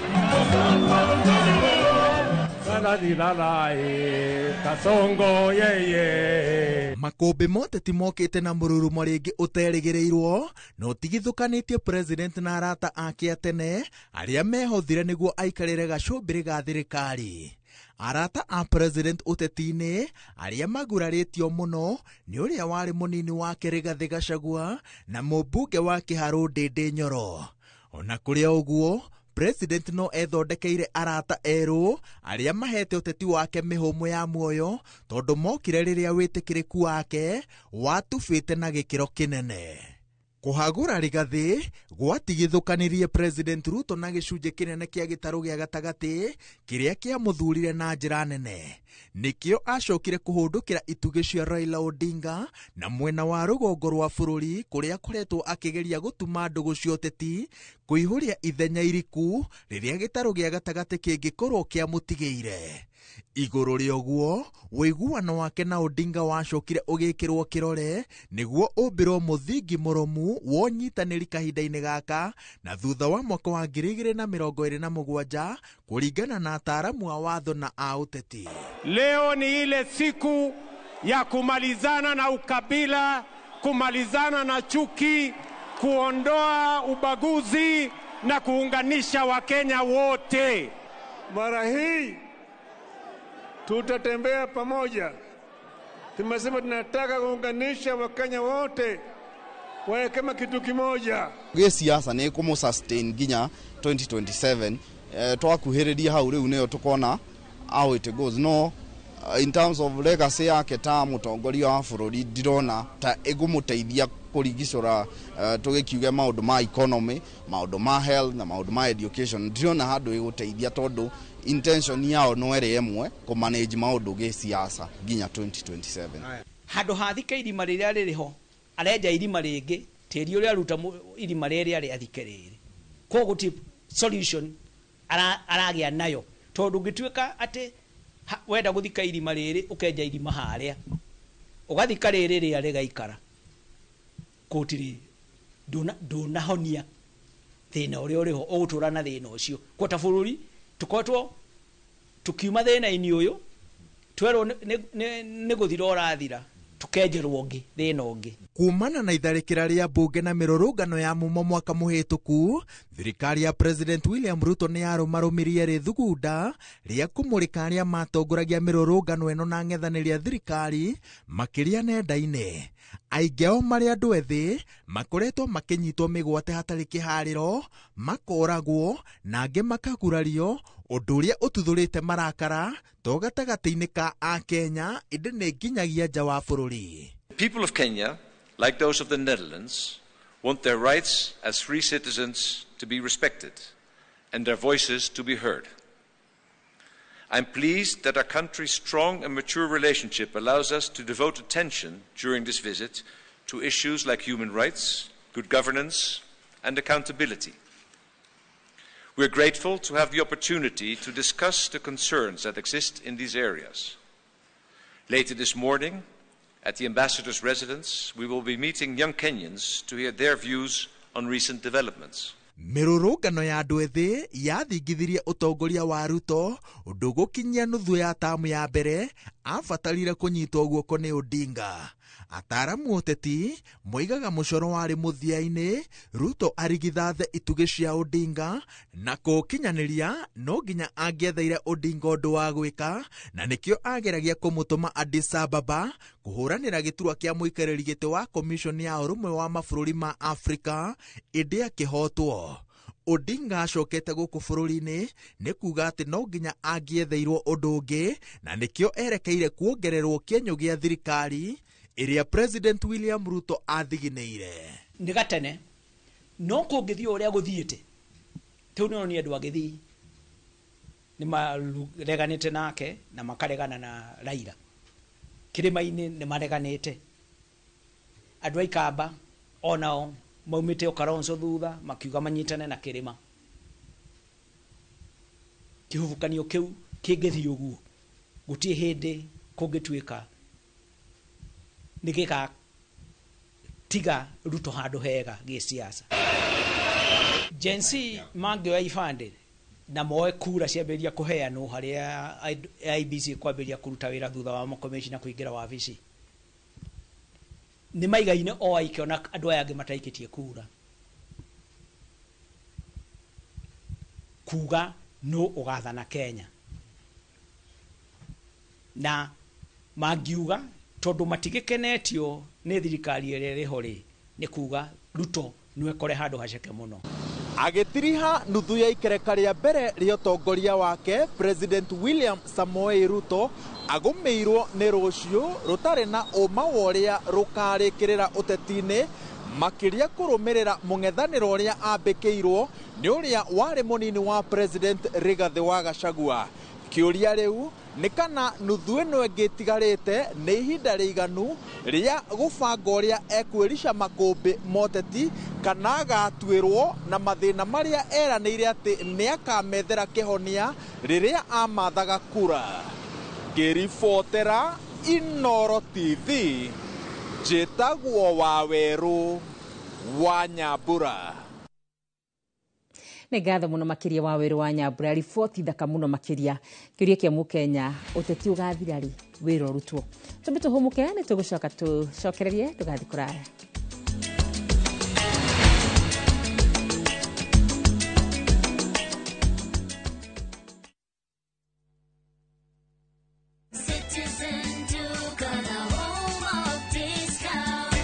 Kasongo yeye. Makũmbĩ moteti mokĩte na mũrurumo rĩngĩ ũterĩgĩrĩirwo na ũtigithũkanĩtie president na arata ake a tene arĩa mehothire nĩguo aikarĩre gacũmbĩrĩ ga thirikari. Arata a president ũteti-inĩ arĩa magurarĩtio mũno nĩ ũrĩa warĩ mũnini wake Rigathĩ Gachagua na mũmbunge wa Kĩharũ Ndĩndĩ Nyoro. Ona kũrĩ ũguo, president no ethondekeire arata erũ arĩa mahete ũteti wake mĩhũmũ ya muoyo tondũ mokire rĩrĩa wĩtĩkĩrĩku wake watubĩte na gĩkĩro kĩnene. Kũhagũra Rigathĩ gwatigithũkanirie President Ruto na gĩcunjĩ kĩnene kĩa gĩtarũ gĩa gatagatĩ kĩrĩa kĩamũthurire na njĩra nene. Nĩkĩo acokire kũhũndũkĩra itugĩ cia Raila Odinga na mwena wa rũgongo rwa bũrũri kũrĩa akoretwo akĩgeria gũtuma ndũgũ cia ũteti kũihũria ithenya iriku rĩrĩa gĩtarũ gĩa gatagatĩ kĩngĩkorwo kĩamũtigĩire. Igũrũ rĩa ũguo, ũiguano wake na Odinga wacokire ũgĩkĩrwo kĩrore nĩguo ũmbĩrwo mũthingi mũrũmu wa ũnyitanĩri kahinda-inĩ gaka na thutha wa mwaka wa 2027 kũringana na ataaramu a watho na a ũteti. Leo ni ile siku ya kumalizana na ukabila, kumalizana na chuki, kuondoa ubaguzi na kuunganisha Wakenya wote. Mara hii tutatembea pamoja. Tumesema tunataka kuunganisha Wakenya wote wawe kama kitu kimoja. Gĩsiasa nĩ kũmũ sustain nginya 2027. Twakuhĩrĩria hau rĩu nĩyo tũkona how it goes. No in terms of legacy yake ta mũtongoria wa bũrũri ndirona ta ĩgũmũteithia kũrigicũra, tũgĩkiuge maũndũ ma economy, maũndũ ma health na maũndũ ma education. Ndirona handũ ĩgũteithia tondũ intention yao no ĩrĩ ĩmwe, kũmanage maũndũ gĩsiasa nginya 2027. Handũ hathike irima rĩrĩa rĩrĩ ho arenja irima rĩngĩ, tĩri ũrĩa aruta irima rĩrĩa rĩ athike rĩrĩ. Koguo gũtirĩ solution aragĩa nayo tondũ ũngĩtuĩka atĩ wenda gũthika irima rĩrĩ ũkenja irima harĩa ũgathika rĩrĩ rĩrĩa rĩgaikara, gũtirĩ ndũnahonia thĩna ũrĩa ũrĩ ho, ũgũtũra na thĩna ũcio. Kwa ta bũrũri tũkoretwo tukiuma thĩna-inĩ ũyũ twerwo nĩ gũthira ũrathira, tukenjerwo ũngĩ thĩna ũngĩ. Kumana na itharĩkĩra rĩa mbunge na mĩrũrũngano ya mumo mwaka mũhĩtũku, thirikari ya President William Ruto nĩ yarũmarũmirie rĩthugunda rĩa kũmũrĩka arĩa matongoragia mĩrũrũngano ĩno na ng'ethanĩri a thirikari makĩria nenda-inĩ. Aingĩ ao marĩ andũ ethĩ makoretwo makĩnyitwo mĩgwate hatarĩ kĩharĩro, makoragwo na angĩ makagurario, ũndũ ũrĩa ũtuthũrĩte marakara to gatagatĩ-inĩ ka Akenya ĩndĩ nĩ nginyagia nja wa bũrũri. The people of Kenya, like those of the Netherlands, want their rights as free citizens to be respected and their voices to be heard. I'm pleased that our country's strong and mature relationship allows us to devote attention during this visit to issues like human rights, good governance, and accountability. We are grateful to have the opportunity to discuss the concerns that exist in these areas. Later this morning, at the ambassador's residence, we will be meeting young Kenyans to hear their views on recent developments. Mĩrũrũngano ya andũ ethĩ yathingithirie ũtongoria wa Ruto ũndũ gũkinyia nuthu ya tamu ya mbere abatarire kũnyitwo guoko nĩ Odinga. Ataaramu ũteti moigaga mũcoro warĩ mũthia-inĩ Ruto arigithathe itugĩ cia Odinga na kũũkinyanĩria no nginya angĩetheire Odinga ũndũ wa gwĩka, na nĩkĩo ageragia kũmũtũma Addis Ababa kũhũranĩra gĩturwa kĩa mũikarĩri gĩtĩ wa Commission ya Ũrũmwe wa Mabũrũri ma Afrika ĩndĩ akĩhotwo. Odinga acokete gũkũ bũrũri-inĩ nĩ kuga atĩ no nginya angĩetheirwo ũndũ ũngĩ, na nĩkĩo erekeire kuongererwo kĩenyũ gĩa thirikari ĩrĩa President William Ruto athiginĩire. Nĩ gatene no kũngĩthiĩ ũrĩa gũthiĩte tĩu nĩ nĩ andũ agĩthii nĩ mareganĩte nake na makaregana na Raila. Kĩrĩma-inĩ nĩ mareganĩte, andũ a Ikamba onao maumĩte o Kalonzo thutha makiuga manyitane na kĩrĩma. Kĩhubukanio kĩu kĩngĩthiĩ ũguo gũtirĩ hĩndĩ kũngĩtuĩka nĩ gĩgatiga Ruto handũ hega gĩsiasa. Gen Z mangĩoya ibandĩ Na moe kura ciambĩrĩria kũheanwo harĩa IEBC kwambĩrĩria kũruta wĩra thutha wa makomishina kũingĩra wabici, nĩ maigaine o aike, ona andũ aya angĩ mataikĩtie kura, kuga no ũgathana Kenya. Na mangiuga tondũ matigĩkenetio nĩ thirikari ĩrĩa ĩrĩho rĩ, nĩ kuga Ruto nĩwe kore handũ haceke mũno. Agĩtiriha nuthu ya ikereka rĩa mbere rĩa ũtongoria wake, President William Samoei Ruto agũmĩirwo nĩ rũciũ rũtarĩ na ũma wa ũrĩa rũkarĩkĩrĩra ũteti-inĩ, makĩria kũrũmĩrĩra mũng'ethanĩro ũrĩa ambĩkĩirwo nĩ ũrĩa warĩ mũnini wa President Rigathĩ wa Gachagua. Kĩũria rĩu nĩ kana nuthu ĩno ĩngĩ ĩtigarĩte nĩ ihinda rĩiganu rĩa gũbanga ũrĩa ekwĩrica makũmbĩ moteti, kana agatuĩrwo na mathĩna marĩa eranĩire atĩ nĩ akamethera kĩhonia rĩrĩa amathaga kura. Ngĩribotera Inooro TV, njĩtagwo Wawerũ wa Nyambura. Nĩ ngatho mũno makĩria wa Werũ wa Nyambura, riboti thaka mũno makĩria. Kĩũria kĩa mũkenya, ũteti ũgathira rĩ wĩra ũrutwo? Tũmbe tũhũmũke, nĩ tũgũcoka tũcokererie, ndũgathiĩ kũraya.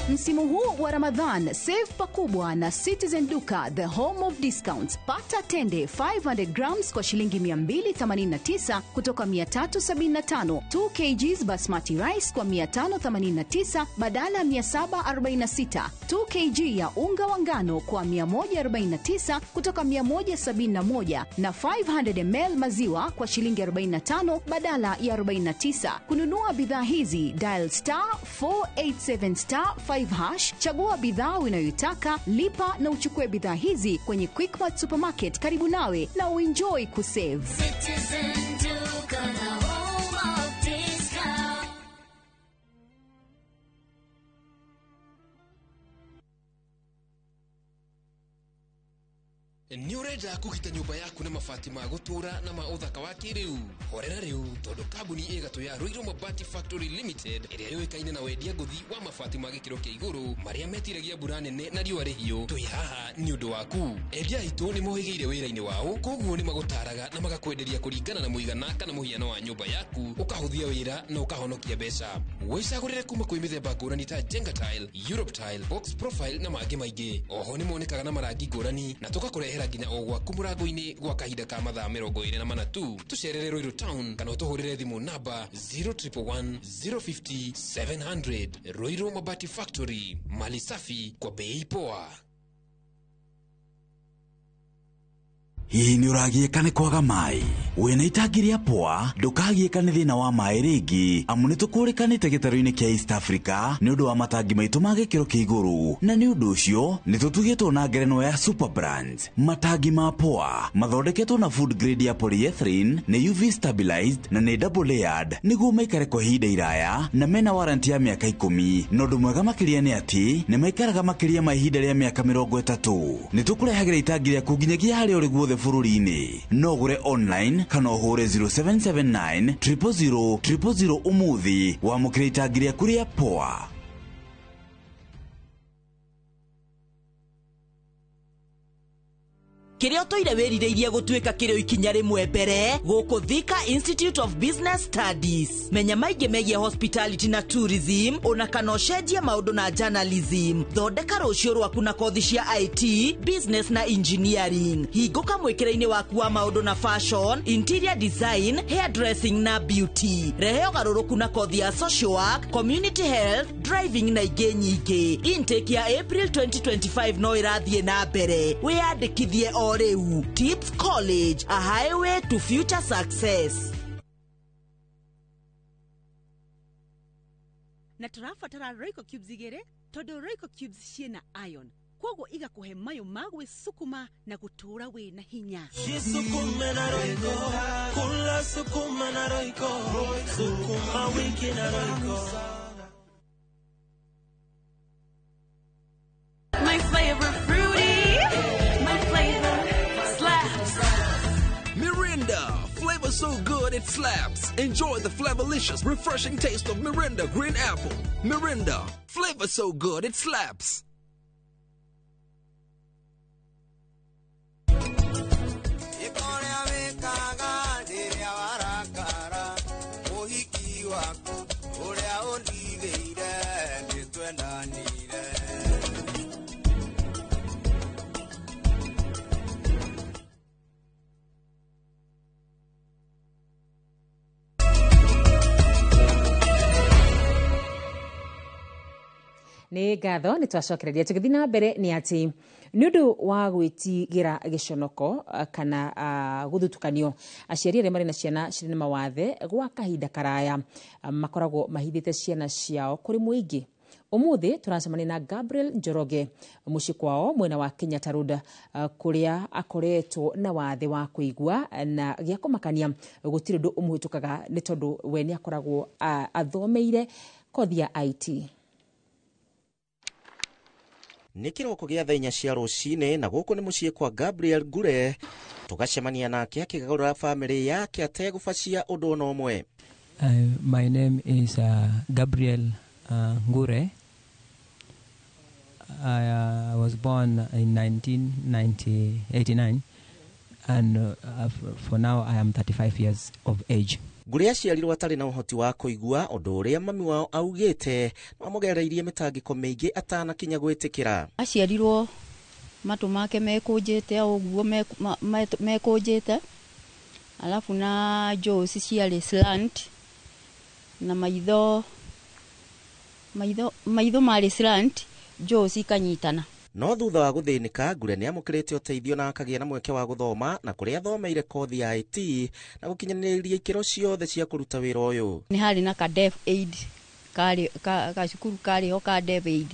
Msimu huu wa Ramadhan, save pakubwa na Citizen Duka, the home of discounts. Pata tende 500 grams kwa shilingi 289 kutoka 375, 2 kgs basmati rice kwa 589 badala ya 746, 2 kg ya unga wa ngano kwa 149 kutoka 171 na 500 ml maziwa kwa shilingi 45 badala ya 49. Kununua bidhaa hizi, dial star 487 star 5 hash, chagua bidhaa unayoitaka, lipa na uchukue bidhaa hizi kwenye Quickmart Supermarket karibu nawe na uenjoy kusave. Citizen Duka, the home of discount. Nĩ ũrenda kũgita nyũmba yaku na mabati ma gũtũũra na ma ũthaka wa kĩrĩu? Horera rĩu, tondũ kambuni ĩgatũ ya Ruiru Mabati Factory Limited, ĩrĩa yũĩkaine na wendia ngũthi wa mabati ma gĩkĩro kĩa igũrũ marĩa metiragia mbura nene na riũa rĩhiũ, twĩ haha nĩ ũndũ waku. Endia aitũ nĩ mohĩgĩire wĩra-inĩ wao, koguo nĩ magũtaraga na magakwenderia kũringana na mũigana kana mũhiano wa nyũmba yaku, ũkahũthia wĩra na ũkahonokia mbeca. Wĩcagũrĩre kuma kwĩ mĩthemba ngũrani ta Jenga Tile, Europe Tile, Box Profile na mangĩ maingĩ. Oho nĩ monekaga na marangi ngũrani na tũgakũrehera nginya o gwaku mũrango-inĩ gwa kahinda ka mathaa 24 tu. Tũcerere Ruiru Town kana ũtũhũrĩre thimũ namba 0111 050 700. Ruiru Mabati Factory, mali safi kwa bei poa. Hihi nĩ ũragiĩka nĩ kwaga maĩ? Wĩna itangi rĩa poa, ndũkagiĩka nĩ thĩna wa maĩ rĩngĩ, amu nĩ tũkũrĩkanĩte gĩtarũ-inĩ kĩa East Africa nĩ ũndũ wa matangi maitũ ma gĩkĩro kĩa igũrũ, na nĩ ũndũ ũcio nĩ tũtugĩtwo na ngerenwa ya Super Brands. Matangi ma poa mathondeketwo na food grade ya polyethylene, nĩ UV stabilized na nĩ double layered nĩguo maikare kwa ihinda iraya, na mena warranty ya mĩaka 10. Na ũndũ mwega makĩria nĩ atĩ nĩ maikaraga makĩria ma ihinda rĩa mĩaka 30. Nĩ tũkũrehagĩra itangi rĩaku nginyagia harĩa ũrĩ guothe bũrũri-inĩ. No ũgũre online kana ũhũre 0779 000 000 ũmũthĩ wamũkĩre itangi rĩaku rĩa poa. Kĩrĩa ũtũire wĩrirĩirie gũtuĩka kĩrĩ ikinya rĩmwe mbere gũkũ Thika Institute of Business Studies. Menya maingĩ megiĩ hospitality na tourism, ona kana ũcenjie maũndũ na journalism. Thondeka rũciũ rwaku na kothi cia IT, business na engineering. Hingũka mwĩkĩre-inĩ waku wa maũndũ na fashion, interior design, hairdressing na beauty. Rehe ũgarũrũku na kothi ya social work, community health, driving na ingĩ nyingĩ. Intake ya April 2025 no ĩrathiĩ na mbere. Wĩyandĩkithie o rĩu. Tips College, a highway to future success. Na tũrabatara Royco cubes igĩrĩ tondũ Royco cubes ciĩna iron, koguo igakũhe mayũ ma gwĩcukuma na gũtũũra wĩna hinya. Jisukume na Royco, kula sukuma na Royco, sukuma wiki na Royco. My flavor fruity, my flavor slaps. it slaps. Enjoy the flavorlicious, refreshing taste of Mirinda Green Apple. Mirinda, flavor so good it slaps. Ĩkorĩa wĩkaga rĩrĩa warakara ũhiki waku ũrĩa ũndigĩire nĩtwendanire. Nĩ ngatho nĩ twacokereria tũgĩthiĩ na mbere nĩ atĩ nĩ ũndũ wa gwĩtigĩra gĩconoko kana gũthutukanio, aciari arĩa marĩ na ciana cirĩ na mawathe gwa kahinda karaya makoragwo mahithĩte ciana ciao kũrĩ mũingĩ. Ũmũthĩ tũracemania na Gabriel Njoroge mũciĩ kwao mwena wa Kenyatta Road, kũrĩa akoretwo na wathe wa kũigua na gĩa kũmakania gũtirĩ ũndũ ũmũhĩtũkaga nĩ tondũ we nĩ akoragwo athomeire kothi ya IT. Nĩ kĩroko gĩa thaa 4 cia rũcinĩ na gũkũ nĩ mũciĩ kwa Gabriel Ngure, tũgacemania nake akĩgarũra bamĩrĩ yake ategũbacia ũndũ ona ũmwe. My name is Gabriel Ngure. I was born in 1989 and for now I am 35 years of age. Ngure aciarirwo atarĩ na ũhoti wa kũigua, ũndũ ũrĩa mami wao augĩte no amũgereirie mĩtangĩko mĩingĩ atanakinya gwĩtĩkĩra. Aciarirwo matũ make mekũnjĩte o ũguo mekũnjĩte, alafu na jaws ciarĩ slant na maitho marĩ slant, jaws ikanyitana. No thutha wa gũthĩnĩka, Ngure nĩ amũkĩrĩte ũteithio na akagĩa na mweke wa gũthoma na kũrĩa athomeire kothi ya IT na gũkinyanĩria ikĩro ciothe cia kũruta wĩra ũyũ. Nĩ harĩ na ka deaf aid karĩ ka cukuru karĩ ho ka deaf aid,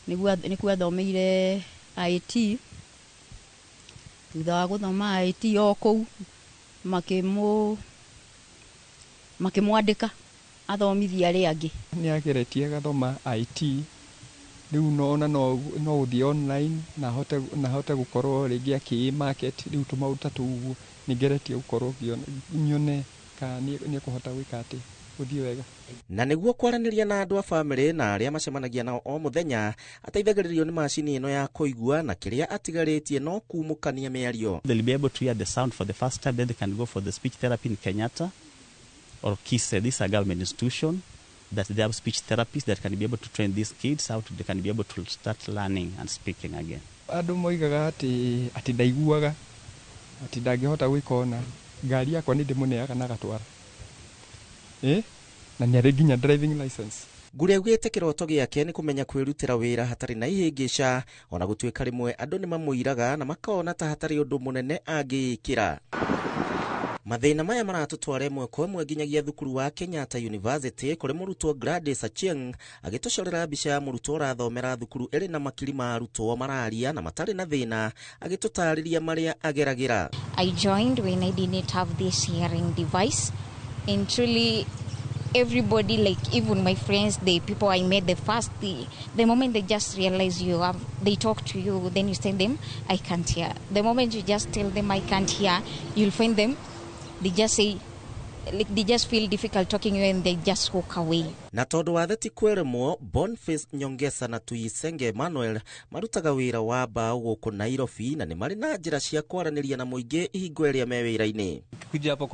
nĩkuo athomeire IT. Thutha wa gũthoma IT o kũu makĩmwandĩka athomithie arĩa angĩ. Nĩ ageretie agathoma IT rĩu nona no gũthiĩ online na ahote gũkorwo rĩngĩ akĩ market rĩu tũmaũndũ ta tũu ũguo nĩ ngeretie gũkorwo nyone kana nĩ ekũhota gwĩka atĩ gũthiĩ wega. Na nĩguo kwaranĩria na andũ a bamĩrĩ na arĩa macemanagia nao o mũthenya, ateithagĩrĩrio nĩ macini ĩno ya kũigua na kĩrĩa atigarĩtie no kumũkania mĩario. They'll be able to hear the sound for the first time, then they can go for the speech therapy in Kenyatta or KISE. These are government institution that they have speech therapists that can be able to train these kids how to, they can be able to start learning and speaking again. Andũ moigaga atĩ ndaiguaga, atĩ ndangĩhota gwĩka ona ngari yakwa nĩ ndĩmũneaga na agatwara, na nĩ arĩ nginya driving license. Ngure augĩte kĩroto gĩake nĩ kũmenya kwĩrutĩra wĩra hatarĩ na ihĩngĩca, ona gũtuĩka rĩmwe andũ nĩ mamũiraga na makona ta hatarĩ ũndũ mũnene angĩĩkĩra. Mathĩna maya maratũtwara ĩmwe kwa ĩmwe nginyagia thukuru wa Kenyatta University kũrĩ mũrutwo Gladys Achieng agĩtũcorera mbica ya mũrutwo ũrathomera thukuru ĩrĩ na makiri ma arutwo mararia na matarĩ na thĩna, agĩtũtarĩria marĩa ageragĩra. I joined when I didn't have this hearing device, and truly everybody, like even my friends, the people I met the first, the moment they just realize you have, they talk to you, then you tell them, I can't hear. The moment you just tell them I can't hear, you'll find them, they just say, like they just feel difficult talking to you and they just walk away. Na tondu wa theti kweremwo, Boniface Nyongesa na Tuyisenge Emmanuel marutaga wĩra wa mbaũ gũkũ Nairobi na nĩ marĩ na njĩra cia kwaranĩria na mũingĩ ihingo ĩrĩa me wĩra-inĩ. Ukikuja hapa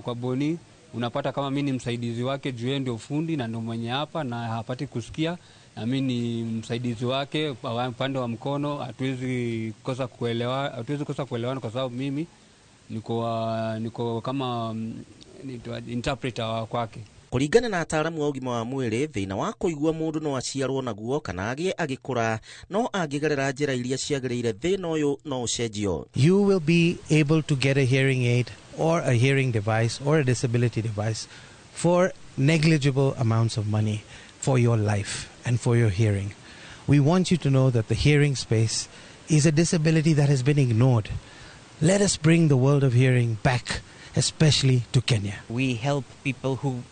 kwa Boni unapata kama mimi ni msaidizi wake juu yeye ndio fundi na ndio mwenye hapa na hapati kusikia, na mimi ni msaidizi wake upande wa mkono. Hatuwezi kosa kuelewana kwa sababu mimi niko kama interpreter wa kwake. Kũringana na ataaramu a ũgima wa mwĩrĩ, thĩna wa kũigua mũndũ no aciarwo naguo kana agĩe agĩkũra, no angĩgerera njĩra iria ciagĩrĩire thĩna ũyũ no ũcenjio. You will be able to get a hearing aid or a hearing device or a disability device for negligible amounts of money for your life and for your hearing. We want you to know that the hearing space is a disability that has been ignored. Let us bring the world of hearing back, especially to Kenya. We help people who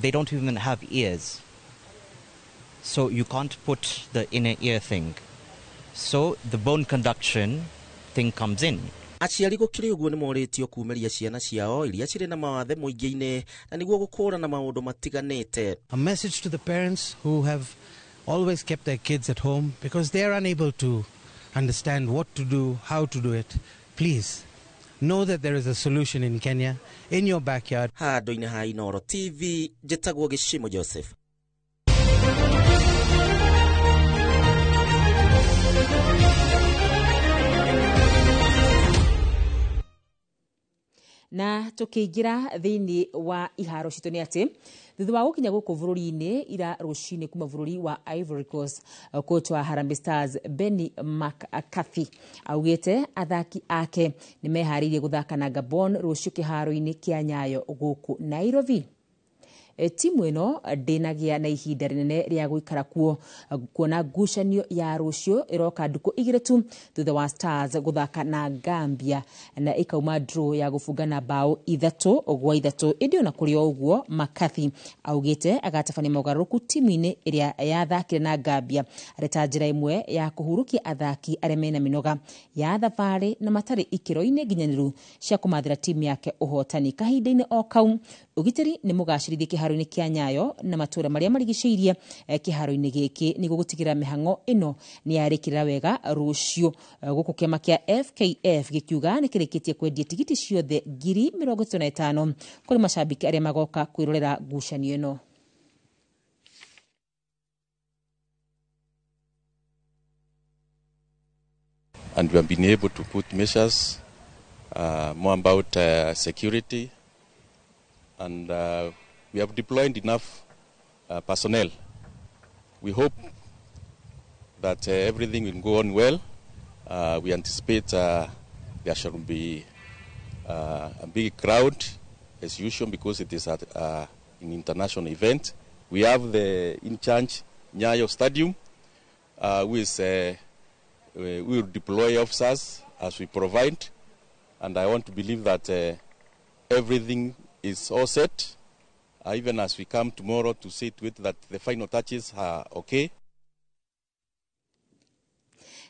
they don't even have ears. So you can't put the inner ear thing. So the bone conduction thing comes in. Aciari gũkĩrĩ ũguo nĩ morĩtio kumĩria ciana ciao iria cirĩ na mawathe mũingĩ-inĩ na nĩguo gũkũrana maũndũ matiganĩte. A message to the parents who have always kept their kids at home because they are unable to understand what to do, how to do it. Please know that there is a solution in Kenya, in your backyard. Handũ-inĩ ha Inooro TV, njĩtagwo Gĩcimo Joseph. Na tukiingira thiini wa iharo citũ nĩ atĩ thutha wa gũkinya gũkũ bũrũri-inĩ ira rũcinĩ kuma bũrũri wa Ivory Coast, coach wa Harambee Stars Benni McCarthy augĩte athaki ake nĩ meharĩirie gũthaka na Gabon rũciũ kĩharo-inĩ kĩa Nyayo gũkũ Nairobi. Timu ĩno ndĩnagĩa na ihinda rĩnene rĩa gũikara kuo kuona ngucanio ya rũciũ ĩroka ndukũ igĩrĩ tu thutha wa Stars gũthaka na Gambia na ĩkauma draw ya gũbungana bao 3-3. Ĩndĩ ona kũrĩ o ũguo, McCarthy augĩte agatabania mogarũrũku timu-inĩ ĩrĩa yathakire na Gambia arĩ ta njĩra ĩmwe ya kũhurũkia athaki arĩa mena mĩnoga ya thabarĩ na matarĩ ikĩro-inĩ nginyanĩru cia kũmathĩra timu yake ũhotani. Kahinda-inĩ o kau, ũgitĩri nĩ mũgacĩrithie kĩharo-inĩ kĩa Nyayo na matũra marĩa marigicĩirie kĩharo-inĩ gĩkĩ nĩguo gũtigĩrĩra mĩhang'o ĩno nĩ yarĩkĩrĩra wega rũciũ. Gũkũ kĩama kĩa FKF gĩkiuga nĩ kĩrĩkĩtie kwendia tigiti ciothe 35,000 kũrĩ macambĩki arĩa magoka kwĩrorera ngucanio ĩno. And we have been able to put measures more about security, and we have deployed enough personnel. We hope that everything will go on well. We anticipate there shall be a big crowd as usual because it is an international event. We have the in charge Nyayo Stadium, who is we will deploy officers as we provide, and I want to believe that everything is all set, even as we come tomorrow to see to it that the final touches are okay.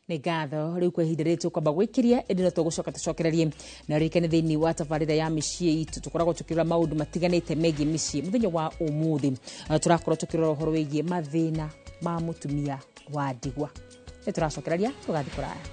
Nĩ ngatho rĩu kwa ihinda rĩrĩ tũkwamba gwĩkĩria ĩndĩ no tũgũcoka tũcokererie na ririkane thĩinĩ wa tabarĩra ya mĩciĩ itũ tũkoragwo tũkĩrora maũndũ matiganĩte megiĩ mĩciĩ. Mũthenya wa ũmũthĩ tũrakorwo tũkĩrora ũhoro wĩgiĩ mathĩna ma mũtumia wa ndigwa. Nĩ tũracokereria tũgathiĩ kũraya.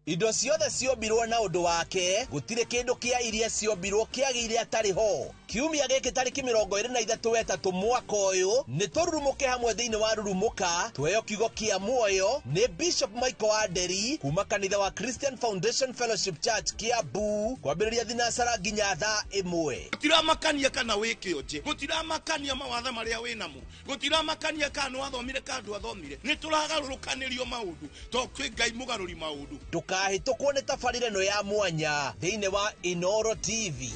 Indo ciothe ciombirwo na ũndũ wake, gũtirĩ kĩndũ kĩa iria ciombirwo kĩagĩire atarĩ ho. Kiumia gĩkĩ tarĩki 23 mwaka ũyũ nĩ tũrurumũke hamwe thĩinĩ wa Rurumũka tuheo kiugo kĩa muoyo nĩ Bishop Michael Wanderi kuma kanitha wa Christian Foundation Fellowship Church Kiambu kwambĩrĩria thinacara nginya thaa 1. Gũtiramakania kana wĩ kĩonje, gũtiramakania mawathe marĩa wĩ namo, gũtiramakania kana nĩwathomire kana ndwathomire, nĩ tũragarũrũkanĩrio maũndũ to kwĩ Ngai mũgarũri maũndũ. Ndũkahĩtũkwo nĩ tabarĩra ĩno ya mwanya thĩinĩ wa Inooro TV.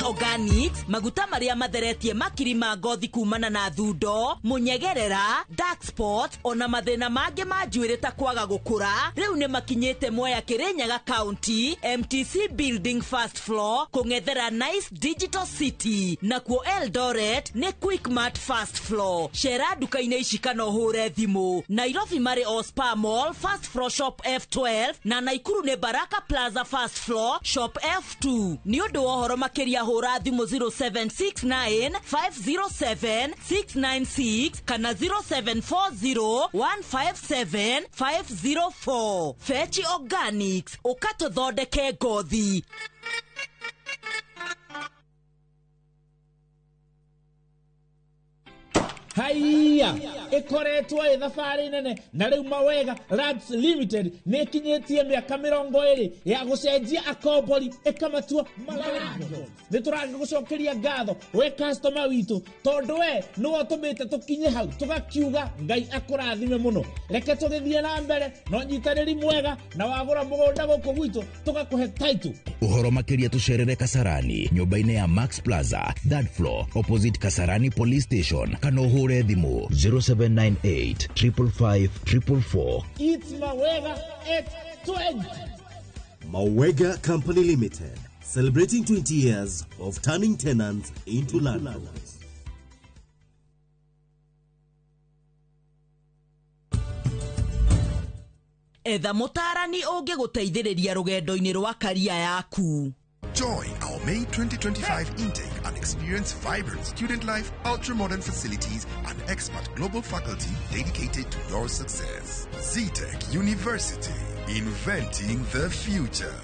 Organics, maguta maria matheretie makiri ma ngothi kumana na thundo, munyegerera, dark spot, ona mathina mangĩ ma njuĩrĩ ta kwaga gũkũra, rĩu nĩ makinyĩte Mwea Kirinyaga County, MTC Building First Floor, kũng'ethera Nice Digital City, nakuo Eldoret nĩ Quickmart First Floor. Cera nduka-inĩ ici kana ũhũre thimũ. Nairobi marĩ o Spa Mall First Floor Shop F12 na Naikuru nĩ Baraka Plaza First Floor Shop F2. Nĩ ũndũ wa ũhoro makĩria hũra thimũ 0769 507 696 kana 0740 157 504. Fechi Organics, ũkatũthondeke ngothi. Haiya ĩkoretwo ĩ thabarĩ nene na rĩu Mawega Lands Limited nĩ ĩkinyĩtie mĩaka 20 ya gũcenjia akombori ĩkamatua malandlords. Nĩ tũragĩgũcokeria ngatho we customer witũ tondũ we nĩwe ũtũmĩte tũkinye hau tũgakiuga Ngai akũrathime mũno. Reke tũgĩthiĩ na mbere na ũnyitanĩri mwega na wagũra mũgũnda gũkũ gwitũ tũgakũhe title. Ũhoro makĩria tũcerere Kasarani nyũmba-inĩ ya Max Plaza third floor opposite Kasarani Police Station kana ũhũre thimũ 0798 555 444. It's Mawega at 20. Mawega Company Limited, celebrating 20 years of turning tenants into landlords. Etha mũtaarani ũngĩgũteithĩrĩria rũgendo-inĩ rwa karia yaku. Join our May 2025 intake and experience vibrant student life, ultra-modern facilities, and expert global faculty dedicated to your success. ZTech University, inventing the future.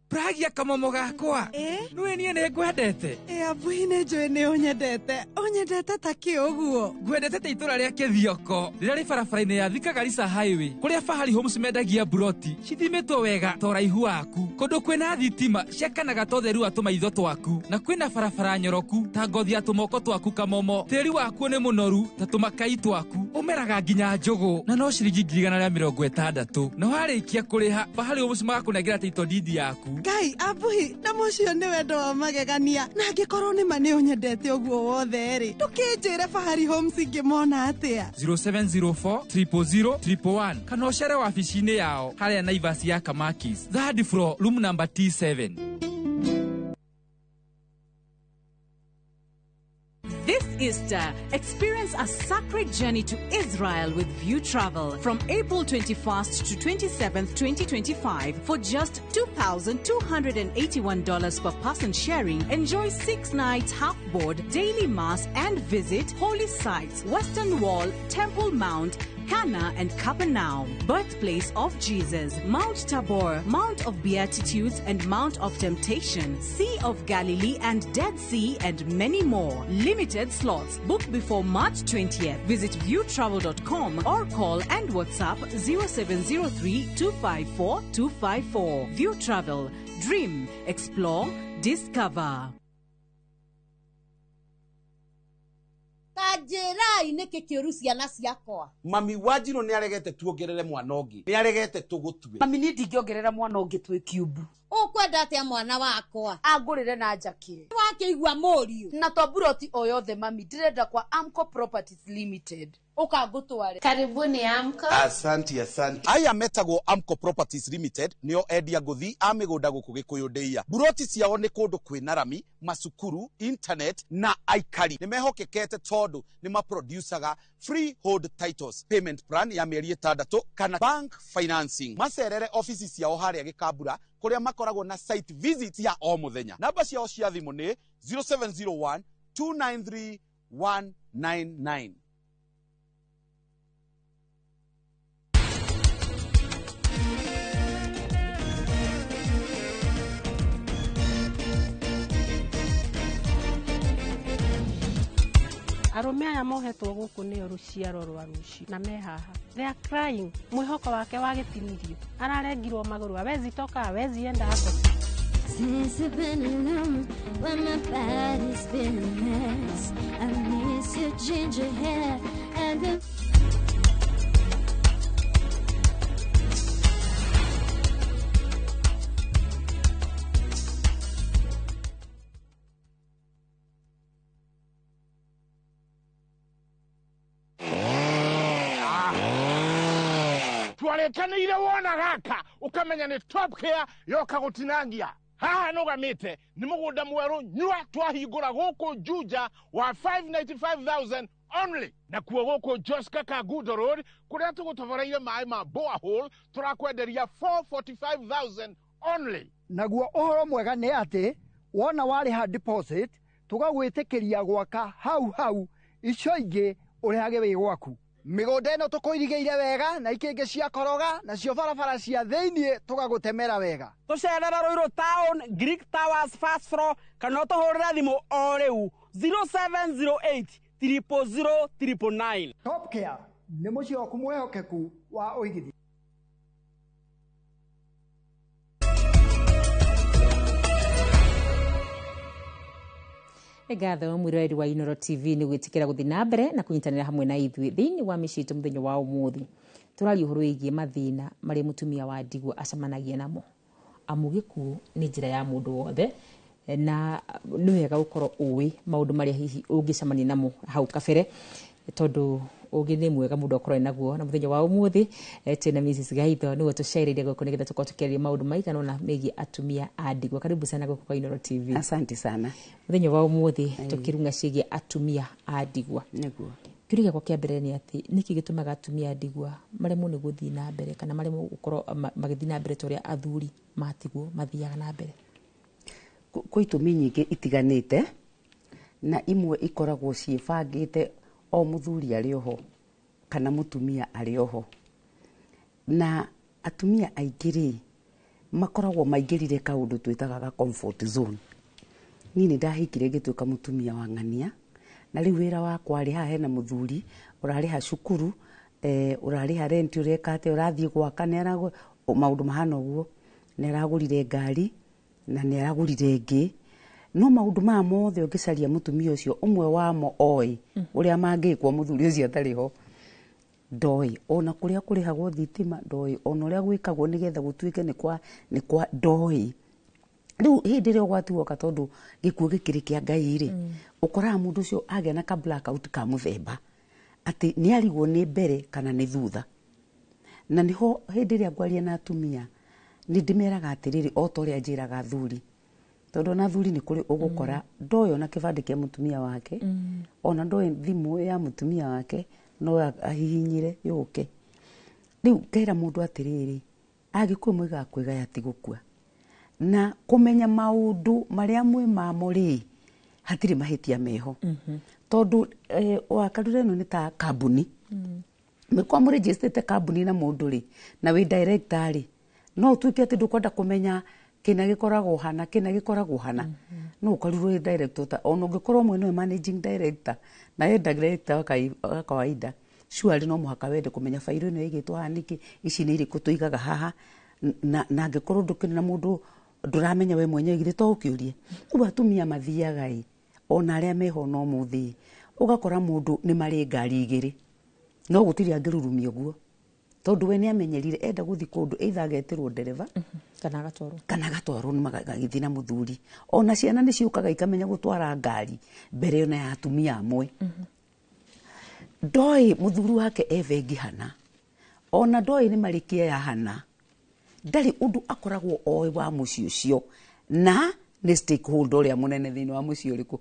Pragia kamomo gakwa. Nĩwe niĩ nĩ ngwendete. Ĩ abuhi nĩ njũĩ nĩ ũnyendete. Ũnyendete ta kĩ ũguo? Ngwendete ta itũra rĩa Kĩthioko rĩrĩa rĩ barabara-inĩ ya Thika Garissa Highway kũrĩa Fahari Homes mendagia mburoti cithimĩtwo wega ta ũraihu waku, kũndũ kwĩna thitima ciakanaga ta ũtheru wa tũmaitho twaku, na kwĩna barabara nyoroku ta ngothi ya tũmoko twaku kamomo. Tĩri wakuo nĩ mũnoru ta tũmakai twaku, ũmeraga nginya njũgũ na no ciringi 160,000. Na warĩkia kũrĩha Fahari Homes magakũnengera title deed yaku. Ngai abuhi na mũcio nĩ wendo wa magegania, na angĩkorwo nĩ ma nĩ ũnyendete ũguo wothe rĩ, ndũkĩnjĩre Fahari Homes ingĩmona atĩa? 0704 000 111 kana ũcere wabici-inĩ yao harĩa Naivas ya Kamakis, third floor, room number T7. This Easter, experience a sacred journey to Israel with View Travel from April 21st to 27th, 2025 for just $2,281 per person sharing. Enjoy 6 nights half board, daily mass and visit holy sites, Western Wall, Temple Mount, Cana and Capernaum, birthplace of Jesus, Mount Tabor, Mount of Beatitudes and Mount of Temptation, Sea of Galilee and Dead Sea, and many more. Limited slots. Book before March 20th. Visit viewtravel.com or call and WhatsApp 0703 254 254. View Travel. Dream, explore, discover. Ta njĩrai nĩkĩ kĩũru ciana ciakwa. Mami Wanjirũ nĩ aregete tuongerere mwana ũngĩ, nĩ aregete tũgũtue. Mami niĩ ndingĩongerera mwana ũngĩ twĩ kiumbu. Ũkwenda atĩa mwana wakwa? Angũrĩre na njakĩre. Wakĩigua mũriũ. Na to mburoti o yothe mami, ndĩrenda kwa Amco Properties Limited. Ũka ngũtware. Karibuni Amco. Asanti, asanti. Aya metagwo Amco Properties Limited nĩo endia ngũthi a mĩgũnda gũkũ Gĩkũyũ ndĩia. Mburoti ciao nĩ kũndũ kwĩna rami, macukuru, internet na aikari. Nĩ mehokekete tondũ nĩ maproducaga freehold titles, payment plan ya mĩeri 6 kana bank financing. Macerere ofici ciao harĩa Gĩkambura kũrĩa makoragwo na site visit ya o mũthenya. Namba ciao cia thimũ nĩ 0701 293 199. Arũme aya mohetwo gũkũ nĩo rũciaro rwa rũciũ na me haha. They are crying. Mwĩhoko wake wagĩtinirio. Ararengirwo magũrũ, hawezi toka, hawezi enda hapo. Since I've been alone, when my body's been a mess, I miss your ginger hair and the Twarĩkanĩire wona gaka ũkamenya nĩ Top Care yoka gũtinangia. Haha nũgamĩte nĩ mũgũnda mwerũ nyua twahingũra gũkũ Juja wa 595,000 only. Nakuo gũkũ Joska Kangundo Road kũrĩa tũgũtoboreire maĩ ma borehole tũrakwenderia 445,000 only. Naguo ũhoro mwega nĩ atĩ wona warĩha deposit tũgagwĩtĩkĩria gwaka hau hau, icio ingĩ ũrĩhage wĩ gwaku. Mĩgũnda ĩno tũkũirigĩire wega na ikĩngĩ cia koroga, nacio barabara cia thĩiniĩ tũgagũtemera wega. Tũcerere Ruiru Town, Greek Towers first floor, kana ũtũhũrĩre thimũ o rĩu 0708 000 999. Top Care nĩ mũciĩ waku mwĩhokeku wa ũigithia. Ngatho mwiroreri wa Inooro TV nĩ gwĩtĩkĩra gũthiĩ na mbere na kũnyitanĩra hamwe na ithuĩ thĩinĩ wa mĩciĩ itũ mũthenya wa ũmũthĩ. Tũraria ũhoro wĩgiĩ mathĩna marĩa mũtumia wa ndigwa acemanagia namo. Amu gĩkuũ nĩ njĩra ya mũndũ wothe, na nĩ wega gũkorwo ũĩ maũndũ marĩa hihi ũngĩcemania namo hau kabere, tondũ ũgĩ nĩ mwega mũndũ akorwo naguo. Na mũthenya wa ũmũthĩ twĩna Mrs. Gaitho nĩwe tũcereire gũkũ nĩgetha tũkorwo tũkĩarĩria maũndũ maigana ũna megiĩ atumia a ndigwa. Karibu sana gũkũ kwa Inooro TV. Asante sana. Mũthenya wa ũmũthĩ tũkĩrung'a ciĩgiĩ atumia a ndigwa. Nĩguo. Kĩũria gĩakwa kĩa mbere nĩ atĩ nĩkĩ gĩtũmaga atumia a ndigwa maremwo nĩ gũthiĩ na mbere, kana maremwo gũkorwo magĩthiĩ na mbere ta ũrĩa athuri matigwo mathiaga na mbere? Kwĩ itũmi nyingĩ itiganĩte, na imwe ikoragwo ciĩbangĩte o mũthuri arĩ oho kana mũtumia arĩ oho. Na atumia aingĩ rĩ makoragwo maingĩrire kaũndũ twĩtaga ga comfort zone. Niĩ nĩ ndahikire ngĩtuĩka mũtumia wa ng'ania, na rĩu wĩra wakwa rĩ haha hena mũthuri ũrarĩha cukuru, ũrarĩha rent, ũreka atĩa, ũrathiĩ gwaka, nĩ maũndũ mahana ũguo, nĩ aragũrire ngari na nĩ aragũrire ĩngĩ. No maũndũ maya mothe ũngĩcaria mũtumia ũcio ũmwe wamo oĩ ũrĩa mangĩkwo mũthuri ũcio atarĩ ho, ndoĩ. Ona kũrĩa kũrĩhagwo thitima ndoĩ, ona ũrĩa gwĩkagwo nĩgetha gũtuĩke nĩ kwa ndoĩ. Rĩu hĩndĩ ĩrĩa ũgwati woka, tondũ gĩkuũ gĩkĩrĩ kĩa Ngai rĩ, ũkoraga mũndũ ũcio agĩa na ka blackout ka mũthemba atĩ nĩ arigwo nĩ mbere kana nĩ thutha. Na nĩho hĩndĩ ĩrĩa ngwaria na atumia nĩ ndĩmeraga atĩrĩrĩ, o ta ũrĩa njĩraga athuri, tondũ ona athuri nĩ kũrĩ ũgũkora ndoĩ ona kĩbandĩ kĩa mũtumia wake, ona ndoĩ thimũ ya mũtumia wake, no ahihinyire yũke. Rĩu ngera mũndũ atĩrĩrĩ, Agĩkũyũ moigaga kwĩgaya ti gũkua, na kũmenya maũndũ marĩa mwĩ mamo rĩ, hatirĩ mahĩtia meho. Tondũ wakarura ĩno nĩ ta kambuni, mĩkwa mũrĩnjĩstĩte kambuni na mũndũ rĩ, na wĩ director rĩ, no ũtuĩke atĩ ndũkwenda kũmenya kĩna gĩkoragwo hana, kĩna gĩkoragwo hana. No ũkorirwo wĩ director ta ona ũngĩkorwo mwe nĩwe managing director na we director wa kawaida, surely no mũhaka wende kũmenya bairo ĩno ĩigĩtwo haha nĩkĩ, ici nĩ irĩkũ tũigaga haha, na angĩkorwo ndũkĩrĩ na mũndũ ndũramenya we mwenyewe githĩ to ũkĩũrie. Rĩu atumia mathiaga ĩ, ona arĩa meho no mũthĩ, ũgakora mũndũ nĩ marĩ ngari igĩrĩ, no gũtirĩ angĩrurumia ũguo, tondũ we nĩ amenyerire enda gũthiĩ kũndũ either agetĩrwo ndereba kana agatwarwo nĩ magagĩthiĩ na mũthuri. Ona ciana nĩ ciũkaga ikamenya gũtwara ngari mbere ona ya atumia amwe. Ndoĩ mũthuri wake e bengi hana, ona ndoĩ nĩ marĩ kĩeya hana, ndarĩ ũndũ akoragwo oĩ wa mũciĩ ũcio, na nĩ stakeholder ũrĩa mũnene thĩinĩ wa mũciĩ ũrĩkũ.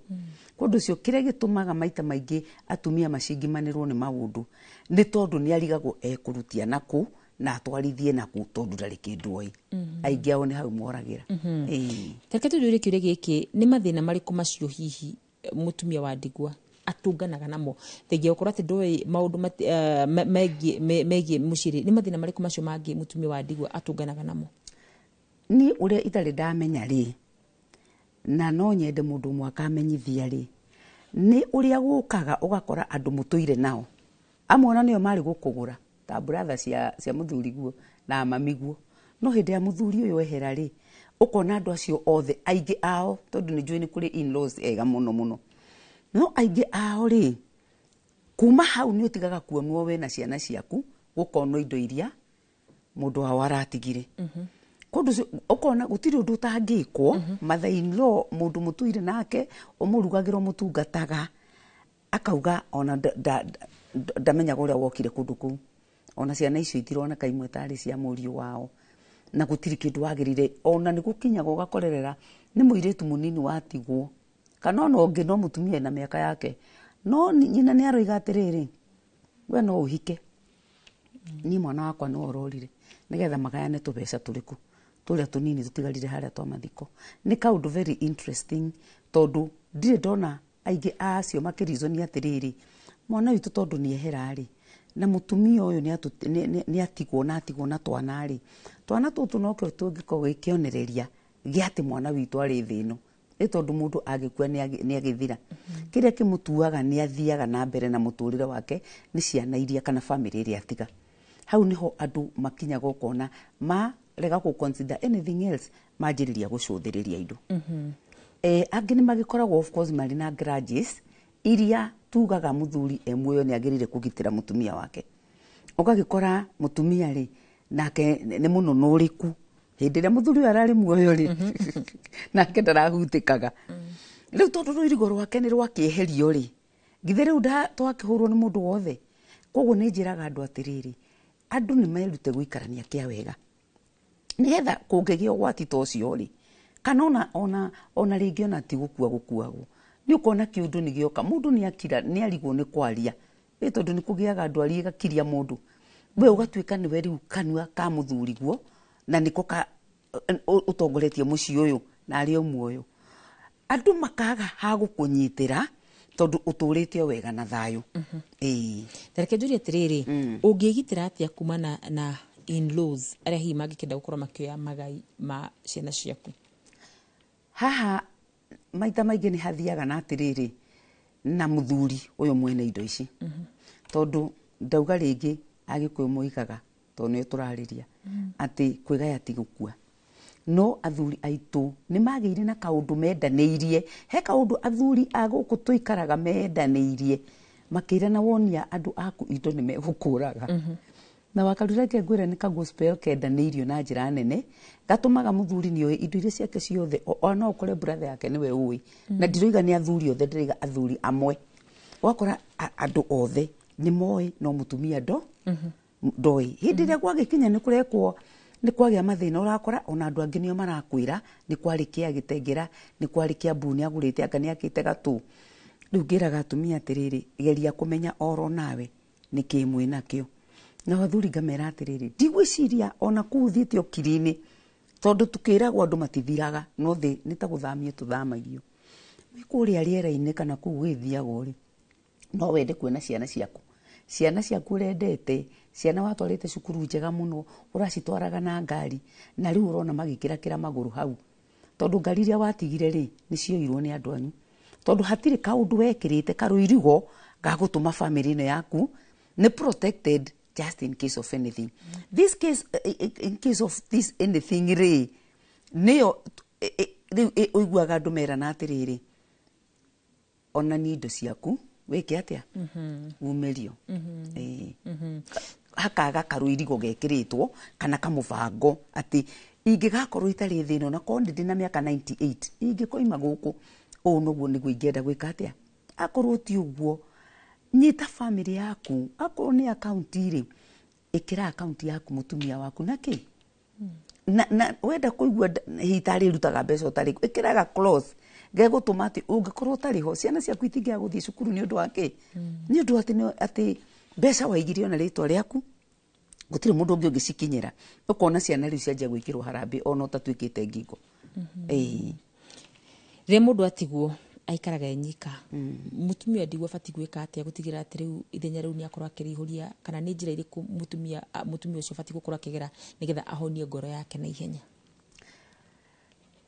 Kũndũ ũcio kĩrĩa gĩtũmaga maita maingĩ atumia macingimanĩrwo nĩ maũndũ nĩ tondũ nĩ arigagwo ekũrutia nakũ na atwarithie nakũ, tondũ ndarĩ kĩndũ oĩ. Aingĩ ao nĩ hau moragĩra. Reke tũthiũrĩre kĩũria gĩkĩ, nĩ mathĩna marĩkũ macio hihi mũtumia wa ndigwa atũnganaga namo? Thengia gũkorwo atĩ ndũĩ maũndũ megiĩ mũciĩ rĩ, nĩ mathĩna marĩkũ macio mangĩ mũtumia wa ndigwa atũnganaga namo? Niĩ ũrĩa itarĩ ndamenya rĩ, na no nyende mũndũ ũmwe akamenyithia rĩ, nĩ ũrĩa gũkaga ũgakora andũ mũtũire nao amwe ona nĩo marĩ gũkũgũra ta brother cia mũthuri guo na mami guo, no hĩndĩ ya mũthuri ũyũ ehera rĩ, ũkona andũ acio othe aingĩ ao, tondũ nĩ njũĩ nĩ kũrĩ in-laws ega mũno mũno, no aingĩ ao rĩ, kuma hau nĩ ũtigaga kuonwo we na ciana ciaku, gũkonwo indo iria mũndũ wao aratigire. Kũndũ ũcio ũkona gũtirĩ ũndũ ũtangĩkwo, mother in law mũndũ mũtũire nake ũmũrugagĩra ũmũtungataga, akauga ona ndamenyaga ũrĩa wokire kũndũ kũu, ona ciana icio itironeka imwe tarĩ cia mũriũ wao, na gũtirĩ kĩndũ wagĩrĩire. Ona nĩ gũkinyaga ũgakorerera nĩ mũirĩtu mũnini watigwo, kana ona ũngĩ no mũtumia na mĩaka yake, no nyina nĩ aroiga atĩrĩrĩ, we no ũhike, niĩ mwana wakwa nĩwe ũrorire, nĩgetha magayane tũbeca tũrĩkũ tũrĩa tũnini tũtigarire harĩa twa mathiko. Nĩ kaũndũ very interesting, tondũ ndirĩ ndona aingĩ acio makĩrizoni atĩrĩrĩ, mwana witũ tondũ nĩ ehera rĩ, Na mũtumia ũyũ nĩ atigwo na atigwo na twana rĩ, twana tũtũ nokĩo tũngĩkorwo gĩ kĩonereria gĩa atĩ mwana witũ arĩ thĩ ĩno, nĩ tondũ mũndũ agĩkua nĩ agĩthira. Kĩrĩa kĩmũtuaga nĩ athiaga na mbere na mũtũrĩre wake nĩ ciana iria kana bamĩrĩ ĩrĩa atiga. Hau niho andũ makinyaga ũkona marega gũ consider anything else, manjĩrĩria gũcũthĩrĩria indo. Angĩ nĩ magĩkoragwo of course marĩ na grudges iria tugaga mũthuri e muoyo nĩ agĩrĩire kũgitĩra mũtumia wake. Ũgagĩkora mũtumia rĩ nake nĩ mũnũnũrĩku, hĩndĩ ĩrĩa mũthuri ũyũ ararĩ muoyo rĩ nake ndarahutĩkaga. Rĩu tondũ rũirigo rwake nĩ rwakĩeherio rĩ, githĩ rĩu twakĩhũrwo nĩ mũndũ wothe. Koguo nĩ njĩraga andũ atĩrĩrĩ, andũ nĩ merute gũikarania kĩa wega, nĩgetha kũngĩgĩa ũgwati ta ũcio rĩ, kana ona rĩngĩ ona ti gũkua gũkuagwo, nĩ ũkona kĩũndũ nĩ gĩoka, mũndũ nĩ akira, nĩ arigwo nĩ kwaria, ĩ tondũ nĩ kũgĩaga ndwari ĩgakiria mũndũ, we ũgatuĩka nĩwe rĩu kanua ka mũthuriguo na nĩko ka ũtongoretie mũciĩ ũyũ na arĩ o muoyo. Andũ makaga ha gũkũnyitĩra tondũ ũtũrĩte o wega na thayũ. Ĩĩ. Tareke njũrie atĩrĩrĩ, ũngĩgitĩra atĩa kumana na in-laws arĩa hihi mangĩkĩenda gũkorwo makĩoya magai ma ciana ciaku? Haha maita maingĩ nĩ hathiaga na atĩrĩrĩ, na mũthuri ũyũ mwene indo ici. Tondũ ndauga rĩngĩ Agĩkũyũ moigaga, tondũ nĩo tũrarĩria, atĩ kwĩgaya ti gũkua. No athuri aitũ nĩ magĩire na kaũndũ mendanĩirie. He kaũndũ athuri a gũkũ tũikaraga mendanĩirie, makĩrana wonia andũ aku indo nĩ megũkũraga. Na wakarura reke ngwĩre nĩ ka gospel kendanĩirio na njĩra nene, gatũmaga mũthuri nĩoĩ indo iria ciake ciothe, o no ũkore brother yake nĩwe ũĩ. Na ndiroiga nĩ athuri othe, ndĩroiga athuri amwe. Ũgakora andũ othe nĩ moĩ, no mũtumia ndoĩ. Hĩndĩ ĩrĩa gwagĩkinya nĩ kũrekwo, nĩ kwagĩa mathĩna, ũrakora ona andũ angĩ nĩo marakwĩra nĩ kwarĩ kĩa Gĩtengera, nĩ kwarĩ kĩa Mbu, nĩ agũrĩte anga nĩ akĩte gatũ. Rĩu ngĩraga atumia atĩrĩrĩ, geria kũmenya oro nawe nĩkĩ mwĩ nakĩo. Na athuri ngamera atĩrĩrĩ, ndigwĩciria ona kũu ũthiĩte ũkiri-inĩ, tondũ tũkĩragwo andũ matithiraga, no thĩ nĩ ta gũthamio tũthamagio. Wĩ kũrĩa rĩera-inĩ kana kũu gũgĩthiagwo rĩ, no wende kuona ciana ciaku. Ciana ciaku ũrendete, ciana watwarĩte cukuru njega mũno, ũracitwaraga na ngari, na rĩu ũrona magĩkĩrakĩra magũrũ hau. Tondũ ngari iria watigire rĩ, nĩ cioirwo nĩ andũ anyu. Tondũ hatirĩ kaũndũ wekĩrĩte karũirigo ga gũtũma bamĩrĩ ĩno yaku nĩ protected just in case of anything. This case, in case of this anything rĩ, nĩyo rĩu ũiguaga andũ merana atĩrĩrĩ, onania indo ciaku, wĩke atĩa? Umĩrio. Hakaga karũirigo gekĩrĩtwo kana kamũbango atĩ ingĩgakorwo itarĩ thĩ ĩno, na korwo ndĩ na mĩaka 98, ingĩkoima gũkũ, ũũ noguo nĩguo ingĩenda gwĩka atĩa? Akorwo ti ũguo, nyita bamĩrĩ yaku, akorwo nĩ akaunti rĩ, ĩkĩra akaunti yaku mũtumia waku na kĩ? Na wenda kũigua hihi tarĩ rutaga mbeca ũtarĩ, ĩkĩraga clause gegũtũma atĩ ũngĩkorwo ũtarĩ ho, ciana ciaku itingĩaga gũthiĩ cukuru nĩ ũndũ wa kĩ? Nĩ ũndũ atĩ mbeca waigire ona rĩtwa rĩaku, gũtirĩ mũndũ ũngĩ ũngĩcikinyĩra. Ũkona ciana rĩu cianjia gwĩkĩrwo harambĩ ona ũtatuĩkĩte ngingo. Rĩrĩa mũndũ atigwo aikaraga e nyika, mũtumia ndigwo abatiĩ gwĩka atĩa gũtigĩrĩra atĩ rĩu ithenya rĩu nĩakorwo akĩrĩihũria, kana nĩ njĩra irĩkũ mũtumia ũcio abatiĩ gũkorwo akĩgera nĩgetha ahonie ngoro yake na ihenya?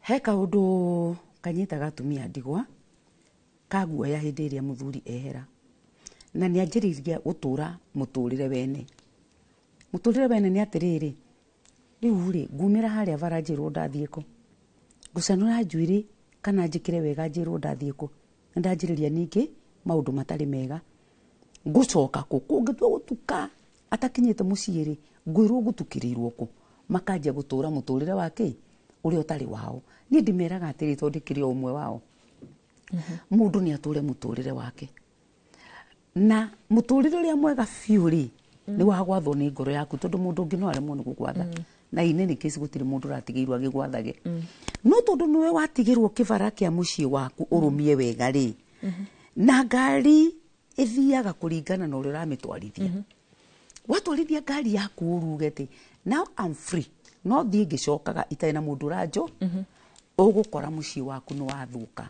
He kaũndũ kanyitaga atumia ndigwa kaguoya hĩndĩ ĩrĩa mũthuri ehera, na nĩ anjĩrĩria gũtũra mũtũrĩre wene. Mũtũrĩre wene nĩ atĩrĩrĩ, rĩu rĩ ngumĩra harĩa bara njĩrwo ndathiĩ kũ, ngũcanũra njuĩrĩ kana njĩkĩre wega njĩrwo ndathiĩ kũ, na ndanjĩrĩria ningĩ maũndũ matarĩ mega, ngũcoka kũ, kũngĩtua gũtuka atakinyĩte mũciĩ rĩ, ngwĩrwo gũtukĩrĩirwo kũ, makanjia gũtũra mũtũrĩre wa kĩ, ũrĩa ũtarĩ wao. Niĩ ndĩmeraga atĩrĩ, tondũ ndĩkĩrĩ o ũmwe wao, mũndũ nĩ atũre mũtũrĩre wake, na mũtũrĩre ũrĩa mwega biũ rĩ, nĩ wa gwathwo nĩ ngoro yaku, tondũ mũndũ ũngĩ no aremwo nĩ gũgwatha. Na in any case gũtirĩ mũndũ ũratigĩirwo agĩgwathage. No tondũ nĩwe watigĩrwo kĩbara kĩa mũciĩ waku ũrũmie wega rĩ, na ngari ĩthiaga kũringana na ũrĩa ũramĩtwarithia. Watwarithia ngari yaku ũruge atĩ now I'm free, no thiĩ ngĩcokaga itarĩ na mũndũ ũranjo, ũgũkora mũciĩ waku nĩ wathũka.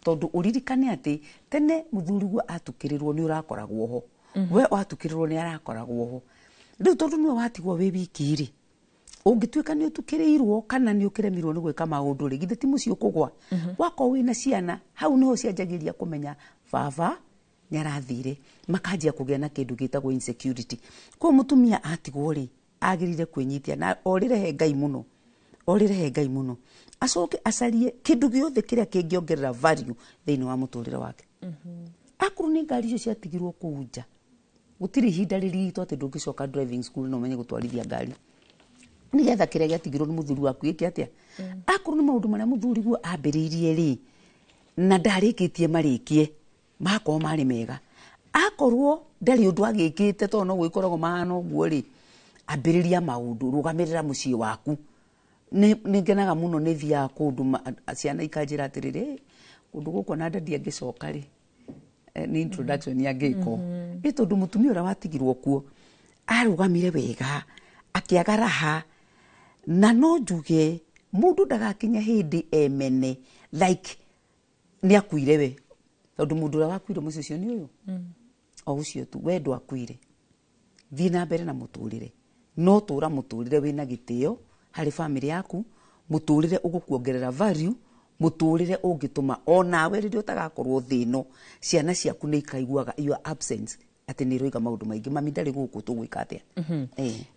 Tondũ ũririkane atĩ tene mũthuriguo atukĩrĩrwo nĩ ũrakoragwo ho. We watukĩrĩrwo nĩ arakoragwo ho. Rĩu tondũ nĩwe watigwo wĩ wiki rĩ, ũngĩtuĩka nĩ ũtukĩrĩirwo kana nĩ ũkĩremirwo nĩ gwĩka maũndũ rĩ, githĩ ti mũciĩ ũkũgwa? Wakorwo wĩna ciana, hau nĩho cianjagĩria kũmenya baba nĩ arathire, makanjia kũgĩa na kĩndũ gĩtagwo insecurity. Koguo mũtumia atigwo rĩ, agĩrĩire kwĩnyitia na orĩre he Ngai mũno, orĩre he Ngai mũno, acoke acarie kĩndũ gĩothe kĩrĩa kĩngĩongerera value thĩinĩ wa mũtũrĩre wake. Akorwo nĩ ngari icio ciatigirwo kũu nja, gũtirĩ ihinda rĩrigitwo atĩ ndũngĩcoka driving school na ũmenye gũtwarithia ngari, nĩgetha kĩrĩa gĩatigirwo nĩ mũthuri waku gĩke atĩa. Akorwo nĩ maũndũ marĩa mũthuri guo ambĩrĩirie rĩ, na ndarĩkĩtie marĩkie, makorwo marĩ mega. Akorwo ndarĩ ũndũ agĩkĩte, tondũ no gwĩkoragwo mahana ũguo rĩ, ambĩrĩria maũndũ, rũgamĩrĩra mũciĩ waku. Nĩ ngenaga mũno nĩ thiaga kũndũ ciana ikanjĩra atĩrĩrĩ, kũndũ gũkũ ona ndadi angĩcoka rĩ, nĩ introduction angĩkwo. Ĩ tondũ mũtumia ũrĩa watigirwo kuo arũgamire wega, akĩaga raha, na no njuge mũndũ ndagakinya hĩndĩ emene like nĩ akuire we, tondũ mũndũ ũrĩa wakuire mũciĩ ũcio nĩ ũyũ o ũcio tu, we ndwakuire. Thiĩ na mbere na mũtũrĩre, no tũra mũtũrĩre wĩna gĩtĩo harĩ famĩlĩ yaku, mũtũrĩre ũgũkuongerera value, mũtũrĩre ũngĩtũma onawe rĩrĩa ũtagakorwo thĩ ĩno, ciana ciaku nĩ ikaiguaga your absence atĩ nĩ iroiga maũndũ maingĩ, mami ndarĩ gũkũ, tũgwĩka atĩa?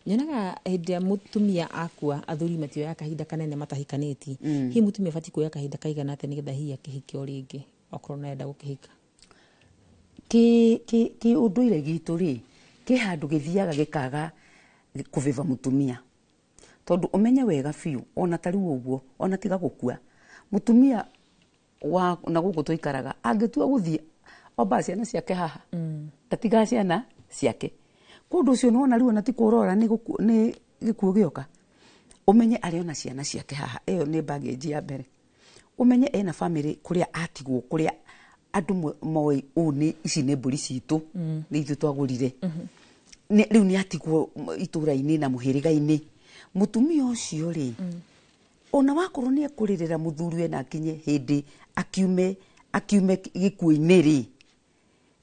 Nyonaga hĩndĩ ĩrĩa mũtumia akua, athuri matioyaga kahinda kanene matahikanĩtie. Hihi mũtumia abatiĩ kuoya kahinda kaigana atĩa nĩgetha hihi akĩhike o rĩngĩ, okorwo no enda gũkĩhika? Kĩ ũndũire gitũ rĩ, kĩ handũ gĩthiaga gĩkaga kũvĩva mũtumia, tondũ ũmenye wega biũ ona ta rĩu ũguo, ona tiga gũkua mũtumia wa na gũkũ tũikaraga, angĩtua gũthiĩ ombaga ciana ciake haha, ndatigaga ciana ciake kũndũ ũcio. Nĩwona rĩu ona ti kũrora nĩ gĩkuũ gĩoka, ũmenye arĩ ona ciana ciake haha. Ĩyo nĩ baggage ya mbere. Ũmenye ena family kũrĩa atigwo, kũrĩa andũ moĩ ũũ nĩ ici nĩ mbũri citũ, nĩ ithuĩ twagũrire. Rĩu nĩ atigwo itũra-inĩ na mũhĩrĩga-inĩ. Mũtumia ũcio rĩ, ona wakorwo nĩ ekũrĩrĩra mũthuri we na akinye hĩndĩ akiume gĩkuũ-inĩ rĩ,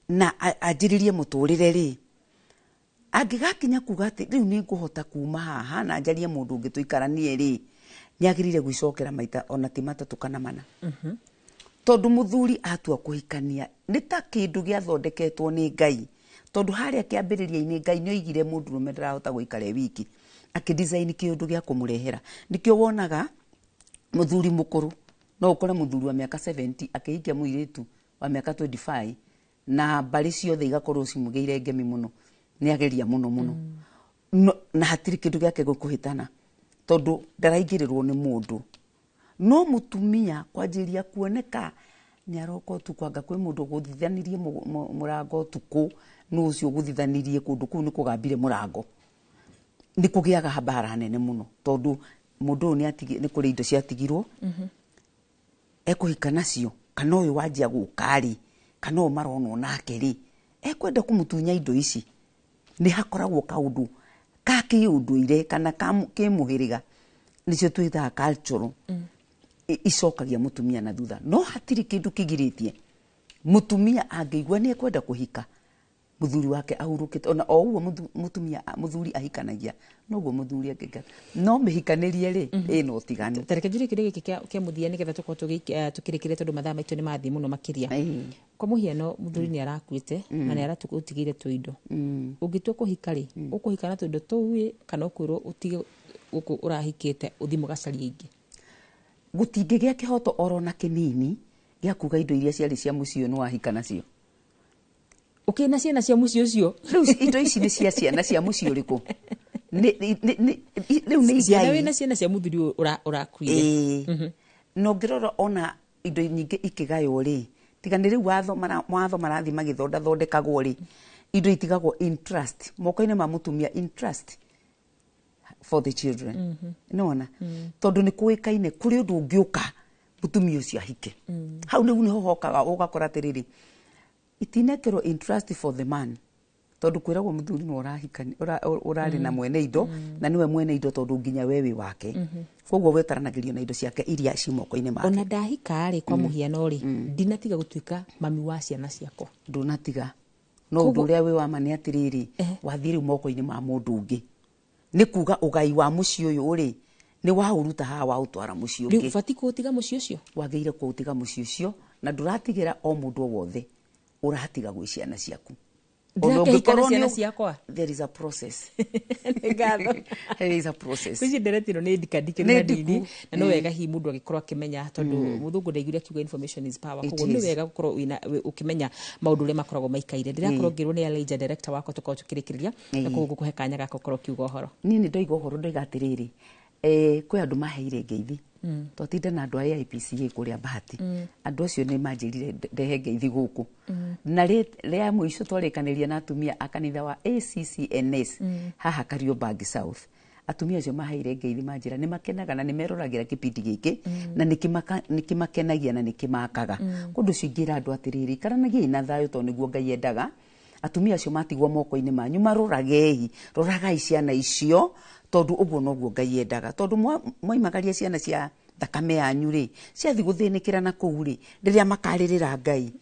na anjĩrĩrie mũtũrĩre rĩ, angĩgakinya kuga atĩ rĩu nĩ ngũhota kuma haha na njarie mũndũ ũngĩ tũikaranie rĩ, nĩ agĩrĩire gwĩcokera maita ona ti matatũ kana mana. Tondũ mũthuri atua kũhikania nĩ ta kĩndũ gĩathondeketwo nĩ Ngai, tondũ harĩa kĩambĩrĩria-inĩ Ngai nĩ oigire mũndũrũme ndarahota gũikara e wiki, akĩdesign kĩũndũ gĩa kũmũrehera. Nĩkĩo wonaga mũthuri mũkũrũ, no ũkore mũthuri wa mĩaka 70 akĩhikia mũirĩtu wa mĩaka 25, na mbarĩ ciothe igakorwo cimũgĩire ngemi mũno, nĩ ageria mũno mũno. Na hatirĩ kĩndũ gĩake gũkũhĩtana, tondũ ndaraingĩrĩrwo nĩ mũndũ. No mũtumia kwanjĩrĩria kuoneka nĩ aroka ũtukũ, anga kwĩ mũndũ ũgũthithanirie mũrango ũtukũ, nũ ũcio ũgũthithanirie kũndũ kũu nĩ kũgambire mũrango, nĩ kũgĩaga mbara nene mũno, tondũ mũndũ ũyũ nĩ kũrĩ indo ciatigirwo ekũhika nacio, kana ũyũ wanjia gũka rĩ, kana ũyũ maronwo nake rĩ, ekwenda kũmũtunya indo ici. Nĩ hakoragwo kaũndũ ka kĩũndũire kana ka kĩmũhĩrĩga, nĩcio twĩtaga cultural, icokagia mũtumia na thutha. No hatirĩ kĩndũ kĩgirĩtie mũtumia angĩigua nĩ ekwenda kũhika, mũthuri wake ahurũkĩte, ona o ũguo mũtumia mũthuri ahikanagia noguo mũthuri angĩka, no mĩhikanĩrie rĩ ĩna ũtiganu. Tareke njũrie kĩũria gĩkĩ kĩa mũthia nĩgetha tũkorwo tũkĩrĩkĩria, tondũ mathaa maitũ nĩ mathiĩ mũno makĩria. Kwa mũhiano, mũthuri nĩ arakuĩte na nĩ aratũtigĩire tũindo, ũngĩtua kũhika rĩ, ũkũhika na tũindo tũu ĩ, kana ũkwĩrwo ũtige gũkũ ũrahikĩte ũthiĩ mũgacarie ingĩ? Gũtingĩgĩa kĩhoto oro na kĩnini gĩa kuga indo iria ciarĩ cia mũciĩ ũyũ nĩ wahika nacio. Ũkĩrĩ na ciana cia mũciĩ ũcio? Rĩu indo ici nĩ cia ciana cia mũciĩ ũrĩkũ? Rĩu nĩ Ciana igai. Wĩna ciana cia mũthuri ũyũ ũrakuire. Ĩĩ. Na ũngĩrora ona indo nyingĩ ikĩgaywo rĩ, tiga nĩ rĩu watho marathiĩ magĩthondathondekagwo rĩ, indo itigagwo in trust moko-inĩ ma mũtumia, in trust for the children. Nĩwona, tondũ nĩ kũĩkaine kũrĩ ũndũ ũngĩũka mũtumia ũcio ahike. Hau nĩu nĩho hokaga ũgakora atĩrĩrĩ, itinekĩrwo in trust for the man, tondũ kwĩragwo mũthuri nĩwe ũrarĩ na mwene indo, na nĩwe mwene indo tondũ nginya we wĩ wake, koguo we ũtaranagĩrio na indo ciake iria ci moko-inĩ make. Ona ndahika rĩ, kwa mũhiano rĩ, ndinatiga gũtuĩka mami wa ciana ciakwa? Ndũnatiga. No ũndũ ũrĩa wĩ wa ma nĩ atĩrĩrĩ, wathiĩ rĩu moko-inĩ ma mũndũ ũngĩ, nĩ kuga ũgai wa mũciĩ ũyũ rĩ, nĩ waũruta haha waũtwara mũciĩ Rĩu ũngĩ. Ũbatiĩ kũũtiga mũciĩ ũcio? Wagĩrĩire kũũtiga mũciĩ ũcio, na ndũratigĩra o mũndũ o wothe, ũratiga gwĩ ciana ciaku. Ona Ndĩrakĩhika na ũngĩkorwo ciana nĩ ciakwa. There is a process. Nĩ ngatho. There is a process. Kwĩci ndereti ĩno nĩ ndikandikĩru Nĩ na ndiku. nini, na no wega hihi mũndũ agĩkorwo akĩmenya, tondũ mũthũngũ ndaiguire akiuga information is power. It Koguo nĩ is. wega gũkorwo ũkĩmenya maũndũ ũrĩa makoragwo maikaire. Ndĩrakorwo ngĩrwo nĩ Elijah, director wakwa, tũkorwo tũkĩrĩkĩrĩria, na koguo ngũkũhe kanya gaka ũkorwo ũkiuga ũhoro. Niĩ nĩ ndoiga ũhoro, ndoiga atĩrĩrĩ, kwĩ andũ maheire ngeithi. Twatinda na andũ a AIPCA kũrĩa Bahati. Andũ acio nĩ manjĩrire ndehe ngeithi gũkũ. Na rĩa mũico twarĩkanĩria na atumia a kanitha wa ACCNS haha Kariobangi South. Atumia acio maheire ngeithi, manjĩra nĩ makenaga na nĩ meroragĩra kĩbindi gĩkĩ, na nĩ kĩmakenagia na nĩ kĩmakaga. Kũndũ ũcio ingĩra andũ atĩrĩrĩ, ikaranagiai na thayũ, tondũ nĩguo Ngai endaga. Atumia acio matigwo moko-inĩ manyu, maroragei, roragai ciana icio, tondũ ũguo noguo Ngai endaga. Tondũ mwaimagaria ciana cia thakame yanyu rĩ, ciathi gũthĩnĩkĩra na kũu rĩ, rĩrĩa makarĩrĩra Ngai,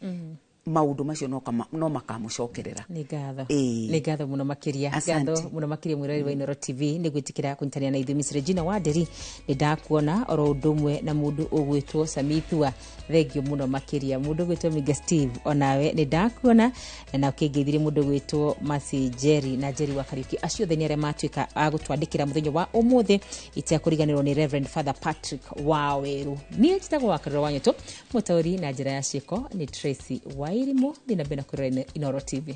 maũndũ macio no makamũcokerera. Nĩ ngatho. Ĩĩ. Nĩ ngatho mũno makĩria. Asante. Ngatho mũno makĩria, mwĩroreri wa Inooro TV, nĩ gwĩtĩkĩra kũnyitanĩra na ithuĩ. Miss Regina Wanderi, nĩ ndakuona, oro ũndũ ũmwe na mũndũ ũgwĩtwo Samithua, thengio mũno makĩria. Mũndũ ũgwĩtwo Miga Steve, onawe nĩ ndakuona, na ũkĩngeithirie mũndũ ũgwĩtwo Masi Jerry na Jerry wa Kariuki. Acio othe nĩ arĩa matuĩka a gũtwandĩkĩra mũthenya wa ũmũthĩ, itekũriganĩrwo nĩ Reverend Father Patrick Waweru. Niĩ njĩtagwo wa Karũra wa Nyũtũ, mũtaũri na njĩra ya ciĩko nĩ Tracy Wairimu. Thiĩ na mbere na kwĩrorera Inooro TV.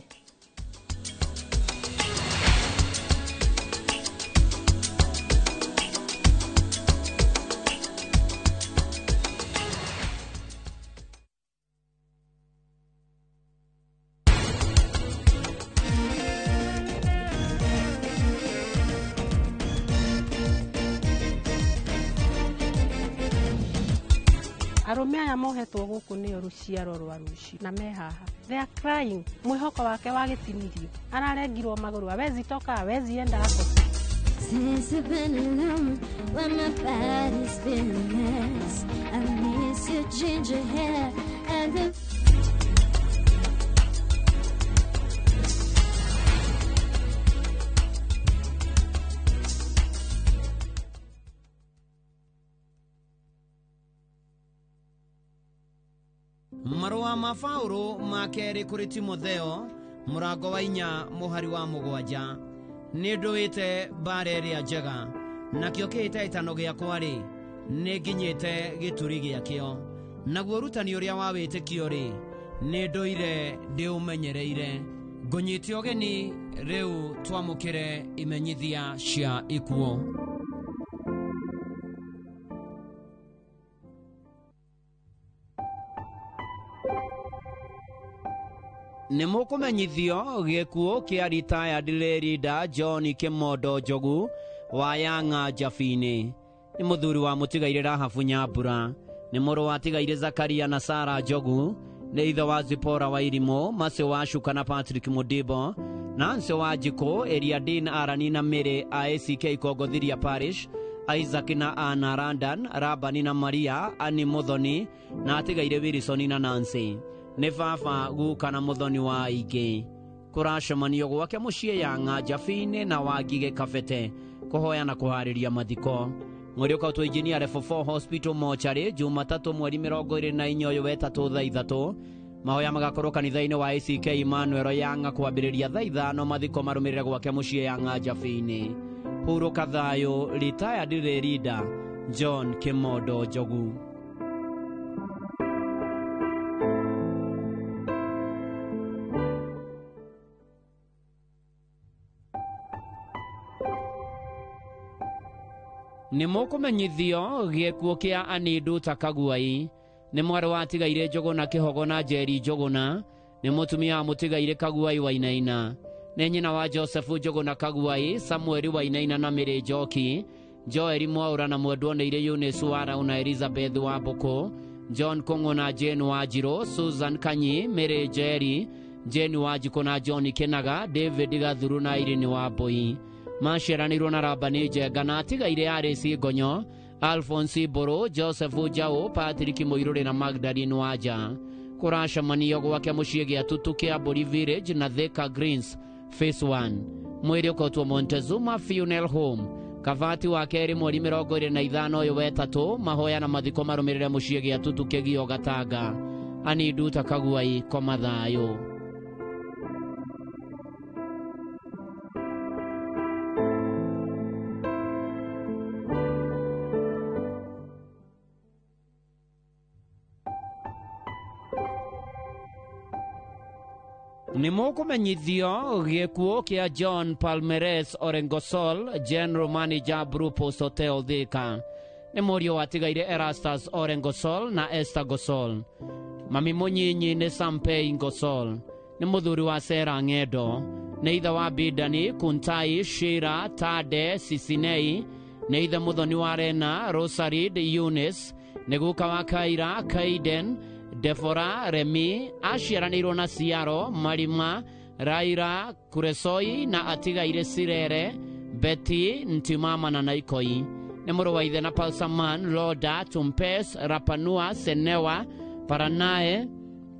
Arũme aya mohetwo gũkũ nĩo rũciaro rwa rũciũ, na me haha. They are crying. Mwĩhoko wake wagĩtinirio, ararengirwo magũrũ, awezi toka, awezi enda hapo. Since I've been alone, when my body's been a mess, I miss your ginger hair and the Marũa ma Paũlũ ma kerĩ kũrĩ Timotheo, mũrango wa 4 mũhari wa 7. Nĩ ndũĩte mbara ĩrĩa njega, nakĩo kĩhĩtahĩtano gĩakwa-rĩ, nĩ nginyĩte gĩturi gĩakĩo. Naguo ũrutani ũrĩa wa wĩtĩkio-rĩ, nĩ ndũire ndĩũmenyereire. Ngũnyite ũgeni rĩu twamũkĩre imenyithia cia ikuũ. Nĩ mũkũmenyithio gĩkuũ kĩa retired leader John Kĩmondo Njogu wa Yang'a Njabini. Nĩ mũthuri wa mũtigaire Rahabu Nyambura, nĩ mũrũ wa tigaire Zakaria na Sara Njogu, nĩ ithe wa Zipora wa Irimũ, Macio wa Shuka na Patrick Mudibo, Nancy wa Njikũ, Eliadin Arani na Mary a ACK Kongothiria Parish, Isaac na Anna Randan, Rabani na Maria, Annie Muthoni, na atigaire Wilson na Nancy. Nĩ baba guka na muthoni wa aingĩ. Kũracemanio gwake mũciĩ Yang'a Njabini na Wangigĩ Kabete kũhoya na kũharĩria mathiko. Mwĩrĩ ũkautwo Engineer Level 4 Hospital Mortuary Jumatatũ mweri 24 ũyũ wetatũ thaa 3. Mahoya magakorwo kanitha-inĩ wa ACK Emmanuel Yang'a kwambĩrĩria thaa 5, mathiko marũmĩrĩre gwake mũciĩ Yang'a Njabini. Hurũka thayũ, retired leader John Kĩmondo Njogu. Nĩ mũkũmenyithio gĩkuũ kĩa Annie Nduta Kaguai, nĩ mwarĩ wa tigaire Njũgũna Kĩhogo na Njeri Njũgũna, nĩ mũtumia wa mũtigaire Kaguai Wainaina, nĩ nyina wa Joseph Njũgũna Kaguai, Samuel Wainaina na Mary Njoki, Joel Mwaũra na mwendwo nĩire Eunice Warau na Elizabeth wa Mbũkũ, John Kũng'ũ na Jane Wanjirũ, Susan Kanyi, Mary Njeri, Jane Wanjikũ na John Kĩnaga, David Gathuru na Irene Wambui. Maciaranĩirwo na Rabani Njenga na atigaire Alice Ngonyo, Alphonse Mbũrũ, Joseph Njaũ, Patrick Mũirũrĩ na Magdalene Wanja. Kũracemanio gwake mũciĩ gĩa Tutu kĩa Mbũri Village na Thika Greens Phase 1. Mwĩrĩ ũkotwo Montezuma Funeral Home. Kabati wa kerĩ mweri 25 ũyũ wetatũ. Mahoya na mathiko marũmĩrĩre mũciĩ gĩa Tutu kĩgio Gatanga. Aninduta Kaguai koma thayũ. Nĩ mũkũmenyithio gĩkuũ kĩa John Palmeres Orengosol, General Manager Blue Post Hotel Thika. Nĩ mũriũ watigaire Erastus Orengosol na Esther Gosol. Mami mũnyinyi nĩ Sampei Gosol. Nĩ mũthuri wa Sera Ng'endo. Nĩ ithe wa Bidani, Kuntai, Shira, Tade, Sisinei. Nĩ ithe mũthoni wa Rena, Rosarid, Eunice. Nĩ guka wa Kaira, Kaiden, Defora, Remi, aciaranĩirwo na Ciaro, Marima, Raira, Kuresoi na atigaire Sirere, Betty, Ntimama na Naikoi. Nĩ mũrũ wa ithe na Palsaman, Loda, Tumpes, Rapanua, Senewa, Paranae,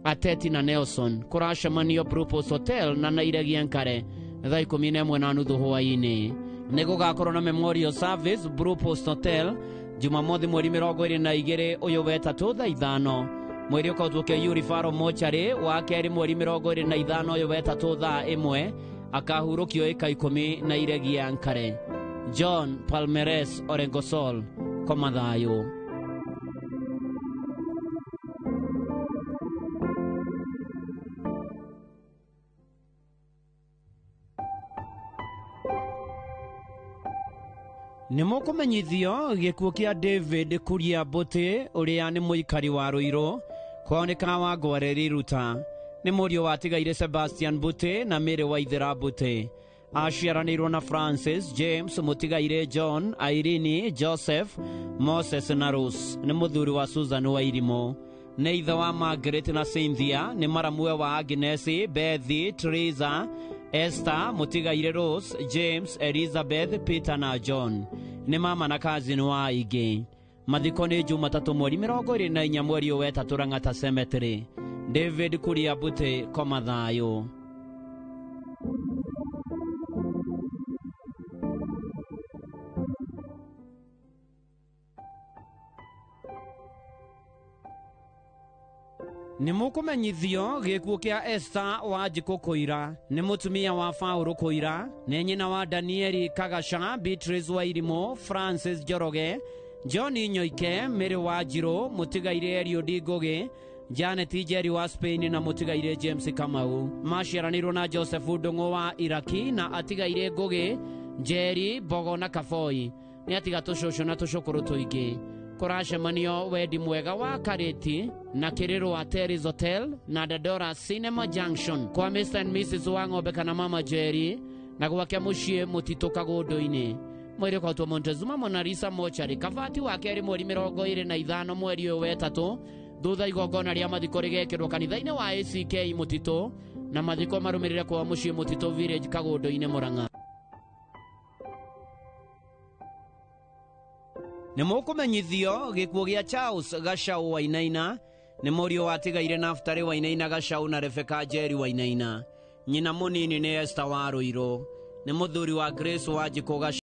Ateti na Nelson. Kũracemanio Blue Post Hotel na Nairegia Nkare thaa 11:30 hwaĩ-inĩ. Nĩ gũgakorwo na memorial service Blue Post Hotel Jumamothi mweri 22 ũyũ wetatũ thaa 5. Mwĩrĩ ũkaũtuĩke Yuri Faro mochari wa kerĩ mweri 25 ũyũ wetatũ thaa 1 akahurũkio ĩka 10 na Iregia Nkare. John Palmeres Orengosol koma thayũ. Nĩ mũkũmenyithio gĩkuũ kĩa David Kuria Mbũtĩ ũrĩa nĩ mũikari wa Rũirũ kwao nĩ Kawangware Riruta. Nĩ mũriũ watigaire Sebastian Mbũtĩ na Mary Waithera Mbũtĩ. Aciaranĩirwo na Francis, James, mũtigaire John, Irene, Joseph, Moses na Rose. Nĩ mũthuri wa Susan Wairimũ. Nĩ ithe wa Margaret na Cynthia. Nĩ maramue wa Agnes, Bethi, Teresa, Esther, mũtigaire Rose, James, Elizabeth, Peter na John. Nĩ mama na cousin wa aingĩ. Mathiko nĩ Jumatatũ mweri 24 mweri ũyũ wetatũ Lang'ata Cemetery. David Kuria Mbũtĩ koma thayũ. Nĩ mũkũmenyithio gĩkuũ kĩa Esther Wanjikũ Kũira. Nĩ mũtumia wa Paũlũ Kũira. Nĩ nyina wa Danieli Kagasha, Beatrice Wairimũ, Francis Njoroge, John Nyoike, Mary Wanjirũ, mũtigaire Eliud Ngũgĩ, Janet Njeri wa Spain na mũtigaire James Kamau. Maciaranĩirwo na Joseph Ndung'u wa Iraki na atigaire Ngũgĩ, Njeri, Mbogo na Kaboi. Nĩ atiga tũcũcũ na tũcũkũrũ tũingĩ. Kũracemanio wendi mwega wa Karĩti na Kĩrĩrũ Terry's Hotel na Dandora Cinema Junction kwa Mr and Mrs wa Ng'ombe kana Mama Njeri na gwake mũciĩ Mũtitũ Kagũndũ-inĩ. Mwĩrĩ ũkautwo Montezuma Mona Lisa Mochari. Kabati wa kerĩ mweri 25 mweri ũyũ wetatũ thutha igongona rĩa mathiko rĩgekĩrwo kanitha-inĩ wa ACK Mũtitũ na mathiko marũmĩrĩre kwa mũciĩ Mũtitũ Village Kagũndũ-inĩ Mũrang'a. Nĩ mũkũmenyithio gĩkuũ gĩa Charles Gachau Wainaina. Nĩ mũriũ watigaire Naftali Wainaina Gachau na Rebecca Njeri Wainaina. Nyina mũnini nĩ Esther wa Rũirũ. Nĩ mũthuri wa Grace Wanjikũ Gachau.